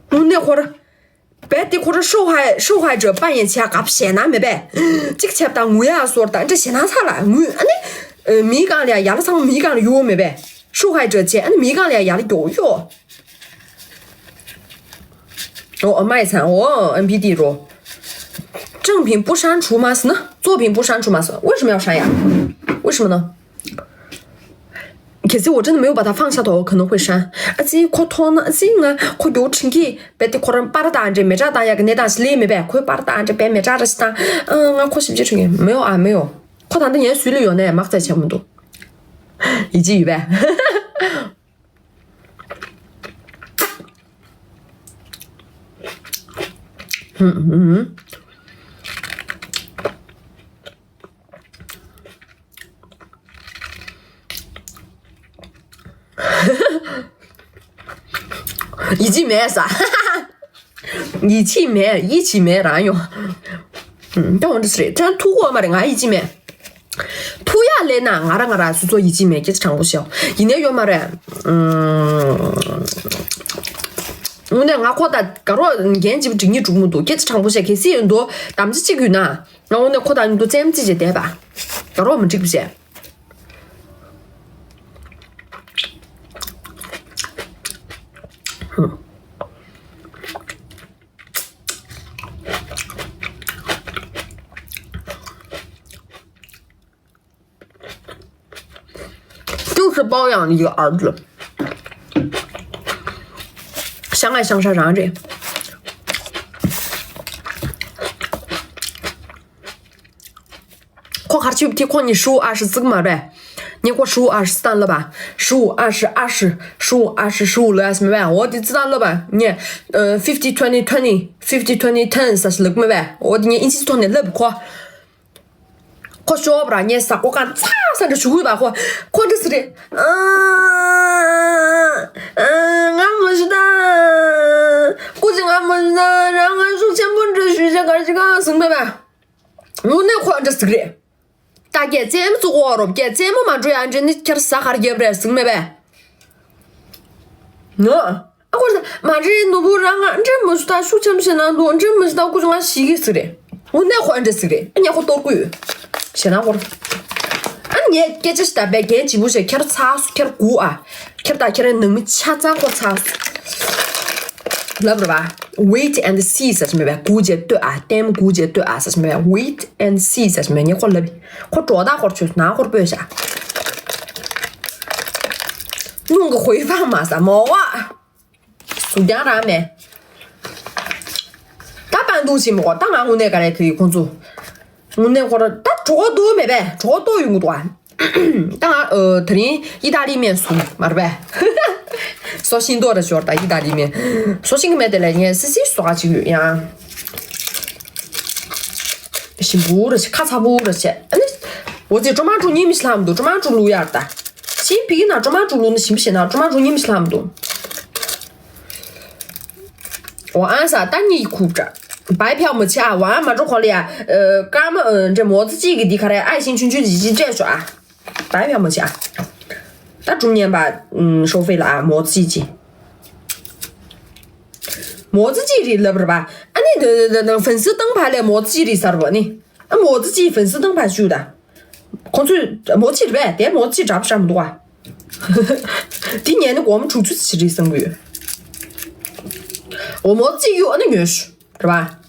དངོས་གནས་ཁོ་ར། རྦད་དེ་ཁོ་ར་受害受害者扮演བྱས་ག་བྱས་ན་མེད་པས། གཅིག་བྱས་པ་ད་ངུ་ཡ་སོར་ད་འདྲ་བྱས་ན་ཚ་ལ་ངུ་ཨ་ནི། མིའི་སྒང་ལ་ཡ་ཡར་ལ་ཚང་མ་མིའི་སྒང་ལ་ཡོད་མེད་པས། 受害者བྱས་ཨ་ནི་མིའི་སྒང་ལ་ཡ་ཡར་ལ་མགྱོགས་གཡོ། འོ་ཨ་མ་ཡི་ཚང་འོ་ཨན་པི་ཏི་རོ། 正品不删除吗？是呢，作品不删除吗？是为什么要删呀？为什么呢？ 可是我真的没有把它放下的，我可能会删。ཨ་ཙི་ཁོ་མཐོང་ན་ཨ་ཙི་ང་ཁོ་མགྱོགས་ཁྲིན་གི་བེ་ཏི་ཁོ་རང་པར་དང་འདྲེ་མེ་དྲག་དང་ཡ་གི་གནས་དང་ཞི་ལི་མེ་བེ་ཁོའི་པར་དང་འདྲེ་བེ་མེ་དྲག་ར་ཞི་དང་ཨ་ང་ཁོ་ཞིབ་ཅིག་ཁྲིན་གི་མེའོ་ཨ་མེའོ། ཁོ་ད་འདི་ངའི་སུས་ལི་ཡོང་ནས་མག་རྩད་ཆེན་མོ་འདུག་ཡི་ཅི་ཡི་བེ། ཡིད་ཆེས་མེད་ས། ཡིད་ཆེས་མེད། ཡིད་ཆེས་མེད་རང་ཡོང་། ད་འོ་འདི་སི་རེད་ད་ཐུག་གོ་མ་རེད་ང་ཡིད་ཆེས་མེད། ཐུག་ཡག་ལས་ན་ང་ར་ང་ར་སུ་ཚོ་ཡིད་ཆེས་མེད་སྐད་ཆ་དྲང་པོ་བཤད། ཡིན་ནའི་ཡོད་མ་རེད། དངོས་གནས་ང་ཁོ་ད་དགའ་རོགས་འགན་ཅིག་འགྲིག་ཉིད་འགྲུག་མི་འདུག་སྐད་ཆ་དྲང་པོ་བཤད་གལ་སྲིད་ཡོད་འདུག་དམ་བཅའ་གཅིག་ཡོད་ན། ང་འོ་ནས་ཁོ་དང་མཉམ་དུ་རྩེད་མོ་རྩེ་བྱས་བསྡད་པ། དགའ་རོགས་མི་འགྲིག་པ་བྱས། ཏུའུ་ཧྲི་པའོ་ཡང་ཡི་ཨར་ལ། ཤང་ཨ་ཤང་ཧྲ་རང་རེད། ཁོ་གར་ཆུབ་ཀྱི་ཁོ་གཉིས་ཧྲུའུ་ཨ་ཧྲི་བརྩིགས་མ་རེད། ངས་ཁོ་ཧྲུའུ་ཨ་ཧྲི་སི་ཏང་ལབ་པ། ཧྲུའུ་ཨ་ཧྲི་ཨ་ཧྲི། ཧྲུའུ་ཨ་ཧྲི་ཧྲུའུ་ལབ་ཡ་སི་མེད་པས། འོ་དེ་རྩི་ཏང་ལབ་པ། ངས་fifty twenty twenty fifty twenty ten ཟེར་ལབ་མེད་པས། འོ་དེ་ངས་ཨིན་ཇི་ཐོག་ནས་ལབ་ཁོ། ཁོ་ཤོབ་ར་ངས་ས་ཁོ་གང་ཚ་ས་འདྲ་ཞུ་གི་ཡོད་པ། ཁོ་ཁོ་འདྲ་སི་རེད། ཨ་ཨ་ང་མ་ཞུ་ད། སྐུ་ཚེ་ང་མ་ཞུ་ད་རང་ང་ཤུགས་ཆེན་པོ་འདྲ་ཞུ་བྱ་གར་ཞིག་གང་སུང་མེད་པ། དངོས་གནས་ཁོ་འདྲ་སི་རེད། ད་གས་རྩེད་མོ་བཙུགས་འོ་རོབ་གས་རྩེད་མོ་མ་འགྲོ་ཡ་འདྲེ་ནི་ཁྱེར་ས་གར་རྒྱབ་རེད་ཟིང་མེད་པས། ནོ། ཨ་ཁོ་མ་རེད། ནོར་བུ་རང་ང་འདྲེ་མི་ཤི་ད་ཤུགས་ཆེན་པོ་ཞེ་ན་འདུག་འདྲེ་མི་ཤི་ད་ཁོ་ང་ཤི་གི་ཟིག་རེད། དངོས་གནས་ཁོ་འདྲེ་ཟིག་རེད། ཨ་ཉ་ཁོ་གཏོར་དགོས་ཡོད་ཞེ་ན་ཁོ། ཨ་ངས་སྐད་ཆ་ཞིག་ད་པས་རྒན་བྱིས་པོ་ཞིག་ཁྱེར་ཚར་སོང་། ཁྱེར་སྒུག་ཨ། ཁྱེར་ད་ཁྱེར་ནང་མི་ཆ་ཚང་ཁོ་ཚར་སོང་། ལབ་རེད་པ། Wait and see ཟེར་ཞིག་མེད་པས། སྒུག་བྱས་ལྟོས་ཨ། ལྟད་མོ་སྒུག་བྱས་ལྟོས་ཨ་ཟེར་ཞིག་མེད་པས། Wait and see ཟེར་ཞིག་མེད། ངས་ཁོ་ལབ། ཁོ་གྲོགས་དག་ཁོར་ཆོས་ནང་ཁོར་སྤོས་བཞག་སྙུང་གི་ཧུའི་ཧྥང་མ་ཟ་མོ་བ། གཟུགས་རྒྱང་རང་མེད། ད་པན་ཏུང་ཞིག་མོ་གོ་ད་ང་དངོས་གནས་ག་རེ་དེ་ཁོང་ཚོ། དངོས་གནས་ཁོ་ར་ད་གྲོགས་ཏོ་མེད་པས། གྲོགས་ཏོ་ཡོང་གི་འདུག་ཨ། ད་ང་ཨ་དེ་རིང་ཨི་ཏ་ལི་སྨན་བཟུང་མ་རེད་པས། སོ་ཤིང་ཏོ་ར་ཞོར་ད་ཨི་ཏ་ལི་སྨན། སོ་ཤིང་གི་མེད་དེ་ལས་ངས་སི་སི་སོ་ག་ཅིག་ཡོད་ཡང་། ཞིམ་པོ་ར་ཆེ། ཁ་ཚ་པོ་ར་ཆེ། ཨ་ནི། འོ་ཙི་ཀྲོ་མ་ཀྲུ་གཉིས་མི་ཤི་ལྷམ་འདུག་ཀྲོ་མ་ཀྲུ་ལུ་ཡར་ད། ཤིང་ཕི་གི་ན་ཀྲོ་མ་ཀྲུ་ལུ་ནི་ཞིམ་པོ་ཞེ་ན་ཀྲོ་མ་ཀྲུ་གཉིས་མི་ཤི་ལྷམ་འདུག་འོ་ཨང་ས་ད་གཉིས་ཁུག་ཀྲ། བའི་ཕྱག་མ་ཆེ་ཨ། འོ་ཨང་མ་འགྲོ་ཁོ་ལ་ཡ། ཨ་ཀར་མ་ཨ་འདྲེ་མོ་ཙི་གཅིག་གི་འདི་ག་རེ་ཨའི་ཤིང་ཆུང་ཆུང་ཅིག་ཅིག་སྤྲད་ཤོག་ཨ། བའི་ཕྱག་མ་ཆེ་ཨ། ད་ཀྲུང་ཉན་པ་ཨ་ཤོ་ཧྥེ་ལ་ཨ་མོ་ཙི་གཅིག་མོ་ཙི་གཅིག་རེད་ལབ་རེད་པ། ཨ་ནི་ད་ད་ད་ཧྥན་སི་ཏང་ཕ་ལས་མོ་ཙི་རེད་ཟེར་བ་ནི། ཨ་མོ་ཙི་གཅིག་ཧྥན་སི་ཏང་ཕ་ཞུ་ད། ཁོང་ཚོས་མོ་ཙི་རེད་པས། དེ་མོ་ཙི་འདྲ་པོ་འདྲ་མི་འདུག་ཨ། དེ་ཉན་ནི་སྒོར་མོ་དྲུག་ཅུ་ཙམ་རེད་བསམ་གི་ཡོད། འོ་མོ་ཙི་གཡུ་ཨ་ནི་ཉོས་ཤོག་རེད་པ།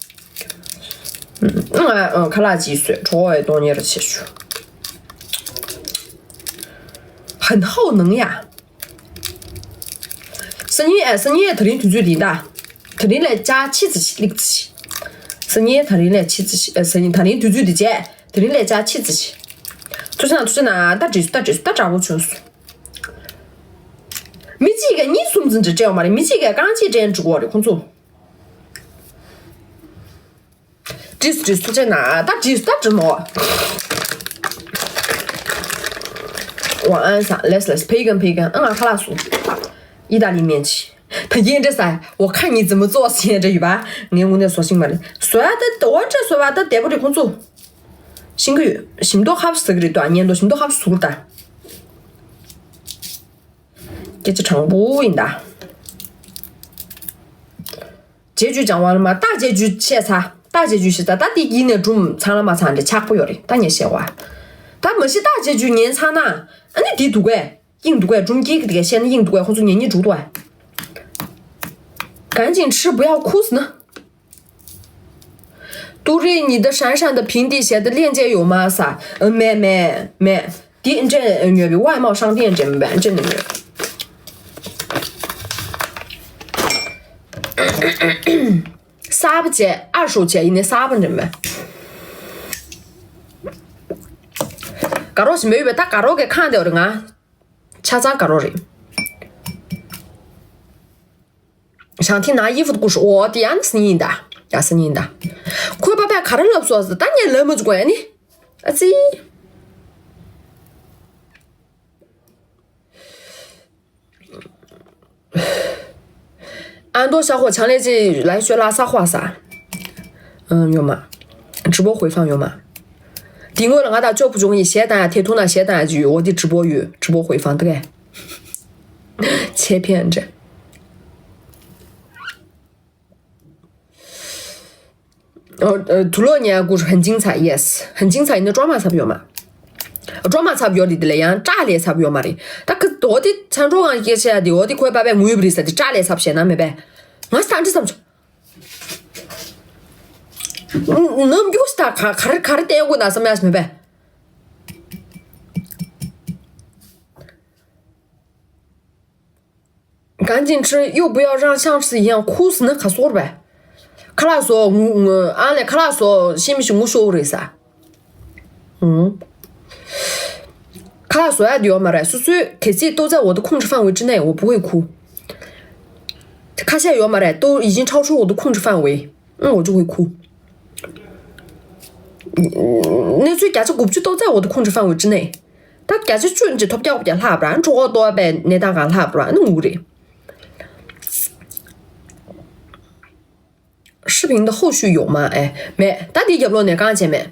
ང་ཁ་ལག་ཅིག་བཟོས། གྲོགས་ཡ་གཏོང་ཉེ་ར་བྱེད་ཤོག་ཧན་ཧའོ་ནང་ཡ། སང་ཉིན་ཨ། སང་ཉིན་ཨ་དེ་རིང་དུས་ཚོད་འདི་ད། དེ་རིང་ལས་ཅ་ཆི་ཙི་ཆི་ལིག་ཙི་ཆི། སང་ཉིན་དེ་རིང་ལས་ཆི་ཙི་ཆི། ཨ་སང་ཉིན་དེ་རིང་དུས་ཚོད་འདི་བྱས། དེ་རིང་ལས་ཅ་ཆི་ཙི་ཆི། ཐུགས་སྣང་ཐུགས་སྣང་། ད་བྲིས་སོང་། ད་བྲིས་སོང་། ད་དྲག་པོ་བྱུང་སོང་། མི་གཅིག་གིས་གཉིས་གསུམ་ཙམ་ཅིག་སྤྲད་ཡོང་མ་རེད། མི་གཅིག་གིས་རྐང་གཅིག་སྤྲད་འགྲོ་གི་རེད་ཁོང་ཚོ། བྲིས་སོང་། བྲིས་སོང་། ཐུགས་རྗེ་གནང་། ད་བྲིས་སོང་། ད་བྲིས་མོ། ཝང་ཨན་སང་ལེས་ལེས་ཕེ་གན་ཕེ་གན། ཨ་ང་ཁ་ལག་སོང་། ཨི་ཏ་ལི་སྨན་ཆི། ད་ཡིན་འདྲ་ས། འོ་ཁ་ཉིན་རྫི་མོ་བཙོག་ཟིན་འདྲ་ཡོད་པ། ངས་དངོས་གནས་བཟོ་ཤིང་མ་རེད། བཟོ་ཡ་ད་འོ་འདྲ་བཟོ་བ་ད་བདེ་པོ་རེད་ཁོང་ཚོ། ཤིང་གི་ཡོད། ཞིམ་མདོག་ཁ་བཟོ་གི་རེད་དོ། ཉན་དོ་ཞིམ་མདོག་ཁ་བཟོ་གི་ད། སྐད་ཆ་དྲང་པོ་ཡིན་ད། རྗེས་འཇུག་སྦྱང་བ་ལ་མ་རྟགས་རྗེས་འཇུག་བཤད་ཚར། རྟགས་རྗེས་འཇུག་བཤད་ཚར། ད་འདི་ཡིན་ནས་སྒྲུང་ཚང་ལ་མ་ཚང་འདྲ་ཆགས་པོ་ཡོད་རེད། ད་ངས་བཤད་བ། ད་མ་གཞི་རྟགས་རྗེས་འཇུག་ཉན་ཚར་ན། ཨ་ནི་འདི་འདུག་གས། དབྱིངས་འདུག་གས། སྒྲུང་སྐྱིད་ཀྱི་དེ་གས་བཤད་ན་དབྱིངས་འདུག་གས། ཁོང་ཚོ་ཉན་ཉན་འགྲོ་འདུག་གས། གངས་ཅན་ཁྲི་不要哭死呢། ཏུ་རེ་ཉི་ད་ཧྲན་ཧྲན་ད་ཕིང་ཏི་ཞེ་ད་ལན་ཅེ་ཡོད་མ་ས། མེད་མེད་མེད། དེ་འདྲ་ཉོས་པའི་外貌商店འདྲ་མེད་འདྲ་ནས་ཉོས། གསར་པ་བྱས་ཨར་ཧྲོ་བྱས་ཡིན་ནའི་གསར་པ་འདྲ་མེད། དགའ་རོགས་ཞིག་མེད་ཡོད་པས། ད་དགའ་རོགས་ཀྱི་ཁང་དེ་བ་རེད་ང་། ཆ་ཚང་དགའ་རོགས་རེད། 想听拿衣服的故事འོ་དེ་ཡང་སྙིང་ད། ཡང་སྙིང་ད། ཁོའི་པ་ཕས་ག་རེ་ལབ་སོང་ཟེར། ད་ངས་ལབ་མ་བཅུག་གོ་ཡ་ནི། ཨ་ཙི། ཨ་མདོ་ཤ་ཁོ་ཆང་ལས་ཅི་ལ་ཤོད་ལ་ས་ཁོ་ས། ཨ་ཡོད་མ། 直播回放ཡོད་མ། དེ་སྔོན་ལ་ང་དང་ཅོ་བུ་ཆུང་གཉིས་གཞས་བཏང་ཡ་དེ་ཐུག་ན་གཞས་བཏང་ཡ་ཅིག་ཡོད། འོ་དེ་直播ཡོད། 直播回放ད་གས།切片འདྲ། དུ་ལོ་ཉལ་གུ་很精彩yes很精彩ཡིན་ན་ཀྲོ་མ་ཚབ་ཡོད་མ། ཀྲོ་མ་ཚབ་ཡོད་རེད། དེ་ལ་ཡང་སྐྲག་ལས་ཚབ་ཡོད་མ་རེད། ད་ཁི་དོ་དེ་ཚན་གྲོགས་ངང་སྐད་ཆ་ཡ་དེ་འོ་དེ་ཁོའི་པ་པའི་ངུས་པ་རེད་ས་དེ་སྐྲག་ལས་ཚབ་བྱས་ན་མེད་པས། ང་ས་འདྲི་ཚབ་ཆོ། ནམ་རྒྱུགས་ས་ད་ག་ག་རེ་ག་རེ་བསྟན་དགོས་ན་བསམ་ཡ་ཞིག་མེད་པས། གངས་ཅན་ཁྲི་又不要让像是一样哭死ནི་ག་སོར་བས། ཁ་ལག་བཟོ་ངུ་ངུ་ཨ་ལས་ཁ་ལག་བཟོ་ཤེས་མི་ཤེས་ངུ་ཤོར་རེད་ས། ཨུང་། ཁ་ལག་བཟོ་ཡ་དེ་ཡོད་མ་རེད། སོ་སོའི་གལ་སྲིད་ལྟོ་ཚད་འོ་དེ་控制范围之内我不会哭ཁ་ཤས་ཡོད་མ་རེད། 都已经超出我的控制范围ཨང་我就会哭གནས་ཚུལ་བརྒྱ་ཆ་དགུ་བཅུ་ལྟོ་ཚད་འོ་དེ་控制范围之内ད་བརྒྱ་ཆ་བཅུ་ཅིག་ཐོབ་རྒྱག་རྒྱག་ལྷག་པ་ར་གྲོགས་ལྟོ་བའི་གནས་སྟངས་གང་ལྷག་པ་ར་ནི་ངུ་རེད། 视频的后续有吗？哎，མེད། ད་འདི་རྒྱབ་ལོགས་ནས་རྐང་བྱས་མེད།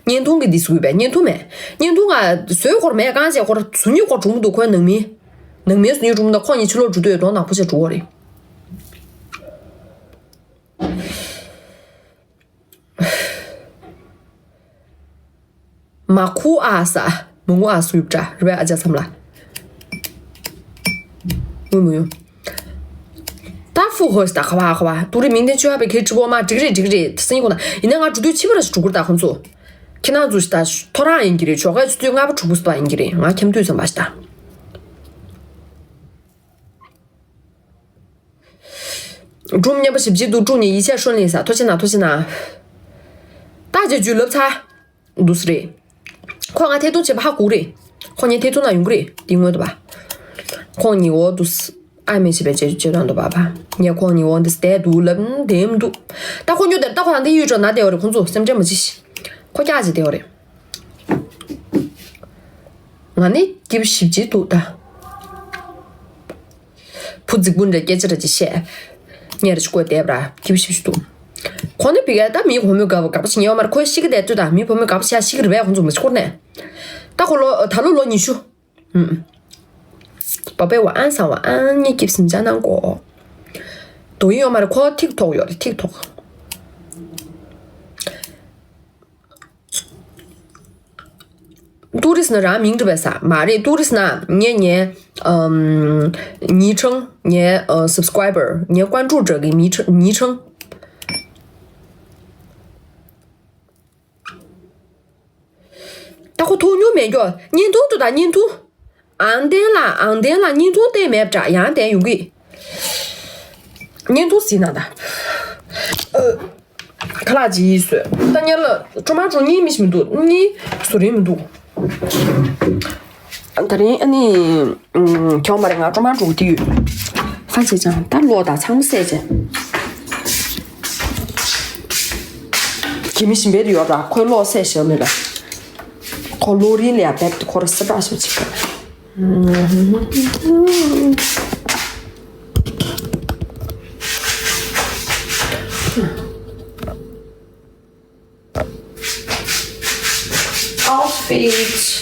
བརྙན་ཐུང་གི་འདི་བཟོས་པས་བརྙན་ཐུང་མེད། བརྙན་ཐུང་ང་བཟོས་སྐོར་མེད། རྐང་བྱས་སྐོར་བཟོ་ཉིད་སྐོར་གྲུང་མི་འདུག་ཁོའི་ནང་མི། ནང་མིའི་བཟོ་ཉིད་གྲུང་མི་འདུག་ཁོ་གཉིས་ཕྱི་ལོགས་འགྲོ་དུས་གདོང་ནག་པོ་བྱས་འགྲོ་བ་རེད། མ་ཁུ་ཨ་ས། མ་ངུ་ཨ་སུ་ཡུབ་ཏྲ་རེད་པས། ཨ་ཅག་མཚམས་ལ། ངུ་མི་ཡོང་། ད་ཧྥུ་ཧོ་ད་ཁ་བ་ཁ་བ་ཏུ་རི་མིང་དེ་བཅོས་པའི་ཁེ་ཁྲི་བོ་མ་འགྲིག་རེད་འགྲིག་རེད་སེང་གོ་ན་ཡིན་ན་ང་འགྲོ་དུས་ཕྱི་པར་ཞིག་འགྲོ་གི་རེད་ད་ཁོང་ཚོ། ཁྱེད་རང་ཚོ་ཞིག་ད་ཐོ་རངས་ཡིན་གྱི་རེད། ཞོགས་ཀས་ཆུ་ཚོད་ལྔ་པ་དྲུག་པ་སུ་པ་ཡིན་གྱི་རེད། ང་འཁྱམ་དུས་ཙམ་པ་ཞིག་ད། སྒྲུང་སྙན་པོ་ཞིབ་ཅིག་འདུག་སྒྲུང་ནི་ཡིད་ཆེས་ཧྲོན་ལིན་ས་ཐོ་ཆེ་ན་ཐོ་ཆེ་ན། ད་རྗེས་རྒྱུད་ལབ་ཚར། འདུག་སེ་རེད། ཁོ་ང་ཐད་གཏོང་བྱེད་པ་ཧ་གོ་རེད། ཁོ་ངའི་ཐད་གཏོང་ན་ཡོང་གི་རེད་དེ་སྔོན་དུ་བ། ཁོང་ཉི་འོ་འདུག་སེ་ཨ་མེ་བྱེད་པའི་བྱེད་བྱེད་སྟངས་འདུག་བ་བ། ངས་ཁོང་ཉི་འོ་འདི་སེ་བསྡད་འདུག་ལབ་བསྡད་མི་འདུག་ད་ཁོ་ཉོ་དེར་ད་ཁོ་རང་དེ་ཡོད་འགྲོ་ན་བསྡད་ཡོད་རེད། ཁོང་ཚོ་སེམས་ཁྲལ་མ་བྱེད་ཤིག་ཁོ་སྐྱག་ཅིག་བསྡད་ཡོད་རེད། ང་ནི་སྐྱིབས་ཞིབ་ཅིག་འདུག་ད། བུ་རྫིག་པོ་འདྲ་སྐད་ཆ་འདྲ་ཅིག་བཤད། ངས་ར་ཅིག་བཀོད་བསྡད་པ་ར་སྐྱིད་པོ་ཞིག་འདུག་ཁོ་ནི་བི་ག་ད་མི་བུ་མོའི་དགའ་པོ་དགའ་པོ་ཞིག་ཉེ་བ་མར་ཁོའི་ཤི་གི་བསྡད་དུས་ད་མི་བུ་མོའི་དགའ་པོ་ཞིག་ཤི་གི་རེད་པས་ཁོང་ཚོ་མ་ཤི་ཁོར་ནས། ད་ཁོ་ལོ་ད་ལོ་ལོ་ཉི་ཤུ། ཨུམ། པ་པའི་བ་ཨན་སང་བ་ཨན་ངས་སྐྱིད་སིམ་ཅ་ནང་གོ། དོ་ཡིན་ཡོད་མ་རེད། ཁོ་ཐིག་ཐོག་ཡོད་རེད། ཐིག་ཐོག་ཏུ་རིས་ནི་རང་མིང་འབྲི་བས་ས་མ་རེད། ཏུ་རིས་ན་ངས་ངའི་ཨམ། ཉི་ཁྲང་ངའི་ཨ། སབ་སི་ཀ་རའི་བར་ངའི་ཀོན་ཀྲུའུ་འདྲ་གི་མི་ཁྲང་ཉི་ཁྲང་། ད་ཁོ་ཐུག་མྱོང་མེད་ཀྱོ། བརྙན་ཐུང་དུ་ད་བརྙན་ཐུང་། ཨང་ཏན་ལ་ཨང་ཏན་ལ་བརྙན་ཐུང་བསྟན་མེད་པ་འདྲ་ཡང་བསྟན་ཡོང་གི། བརྙན་ཐུང་གཟིགས་ན་ད། ཨ། ཁ་ལག་ཅིག་ཡིས་བཟོས། ད་ཉལ་ལ་ཀྲོ་མ་ཀྲོ་གཉིས་མི་ཞིག་མི་འདུག་གཉིས་བཟོ་རིན་མི་འདུག་ད་རིང་ཨ་ནི། ཁྱོད་མ་རེད། ང་ཀྲོ་མ་ཀྲོ་དེ་ཡོད། ཧ་ཅེ་ཅང་ད་ལོག་ད་ཚང་མ་བསད་ཅེ། གི་མི་ཞིམ་པའི་དུ་ཡོད་ར་ཁོའི་ལོག་བསད་ཞེས་མེད་པས། ཁོ་ལོ་རིན་ལ་ཡ་བེབ་ཏུ་ཁོ་ར་སེ་པྲ་ཞོ་ཅིག Outfit.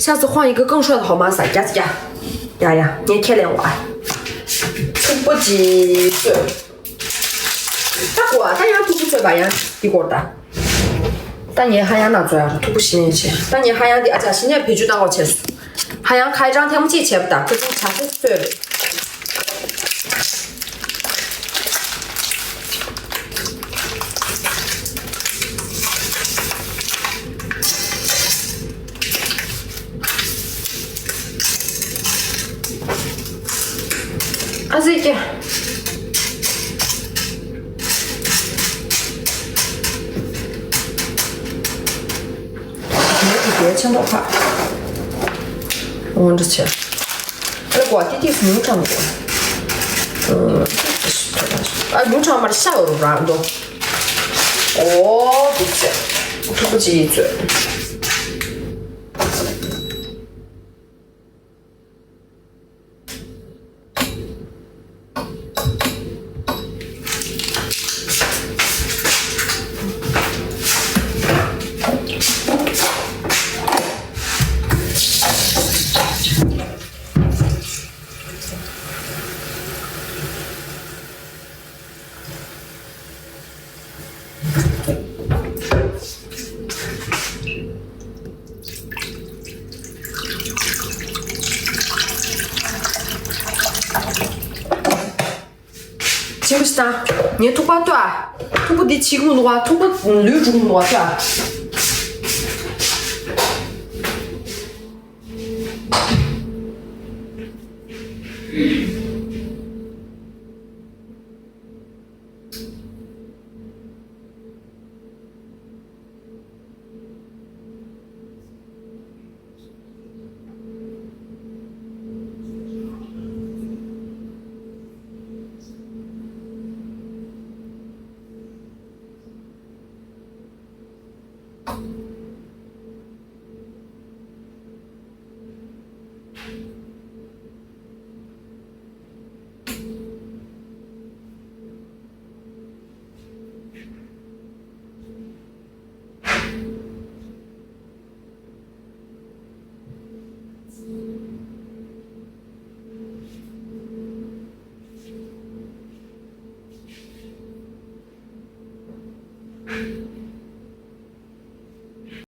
ཤ་ཚ་ཁོང་ཡི་གེ་གང་ཤོད་ཧོ་མ་ས་རྒྱ་རྒྱ། ཡ་ཡ་ངས་ཁས་ལེན་བ། ཐུག་པ་ཅི་ཚོད། ད་གོ་ཨ་ད་ཡང་ཐུག་པ་ཚོད་པ་ཡང་འདི་གོ་ད། ད་ངས་ཧ་ཡང་ན་ཚོ་ཡ་ཐུག་པ་ཞི་ནས་བྱས། ད་ངས་ཧ་ཡང་འདི་ཨ་ཅག་ཞི་ནས་བེད་སྤྱོད་བཏང་བ་བྱས་སོ། ཧ་ཡང་ཁ་ཡི་ཅང་ཐེངས་མ་གཅིག་བྱས་པ་ད་ཁོ་ཚོ་བྱ་ཚོད་ཚོད་རེད། ཨ་ཙི་ཀྱེ། ངའི་དེ་གའི་ཆེ་མདོག་ཁ། འོ་འདྲ་ཆེ། ཨ་ལ་གོ་ཏི་ཏིས་ཉུང་དྲགས་འདུག་ཨ་ཉུང་དྲགས་མར་ཤ་འོ་རུ་རང་འདུག་འོ་འདུག་ཆེ། ཐུག་པ་ཅི་ཡིས་ཚོད། ཅི་མི་ཤི་ད། ངའི་ཐུག་པ་ལྟོས་ཨ། ཐུག་པ་འདི་ཕྱིས་མི་འདུག་ཨ། ཐུག་པ་ལུས་འགྲོ་གི་མི་འདུག་ཨ་ལྟོས་ཨ།